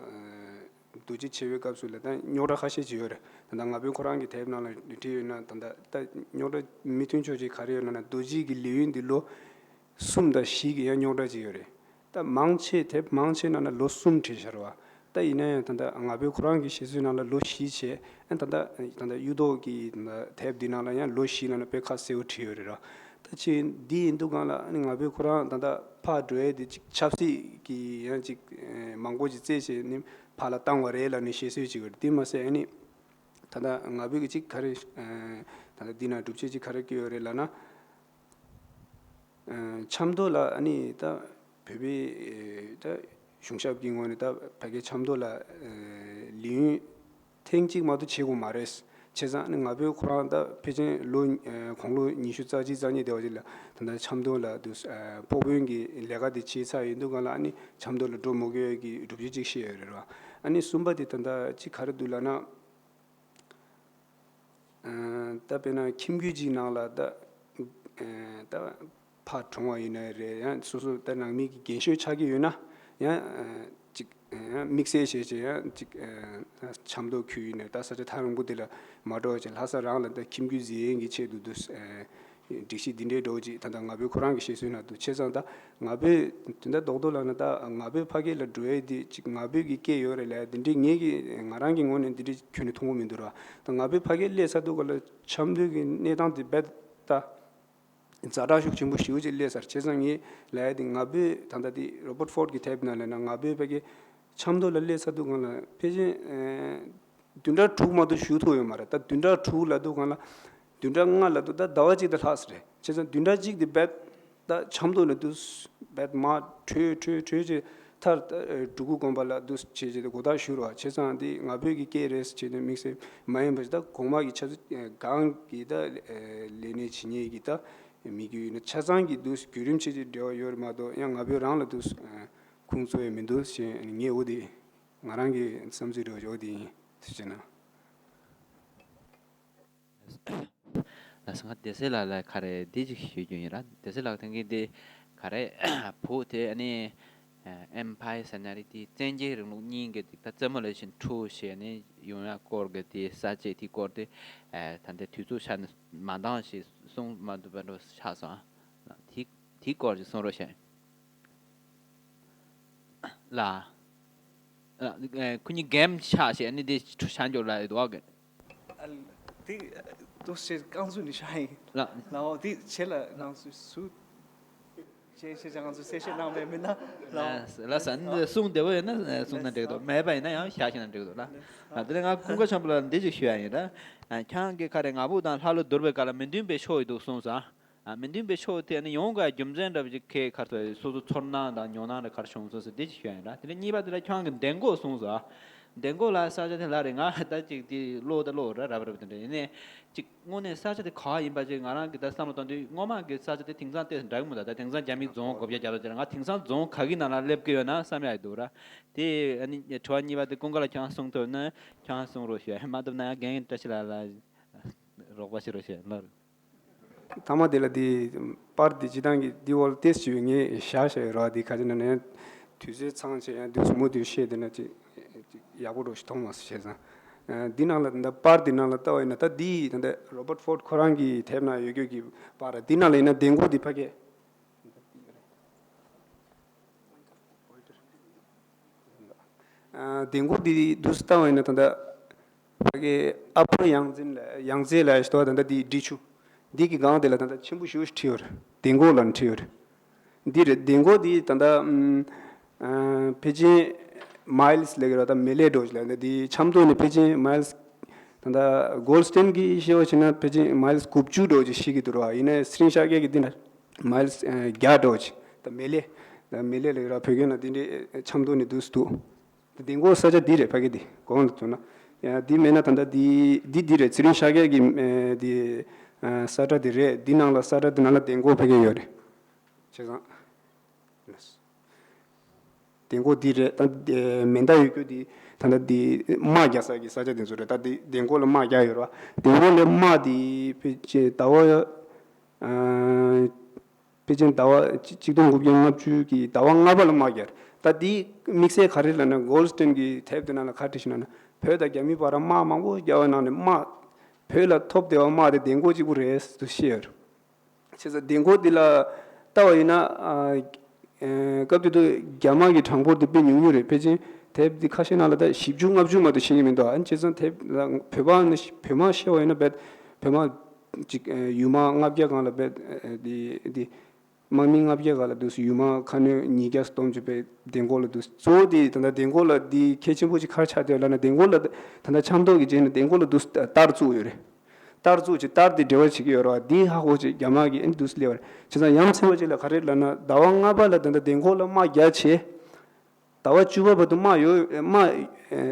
རྡོ་རྗེ་ཆེ་བའི་སྐབས་སུ་ལ་ད་རྙོག་དྲ་ཁ་ཤས་ཅིག་ཡོད་རེད། ད་ལྟ་ང་ཕོད་ཁོ་རང་གི་དེབ་ནང་ལ་བྲིས་ཡོད་ན་ད་ལྟ་ད་རྙོག་དྲ་མི་མཐུན་ཕྱོགས་ཅིག་ག་རེ་ཡོད་ན་ན་རྡོ་རྗེ་གི་ལས་ཡུན་འདི་ལོ་གསུམ་དང་བཞི་གི་ཡང་རྙོག་དྲ་ཅིག་ཡོད་རེད། ད་མང་ཆེ་དེབ་མང་ཆེ་ནང་ན་ལོ་གསུམ་བྲིས་བཞག་རེད་བ། ད་ཡིན་ན་ཡང་ད་ལྟ་ང་ཕོད་ཁོ་རང་གི་བཤད་ཚུལ་ནང་ལ་ལོ་བཞི་བྱས་ཨ་ད་ལྟ་ད་ལྟ་གཡུ་ཐོག་གི་ད་ལྟ་དེབ་འདི་ནང་ལ་ཡང་ལོ་བཞི་ནང་ན་དཔེ་ཁ་གསལ་བོ་བྲིས་ཡོད་རེད་ར། ད་ཅི་འདི་ཡིན་དུས་སྒང་ལ་ཨ་ནི་ང་ཕོད་ཁོ་རང་ད་ལྟ་ཕར་འགྲོ་ཡས་དེ་ཅིག་ཆབ་སྲིད་ཀྱི་ཡང་ཅིག་མང་པོ་ཅིག་བཙལ་བྱས་ནི་ཕར་ལ་བཏང་བ་རེད་ལབ་ནས་བཤད་སྲོལ་ཅིག་ཡོད་རེད། དེ་མ་ཟད་ཨ་ནི་ད་ལྟ་ང་ཕོད་ཀྱི་ཅིག་ག་རེ་ད་ལྟ་འདི་ན་སྒྲུབ་བྱེད་ཅིག་ག་རེ་སྐྱེ་ཡོད་རེད་ལབ་ན། ཆབ་མདོ་ལ་ཨ་ནི་ད་བོད་པའི་ད་གཞུང་ཞབས་ཀྱི་ངོས་ནས་ད་ཕ་གི་ཆབ་མདོ་ལ་ལས་ཡུན་ཐེངས་གཅིག་མ་གཏོགས་བྱེད་དགོས་མ་རེད། བྱས་ཙང་ཨ་ནི་ང་ཕོད་ཁོ་རང་ད་ཕལ་ཆེར་ལོ་དགུང་ལོ་ཉི་ཤུ་རྩ་གཅིག་རྩ་གཉིས་དེ་བ་ཅིག་ལ་ད་ལྟ་ཆབ་མདོ་ལ་དུ་སྤོ་དཔོན་གྱི་ལས་ཀ་དེ་བྱས་ཚར་ཡོད་དུས་སྒང་ལ་ཨ་ནི་ཆབ་མདོ་ལ་འགྲོ་མི་དགོས་ཀྱི་སྒྲུབ་བྱེད་ཅིག་བཤད་ཡོད་རེད་བ། ཨ་ནི་གསུམ་པ་དེ་ད་ལྟ་ཅིག་ག་རེ་འདུག་ལབ་ན། ད་དཔེར་ན་ཁྱིམ་རྒྱུད་ཅིག་ནང་ལ་ད་ད་ཕར་གྲོངས་པ་ཡིན་ན་རེད། ཡང་སོ་སོ་ད་ནང་མི་གི་རྒན་ཤོས་ཆགས་ཀྱི་ཡོད་ན་ཡང་ཅིག་དམིགས་བསལ་བྱས་བྱས་ཡང་ཅིག་ཆབ་མདོ་ཁུལ་ཡིན་ན་ད་ས་ཆ་ཐག་རིང་པོ་དེ་ལ་མ་འགྲོ་བ་བྱས་ལྷ་ས་རང་ལ་ད་ཁྱིམ་རྒྱུད་འཛིན་ཡས་ཀྱི་ཆེད་དུ་འདུག་སྒྲིག་གཞི་འདི་འདྲའི་འགྲོ་ཅིག་ད་ལྟ་ང་ཕོད་ཁོ་རང་གི་བཤད་སྲོལ་ནང་དུ་བྱས་ཙང་ད་ང་ཕོད་དོན་དག་རྡོག་རྡོག་ལབ་ན་ད་ང་ཕོད་ཕ་གི་ལ་འགྲོ་ཡས་དེ་ཅིག་ང་ཕོད་ཀྱི་སྐད་ཡོད་རེད་ལབ་ཡས་དེ་འདྲའི་ངེད་ཀྱི་ང་རང་གི་ངོས་ནས་འདི་འདྲའི་ཁྱོན་ནས་མཐོང་གི་མི་འདུག་ར། ད་ང་ཕོད་ཕ་གི་སླེབས་ཚར་དུས་སྒང་ལ་ཆབ་མདོ་གི་གནས་སྟངས་དེ་རྦད་ད་ཛ་དྲག་ཤུགས་ཆེན་པོ་ཞེ་པོ་ཅིག་སླེབས་ཚར། བྱས་ཙང་ངས་ལབ་ཡས་དེ་ང་ཕོད་ད་ལྟ་དེ་རོ་བར་ཊི་ཕོར་ཌི་གི་དེབ་ནང་ལ་ན་ང་ཕོད་ཕ་གི་ཆབ་མདོ་ལ་སླེབས་ཚར་དུས་སྒང་ལ་ཕལ་ཆེར་བདུན་ཕྲག་དྲུག་མ་གཏོགས་བཞུགས་ཐུབ་ཡོད་མ་རེད། ད་བདུན་ཕྲག་དྲུག་ལབ་དུས་སྒང་ལ་བདུན་ཕྲག་ལྔ་ལབ་དུས་ད་ཟླ་བ་གཅིག་དང་ལྷག་ཙམ་རེད། བྱས་ཙང་བདུན་ཕྲག་གཅིག་དེ་རྦད་ད་ཆབ་མདོ་ལ་དུས་རྦད་མར་བྲོས་བྲོས་བྲོས་བྱས་མཐར་ད་འབྲུག་སྐུ་དགོན་པ་ལ་དུས་བྱས་བྱས་ཏེ་གོ་བརྡ་ཞུ་རོགས། བྱས་ཙང་དེ་ང་ཕོད་ཀྱི་སྐད་རེད་ཟེར་བྱས་ཏེ་དམིགས་བསལ་མ་ཡིན་པ་ཞིག་ད་གོང་མ་གི་ཆབ་སྲིད་སྒང་གི་ད་ལས་གནས་བྱེད་མཁན་གྱི་ད་མི་རྒྱུད་ཡིན་ན་ཆ་ཚང་གི་དུས་བརྒྱུད་རིམ་ཆེ་ཆེ་འབྲེལ་བ་ཡོད་རེད་མ་གཏོགས་ཡང་ང་ཕོད་རང་ལ་དུས་ཁུངས་འཚོལ་ཡས་མི་འདུག་ཞེས་ངས་འོ་དེ་ང་རང་གི་བསམ་ཚུལ་རེད་འོ་དེ་ཡིན་ཟེར་བྱས་ན། ལགས་སོ། ང་སྡེ་སྲིད་ལགས་ལ་ག་རེ་འདི་ཅིག་ཞུ་རྒྱུ་ཡིན་ར། སྡེ་སྲིད་ལགས་ཐེངས་ཀྱི་འདི་ག་རེ་བོད་དེ་ཨ་ནི་ཨེམ་ཕ་ཡར་ཟེར་ན་རེད། དེ་བཙན་རྒྱལ་རིང་ལུགས་གཉིས་ཀྱི་དེ་ད་རྩེད་མོ་ལས་བཞིན་འཁྲུག་བྱས་ནས་ཡོང་ཡ་སྐོར་གྱི་དེ་ས་བཅད་དེ་སྐོར་དེ་ད་ལྟའི་དུས་ཚོད་ཆ་ནས་མ་འདང་ཞིག་གསུང་མ་ཐུབ་པ་འདྲ་ཆགས་སོང་ཨ། དེ་དེའི་སྐོར་ཅིག་གསུང་རོགས་བྱས། ལ། ལ། ཨ། ཁོ་གཉིས་གེམ་ཆགས་བྱས་ནི་དེ་ཆ་འཇོག་ལ་ཡོད་དོ་ག་ཨ། དེ་ཏོག་ཙམ་རྐང་ཚུགས་ནས་ཤ་ཡིན། ལ། ལའོ་དེ་བྱེད་ལ་རྐང་ཚུགས་སུ། ཤེས་ཤེས་ང་ཚོ་གསལ་བཤད་གནང་བས་མིན་ན་ལ། ལ་ས་ནི་གསུང་བདེ་བོ་ཡོད་ན་གསུང་ན་འགྲིག་འདུག་མེད་པ་ཡིན་ན་ཡང་བཤད་ཤེས་ན་འགྲིག་འདུག་ལ། ཨ་དེ་ནས་ང་ཀུན་དགའ་ཆེན་པོ་ལ་འདི་ཅིག་ཞུ་ཡ་ཡིན་ལ། ཨ་ཁྱེད་རང་གིས་ཁ་རེ་ང་བོ་དང་ལྷ་ཀླུ་བསྡུར་བའི་སྐབས་ལ་མི་མཐུན་པའི་ཕྱོགས་ཡོད་འདུག་གསུངས་སོང་། ཨ་མི་མཐུན་པའི་ཕྱོགས་དེ་ནི་ཡོང་དགོས་རྒྱུ་མཚན་འདྲ་བ་ཅིག་ཁེ་ཁར་ཚོ་སོ་སོ་ཚོར་སྣང་དང་མྱོང་སྣང་རེ་གར་བྱུང་སོང་ཟེར་འདི་ཅིག་ཞུ་ཡ་ཡིན་ལ། དེ་ནས་གཉིས་པ་དེ་ལ་ཁྱེད་རང་གིས་འདེང་གོ་གསུངས་སོང་། འདེང་གོ་ལ་ས་ཆ་དེ་ལ་རེ་ང་ད་ཅིག་དེ་ཀློག་ད་ཀློག་ར་རབ་རབ་དེ་འདྲ་ཡིན་ནས་ཅིག་དངོས་གནས་ས་ཆ་དེ་ག་བ་ཡིན་པ་ཅིག་ང་རང་གི་ད་བསམ་བློ་གཏོང་དུས་སྔོན་མ་གི་ས་ཆ་དེ་དེང་སང་ཏོག་ཙམ་འདྲ་གི་མི་འདུག་ད་དེང་སང་རྒྱ་མི་རྫོང་དགོ་བརྒྱ་རྒྱ་ལོ་ཅིག་ལ་ང་དེང་སང་རྫོང་ག་གི་ནང་ལ་སླེབས་ཀྱི་ཡོད་ན་བསམ་ཡ་ཡི་འདུག་ར། དེ་ཨ་ནི་དྲི་བ་གཉིས་པ་དེ་ཀུན་དགའ་ལ་ཁྱེད་རང་གསུང་ཐུབ་ན་ཁྱེད་རང་གསུང་རོགས་ཞུ། མ་ཐུབ་ན་ཡང་རྒན་ཡིན་བཀྲ་ཤིས་ལགས་ལ་རོགས་པ་བྱེད་རོགས་ཞུ་ལ། ཐ་མ་དེ་ལ་དེ་པར་དེ་སྤྱི་བཏང་གི་དེ་འོག་ལ་ཏེས་བྱས་ངས་བཞག་བཞག་ཡོད་ར། དེ་ཁ་ཅིག་ན་ནས་དུས་ཚོད་ཚང་བྱས་ཡང་དུས་སུ་མུ་མཐུད་བཤད་དེ་ན་ཅིག་ཡག་པོ་འགྲོ་ཞིག་མཐོང་མ་སོང་བྱས་ཙང་། འདི་ནང་ལ་ད་པར་དེ་ནང་ལ་ལྟ་བ་ཡིན་ན་ད་དེ་ད་ལྟ་རོ་བར་ཕོར་ཁོ་རང་གི་དེབ་ནང་ཡོད་རྒྱུ་གི་པར་དེ་ནང་ལ་ཡིན་ན་འདེང་གོ་དེ་ཕ་གི། འདེང་གོ་འདི་དུས་སུ་བཏང་བ་ཡིན་ན་ད་ལྟ་ཕ་གི་ཨ་པར་ཡང་ཛེ་ལ་ཡང་ཛེ་ལ་ཡ་ཞིག་ཏོ་ད་ལྟ་འདི་འབྲི་ཆུ་འདི་གི་སྒང་དེ་ལ་ད་ལྟ་ཆེན་པོ་ཞེ་པོ་ཞིག་བྲིས་ཡོད་རེད། འདེང་གོ་ལ་བྲིས་ཡོད་རེད། འདི་རེད། འདེང་གོ་འདི་ད་ལྟ་ཕལ་ཆེར་མའི་ལི་སི་ལ་གི་ར་ད་མེ་ལེ་འགྲོ་ཞིག་ལ་འདི་ཆབ་མདོ་ནས་ཕལ་ཆེར་མའི་ལི་སི་ད་ལྟ་གོལ་སྟན་གི་ཤེས་པ་བྱས་ན་ཕལ་ཆེར་མའི་ལི་སི་དགུ་བཅུ་འགྲོ་ཅིག་ཤེས་ཀྱི་འདུག་ར། ཡིན་ནའི་ཚེ་རིང་ཤཱཀྱ་གི་འདི་ན་མའི་ལི་སི་བརྒྱ་འགྲོ་ཅིག་ད་མེ་ལེ་ད་མེ་ལེ་ལ་གི་ར་བོད་སྐད་ན་འདི་འདྲའི་ཆབ་མདོ་ནས་འདུག་སུ་འདུག་ད་འདེང་གོ་ས་ཆ་འདི་རེད། ཕ་གི་འདི་གོང་དུ་བྱུང་ན་ཡང་འདི་མེད་ན་ད་ལྟ་འདི་འདི་འདི་རེད། ཚེ་རིང་ཤཱཀྱ་གི་འདི་ས་ཁྲ་འདི་རེད། འདི་ནང་ལ་ས་ཁྲ་འདི་ནང་ལ་འདེང་གོ་ཕ་གི་ཡོད་རེད། བྱས་ཙང་། འདེང་གོ་འདི་རེད། ད་འདི་མེ་མདའ་ཡོད་རྒྱུ་འདི་ད་ལྟ་འདི་དམག་རྒྱག་ས་གི་ས་ཆ་འདི་ཚོ་རེད། ད་འདི་འདེང་གོ་ལ་དམག་རྒྱག་ཡོད་རེད་བ། འདེང་གོ་ལ་དམག་འདི་ཕལ་ཆེར་ཟླ་བ་ཨ་ཕལ་ཆེར་ཟླ་བ་གཅིག་སྟོང་དགུ་བརྒྱ་ལྔ་བཅུ་གི་ཟླ་བ་ལྔ་པ་ལ་དམག་རྒྱག་རེད། ད་འདི་དམིགས་བསལ་ག་རེ་ལབ་ན་གོལ་སྟན་གི་དེབ་དེ་ནང་ལ་ག་བྲིས་ཤག་ན་ན་བོད་དང་རྒྱ་མི་བར་དམག་མང་པོ་རྒྱག་པའི་ནང་ནས་དམག་བོད་ལ་ཐོབ་བདེ་བ་དམག་དེ་འདེང་གོ་གཅིག་པུ་རེད་ཟེར་དུ་བཤད་ཡོད་རེད། བྱས་ཙང་འདེང་གོ་འདི་ལ་ལྟ་བ་ཡིན་ན། ཨ། ཨ། སྐབས་དེ་དུས་རྒྱ་དམག་གི་གྲངས་འབོར་དེ་དཔེ་ཉུང་ཉུང་རེད། ཕལ་ཆེར་དེབ་འདི་ཁ་ཤས་ནང་ལ་ད་བཞི་བཅུ་ལྔ་བཅུ་མ་གཏོགས་ཤེས་ཀྱི་མི་འདུག་ཨ་ནི་བྱས་ཙང་དེབ་ལ་བོད་པ་ནི་བོད་དམག་བཤད་པ་ཡིན་ན་རྦད་བོད་དམག་ཅིག་ཨ། ཡུལ་དམག་ལྔ་བརྒྱ་སྒང་ལ་རྦད་ཨ། འདི་འདི་དམག་མི་ལྔ་བརྒྱ་སྒང་ལ་འདུག་སེ་ཡུལ་དམག་ཁ་སྣོན་ཉིས་བརྒྱ་སྟོང་ཅིག་དཔེ་འདེང་གོ་ལ་འདུག་གཙོ་བོ་དེ་ད་ལྟ་འདེང་གོ་ལ་འདི་གལ་ཆེན་པོ་ཅིག་ག་རེ་ཆགས་བསྡད་ཡོད་ལབ་ན། འདེང་གོ་ལ་ད་ལྟ་ཆབ་མདོ་གི་རྗེས་ནས་འདེང་གོ་ལ་འདུག་སེ་ལྟར་བཙུགས་ཡོད་རེད། ལྟར་བཙུགས་ཀྱི་ལྟར་དེ་འབྲེལ་བ་བྱེད་ཀྱི་ཡོད་རེད་བ། འདི་ཧ་གོ་ཅིག་རྒྱ་དམག་གིས་ཨེ་འདུག་སེ་སླེབས་པ་རེད། བྱས་ཙང་ཡ་མཚན་པ་ཅིག་ལ་ག་རེ་ལབ་ན། ཟླ་བ་ལྔ་པ་ལ་ད་ལྟ་འདེང་གོ་ལ་དམག་རྒྱག་བྱས། ཟླ་བ་བཅུ་པ་བར་དུ་དམག་ཡོད། དམག་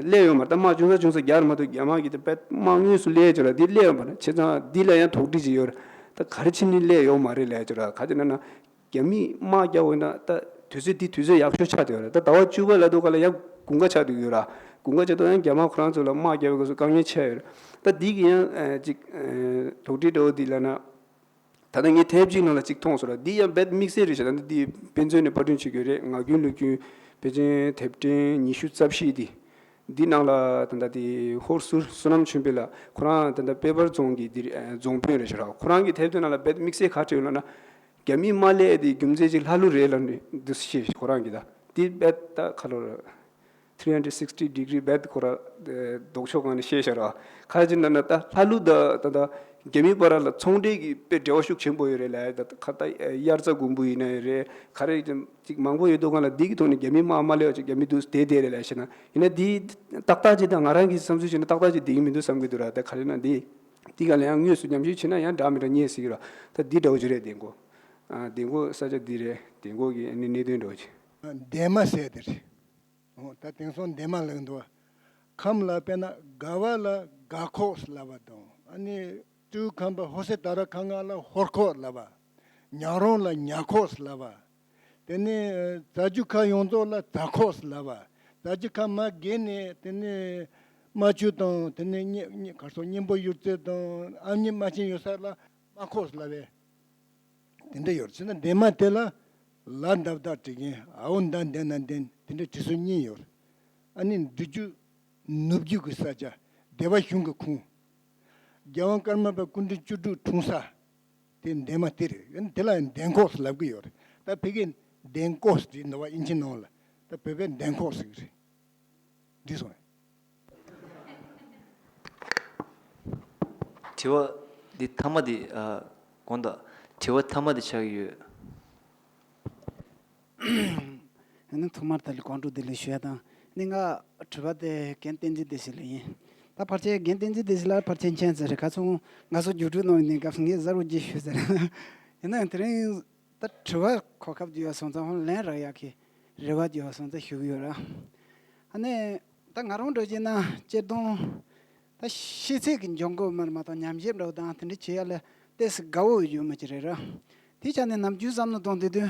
སླེབས་ཡོད་མ་རེད། ད་དམག་ཅུང་ཟད་ཅུང་ཟད་རྒྱག་རེད་མ་གཏོགས་རྒྱ་དམག་གིས་དེ་དཔེ་དམག་དངོས་སུ་སླེབས་ཀྱི་རེད། འདི་སླེབས་ཡོད་མ་རེད། བྱས་ཙང་འདི་ལ་ཡང་དོགས་འདྲི་ཅིག་ཡོད་རེད། ད་ག་རེ་བྱས་ནས་སླེབས་ཡོད་མ་རེད་ལབ་ཀྱི་རེད། ག་རེ་ན་ན། རྒྱ་མིས་དམག་རྒྱག་འོས་ན་ད་དུས་ཚོད་འདི་དུས་ཚོད་ཡག་ཤོས་ཆགས་བསྡད་ཡོད་རེད། ད་ཟླ་བ་བཅུ་པ་ལབ་དུས་སྒང་ལ་ཡང་དགུན་ཁ་ཆགས་བསྡད་ཡོད་ར། དགུན་ཁ་ཆགས་དུས་ཡང་རྒྱ་དམག་ཁོ་རང་ཚོ་ལ་དམག་རྒྱག་པའི་སྐབས་སུ་དཀའ་ངལ་ཆེ་ཡོད་རེད། ད་འདི་གི་ཡང་ཨ། ཅིག་ཨ། དོགས་འདྲི་འདྲ་བོ་འདི་ལབ་ན། ད་ལྟ་ངས་དེབ་གཅིག་ནང་ལ་གཅིག་མཐོང་སོང་ར། འདི་ཡང་རྦད་དམིགས་བསལ་རེད་ཤག་ད་ལྟ་འདི་དཔེ་མཛོད་ནས་པར་སྐྲུན་བྱེད་དགོས་རེད། ངག་རྒྱུན་ལོ་རྒྱུས་ཕལ་ཆེར་དེབ་ཕྲེང་ཉི་ཤུ་རྩ་བཞི་འདི། འདི་ནང་ལ་ད་ལྟ་དེ་ཧོར་སུ་བསོད་ནམས་ཆོས་འཕེལ་ལགས་ཁོ་རང་ད་ལྟ་དཔལ་འབར་རྫོང་གི་འདིར་ཨ། རྫོང་དཔོན་རེད་ཤག་ར། ཁོ་རང་གི་དེབ་དེ་ནང་ལ་རྦད་དམིགས་བསལ་ག་རེ་བྲིས་ཡོད་ལབ་ན། རྒྱ་མིས་དམག་སླེབས་དེ་རྒྱུ་མཚན་ཅིག་ལྷ་ཀླུ་རེད་ལབ་ནས་འདུག་སེ་བཤད། ཁོ་རང་གིས་ད་འདི་རྦད་ད་ཁ་ལོ་ར། three hundred sixty degree རྦད་ཁོ་ར་ལྡོག་ཕྱོགས་སྒང་ནས་བཤད་ཤག་ར། ག་རེ་ཟེར་ན་ན་ད་ལྷ་ཀླུ་ད་ད་ད་རྒྱ་མི་བར་ལ་ཚོང་འབྲེལ་གྱི་དཔེ་འབྲེལ་བ་ཤུགས་ཆེན་པོ་ཡོད་རེད་ལབ། ད་ཁ་ད་དབྱར་རྩྭ་དགུན་འབུ་ཡིན་ན་ཡང་རེད། ག་རེ་ཅིག་མང་པོ་ཡོད་དུས་སྒང་ལ་འདི་གི་ཐོག་ནས་རྒྱ་མི་དམག་མ་སླེབས་པ་ཅིག་རྒྱ་མི་འདུག་སེ་བསྡད་བསྡད་རེད་ལབ་བཤད་ན། ཡིན་ན་འདི་ཏག་ཏག་ཅིག་ད་ང་རང་གིས་བསམ་ཚུལ་བྱས་ན་ཏག་ཏག་ཅིག་བསྡད་ཀྱི་མི་འདུག་བསམ་གྱི་འདུག་ར། ད་ག་རེ་ན་འདི་འདི་ག་ལ་ཡང་དངོས་སུ་ཉམས་ཞིབ་བྱས་ན་ཡང་འདྲ་མི་འདྲ་རྙེད་སྲིད་ཀྱི་ར། ད་འདི་འདྲ་བོ་ཅིག་རེད། འདེང་གོ་ཨ། འདེང་གོ་ས་ཆ་འདི་རེད། འདེང་གོ་གི་ཨ་ནི་གནད་དོན་འདྲ་བོ་ཅིག་འདན་མ་ཟེར་དེ་རེད། འོ་ད་དེང་སང་འདན་མ་ལབ་འདུག་ཁམས་ལ་དཔེར་ན་དགའ་བ་ལ་དགའ་ཁོག་ལབ་པ་དང་། ཨ་ནི་སྤྲེའུ་ཁམས་པ་ཧོ་སེ་ད་ར་ཁ་ང་ལ་ཧོར་ཁོག་ལབ་པ། ཉག་རོང་ལ་ཉག་ཁོག་ལབ་པ། དེ་ནས་རྫ་ཆུ་ཁ་ཡོངས་རྫོགས་ལ་རྫ་ཁོག་ལབ་པ། རྫ་ཆུ་ཁ་མ་བརྒལ་ནས་དེ་ནས་རྨ་ཆུ་དང་། དེ་ནས་གཉན་གཉན་གར་སོགས་གཉན་པོ་གཡུ་རྩེ་དང་ཨ་མྱེས་རྨ་ཆེན་ཡོད་ས་ལ་རྨ་ཁོག་ལབ་པས། དེ་འདྲ་ཡོད་རེད། བྱས་ན་འདན་མ་དེ་ལ་ལ་འདབ་བདག་བྲིས་མཁན། འ་འོ་ད་འདན་ན་འདན། དེ་འདྲ་བྲིས་སྲོལ་གཉིས་ཡོད་རེད། ཨ་ནི་འབྲི་རྒྱུ་ནུབ་རྒྱུད་ཀྱི་ས་ཆ། སྡེ་པ་གཞུང་གི་ཁུངས། རྒྱལ་དབང་ཀརྨ་པ་སྐུ་ཕྲེང་བཅུ་དྲུག་འཁྲུངས་ས་དེ་འདན་མ་དེ་རེད། ཨ་ནི་དེ་ལ་འདན་ཁོག་ལབ་གི་ཡོད་རེད། ད་ཕ་གིར་འདན་ཀོག་ཟེར་གྱི་འདུག་པ། ཨིན་ཇི་ནང་ལ། ད་བོད་པས་འདན་ཁོག་ཟེར་གྱི་རེད། འགྲིག་སོང་ངས། དྲི་བ་འདི་ཐ་མ་འདི། ཨ། དགོངས་དག་དྲི་བ་ཐ་མ་འདི་ཆགས་ཀྱི་ཡོད། ཨ་ནི་ཐོག་མར་ད་ལ་དགོང་དྲོ་བདེ་ལེགས་ཞུ་ཡ་དང་། ཨ་ནི་ང་དྲི་བ་དེ་རྒན་བསྟན་འཛིན་བདེ་སྐྱིད་ལ་ཡིན། ད་ཕལ་ཆེར་རྒན་བསྟན་འཛིན་བདེ་སྐྱིད་ལ་ཕལ་ཆེར་མཁྱེན་ཚར་རེད། ཁ་སང་ང་ཚོ་རྒྱུགས་སྤྲོད་གནང་བའི་གནས་སྐབས་སུ་ངས་གསལ་པོ་ཅིག་ཞུས་ཚར། ཡིན་ན་ཡང་དེ་རིང་ད་དྲི་བ་གོ་སྐབས་ཅིག་ཡོད་སོང་ཙང་ལན་རག་ཡག་གི་རེ་བ་ཅིག་ཡོད་སོང་ཙང་ཞུ་གི་ཡོད་ར། ཨ་ནི་ད་ང་རང་འདྲ་བྱས་ན་སྤྱིར་བཏང་ད་ཤེས་ཚད་ཀྱི་འཇོན་གོ་མར་མ་གཏོགས་ཉམས་ཞིབ་འདྲ་བོ་དང་དེ་འདྲ་བྱེད་ཡ་ལ་ཏོག་ཙམ་དགའ་བོ་ཡོད་མ་ཅིག་རེད་ར། དེ་ཆ་ནས་ནམ་རྒྱུན་བསམ་བློ་གཏོང་དུས་དུས་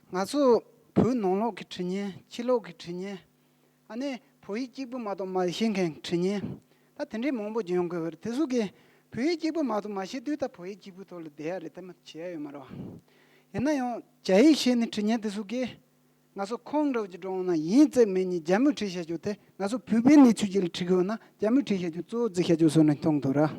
ང་ཚོ་བོད་ནང་ལོགས་ཀྱི་ཁྲིད་མཁན་ཕྱི་ལོགས་ཀྱི་ཁྲིད་མཁན། ཨ་ནི་བོད་ཡིག་གཅིག་པུ་མ་གཏོགས་མ་ཤེས་མཁན་ཁྲིད་མཁན་ད་དེ་འདྲའི་མང་པོ་ཅིག་ཡོང་གི་ཡོད་རེད། དེ་ཚོ་གིས་བོད་ཡིག་གཅིག་པུ་མ་གཏོགས་མ་ཤེས་དུས་ད་བོད་ཡིག་གཅིག་པུའི་ཐོག་ལ་བསྡད་ཡ་རེད། དེ་མ་བྱེད་ཡ་ཡོད་མ་རེད་བ། ཡིན་ན་ཡང་རྒྱ་ཡིག་ཤེས་ནས་ཁྲིད་མཁན་དེ་ཚོ་གིས་ང་ཚོ་ཁོང་འདྲ་བོ་ཅིག་འགྲོ་འོང་ན་ཡིན་གཅིག་མིན་གཉིས་རྒྱ་མིས་ཁྲིད་བཞག་རྒྱུ་དེ་ང་ཚོ་བོད་པའི་གནས་ཚུལ་ཅིག་ལ་ཁྲིད་དགོས་ན་རྒྱ་མིས་ཁྲིད་བཞག་རྒྱུ་གཙོ་བོ་བརྩི་བཞག་རྒྱུ་བཟོ་ནས་མཐོང་འདུག་ར།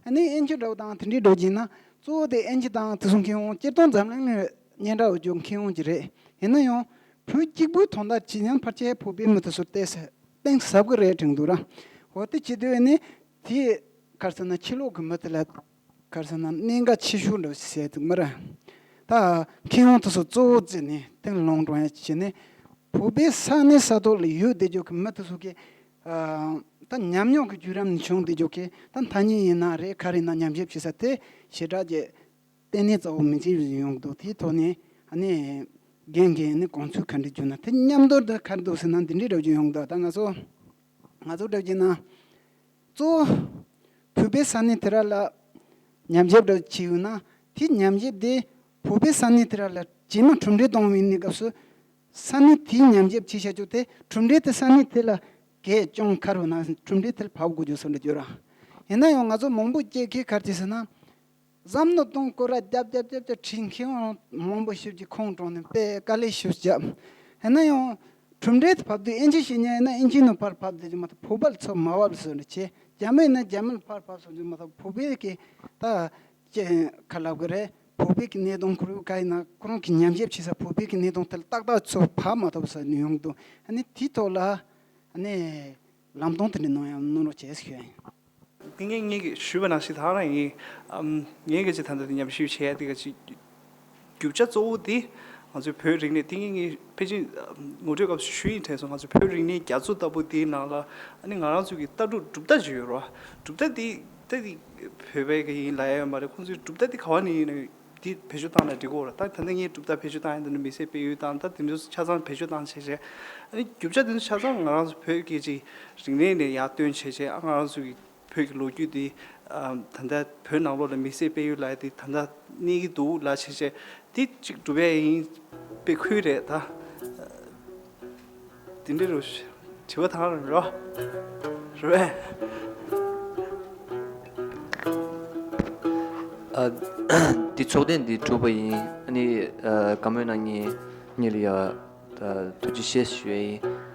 ཨ་ནི་ཨེན་ཆི་འདྲ་བོ་དང་དེ་འདྲའི་འགྲོ་གྱིན་ན་གཙོ་བོ་དེ་ཨེན་ཆི་དང་དེ་ཚོ་མཁས་དབང་སྤྱིར་བཏང་འཛམ་གླིང་ལ་སྙན་གྲགས་ཡོད་རྒྱུ་མཁས་དབང་ཅིག་རེད། ཡིན་ན་ཡང་བོད་གཅིག་པུའི་དོན་དག་ཅིག་ཡང་ཕལ་ཆེར་བོད་པའི་མི་དེ་ཚོ་བལྟས་ས་གཏིང་ཟབ་གི་རེད་དྲན་འདུག་ར། འོ་དེ་བྱེད་དུས་ནི་དེ་ག་རེ་ཟེར་ན་ཕྱི་ལོགས་ཀྱི་མི་དེ་ལ་ག་རེ་ཟེར་ན་གནད་འགག་ཆེ་ཤོས་འདྲ་བོ་ཟེར་འདུག་མ་ར། ད་མཁས་དབང་དེ་ཚོ་གཙོ་བོ་བརྩིས་ནས་སྟེང་ལོང་འགྲོ་ཡ་བྱས་ནས་བོད་པའི་ས་གནས་ས་ཐོག་ལ་ཡོད་བསྡད་རྒྱུ་གི་མི་དེ་ཚོ་གི་ཨ་ད་ཉམས་མྱོང་གི་བརྒྱུད་རིམ་ནས་བྱུང་བསྡད་རྒྱུ་གི་ད་ཐ་སྙད་ཡིན་ན་རེད་ག་རེ་ཡིན་ན་ཉམས་ཞིབ་བྱེད་ས་དེ་ཞེ་དྲག་གི་ལྟེ་གནས་གཙོ་བོ་མི་གཅིག་ཡོང་གི་འདུག་དེའི་ཐོག་ནས་ཨ་ནི་རྒན་གྱིས་ནི་དགོངས་ཚུལ་ག་འདྲ་བརྗོད་ན་དེ་མཉམ་དུ་འདི་ག་རེ་འདུག་ཟེར་ན་འདི་འདྲའི་འདྲ་བོ་ཅིག་ཡོང་གི་འདུག་ད་ང་ཚོ་ང་ཚོ་འདྲ་བོ་ཅིག་ན་གཙོ་བོ་བོད་པའི་ས་གནས་དེ་ར་ལ་ཉམས་ཞིབ་འདྲ་བོ་བྱས་ཡོད་ན་དེ་ཉམས་ཞིབ་དེ་བོད་པའི་ས་གནས་དེ་ར་ལ་རྗེས་མ་གྲུབ་འབྲས་གཏོང་བའི་གནས་སྐབས་སུ་ས་གནས་དེའི་ཉམས་ཞིབ་བྱས་བྱ་རྒྱུ་དེ་གྲུབ་འབྲས་དེ་ས་གནས་དེ་ལ་གས་ཅུང་ཁར་བ་ན་གྲུབ་འབྲས་དེ་ལ་བབ་དགོས་རྒྱུ་སོགས་འདྲ་བརྗོད་ར། ཡིན་ན་ཡང་ང་ཚོ་མང་པོ་སྐྱེ་མཁན་ག་རེ་བྱས་ཟེར་ན། བསམ་བློ་གཏོང་སྐོར་ར་རྒྱབ་རྒྱབ་རྒྱབ་རྒྱབ་ཁྲིད་མཁས་དབང་མང་པོ་ཞིག་གིས་ཁོང་དྲངས་ནས་དཔེ་དཀའ་ལས་ཞིག་བརྒྱབ། ཡིན་ན་ཡང་གྲུབ་འབྲས་དེ་བབས་དུས་ཨིན་ཇི་ཤེས་མཁན་ཡིན་ན་ཨིན་ཇི་ནང་ཕར་བབས་བསྡད་རྒྱུ་མ་གཏོགས་བོད་པ་ལ་ཚུར་མ་བབས་བཟོ་འདྲ་བྱས། རྒྱ་མི་ཡིན་ན་རྒྱ་མི་ལ་ཕར་བབས་བཟོ་རྒྱུ་མ་གཏོགས་བོད་པའི་གི་ད་ཅི་ག་ལབ་གི་རེད། བོད་པའི་གི་གནས་སྟངས་ཁོ་རང་ག་ཡིན་ན་ཁོ་རང་གི་ཉམས་ཞིབ་བྱེད་ས་བོད་པའི་གི་གནས་སྟངས་དེ་ལ་ཏག་ཏག་ཚུར་བབས་མ་ཐུབ་ས་ནས་ཡོང་གི་འདུག་ཨ་ནི་དེའི་ཐོག་ལ་ཨ་ནི་ལམ་སྟོན་དེ་འདྲ་གནང་ཡ་གནང་རོགས་བྱས་ཞུ་ཡ་ཡིན། ཏིང་ངེ་ངེད་ཀྱིས་ཞུས་པ་ནང་བཞིན་ད་རང་ཡིན། ཨམ། ངེད་ཀྱིས་ཅི་ད་ལྟ་དེ་ཉམས་ཞིབ་བྱས་ཏེ་ག་ཅིག་རྒྱུ་ཆ་གཙོ་བོ་དེ་ང་ཚོའི་བོད་རིག་གནས་ཏིང་ངེ་ངེད་ཕལ་ཆེར་ངོ་སྤྲོད་སྐབས་སུ་ཞུས་ཡིན་དྲན་སོང་། ང་ཚོའི་བོད་རིག་གནས་རྒྱ་མཚོ་ལྟ་བུ་དེའི་ནང་ལ་ཨ་ནི་ང་རང་ཚོ་གི་ལྟ་གྲུབ་གྲུབ་མཐའ་ཅིག་ཡོད་རེད་བ། གྲུབ་མཐའ་དེ་ད་དེ་བོད་པའི་གི་ཡིན་ལབ་ཡ་ཡོད་མ་རེད། ཁོང་ཚོའི་གྲུབ་མཐའ་དེ་ག་བ་ནས་ཡིན་ན་དེ་བེད་སྤྱོད་བཏང་ན་འགྲིག་གི་རེད། ད་ད་ལྟ་ངས་གྲུབ་མཐའ་བེད་སྤྱོད་བཏང་ཡ་འདི་ནི་མི་སེར་སྤེལ་ཡུལ་དང་ད་དེ་ཚོ་ཆ་ཚང་བེད་སྤྱོད་བཏང་བྱས་བྱས་ཨ་ནི་རྒྱུ་ཆ་དེ་ཚོ་ཆ་ཚང་ང་རང་ཚོ་བོད་ཀྱི་ཅིག་རིག་གནས་ནས་ཡར་བཏོན་བྱས་བྱས་ཨ་ང་རང་ཚོ་གི་བོད་ཀྱི་ལོ་རྒྱུས་འདི་ཨ་ད་ལྟ་བོད་ནང་ལོགས་ལ་མི་སེར་སྤེལ་ཡུལ་ལབ་ཡ་དེ་ད་ལྟ་གནས་ཀྱི་འདུག་ལབ་བྱས་བྱས་དེ་གཅིག་སྒྲུབ་ཡ་ཡིན་པའི་ཁུལ་རེད་ད། དེ་འདྲ་རུ་དྲི་བ་དང་རོ་རེད་པས། ཨ། འདི་ཚོགས་ཐེངས་འདི་གྲུབ་པ་ཡིན། ཨ་ནི་ཨ་བཀའ་མོལ་གནང་མཁན་གཉིས་ལ་ཡ་ཐུགས་རྗེ་ཆེ་ཞུ་ཡ་ཡིན།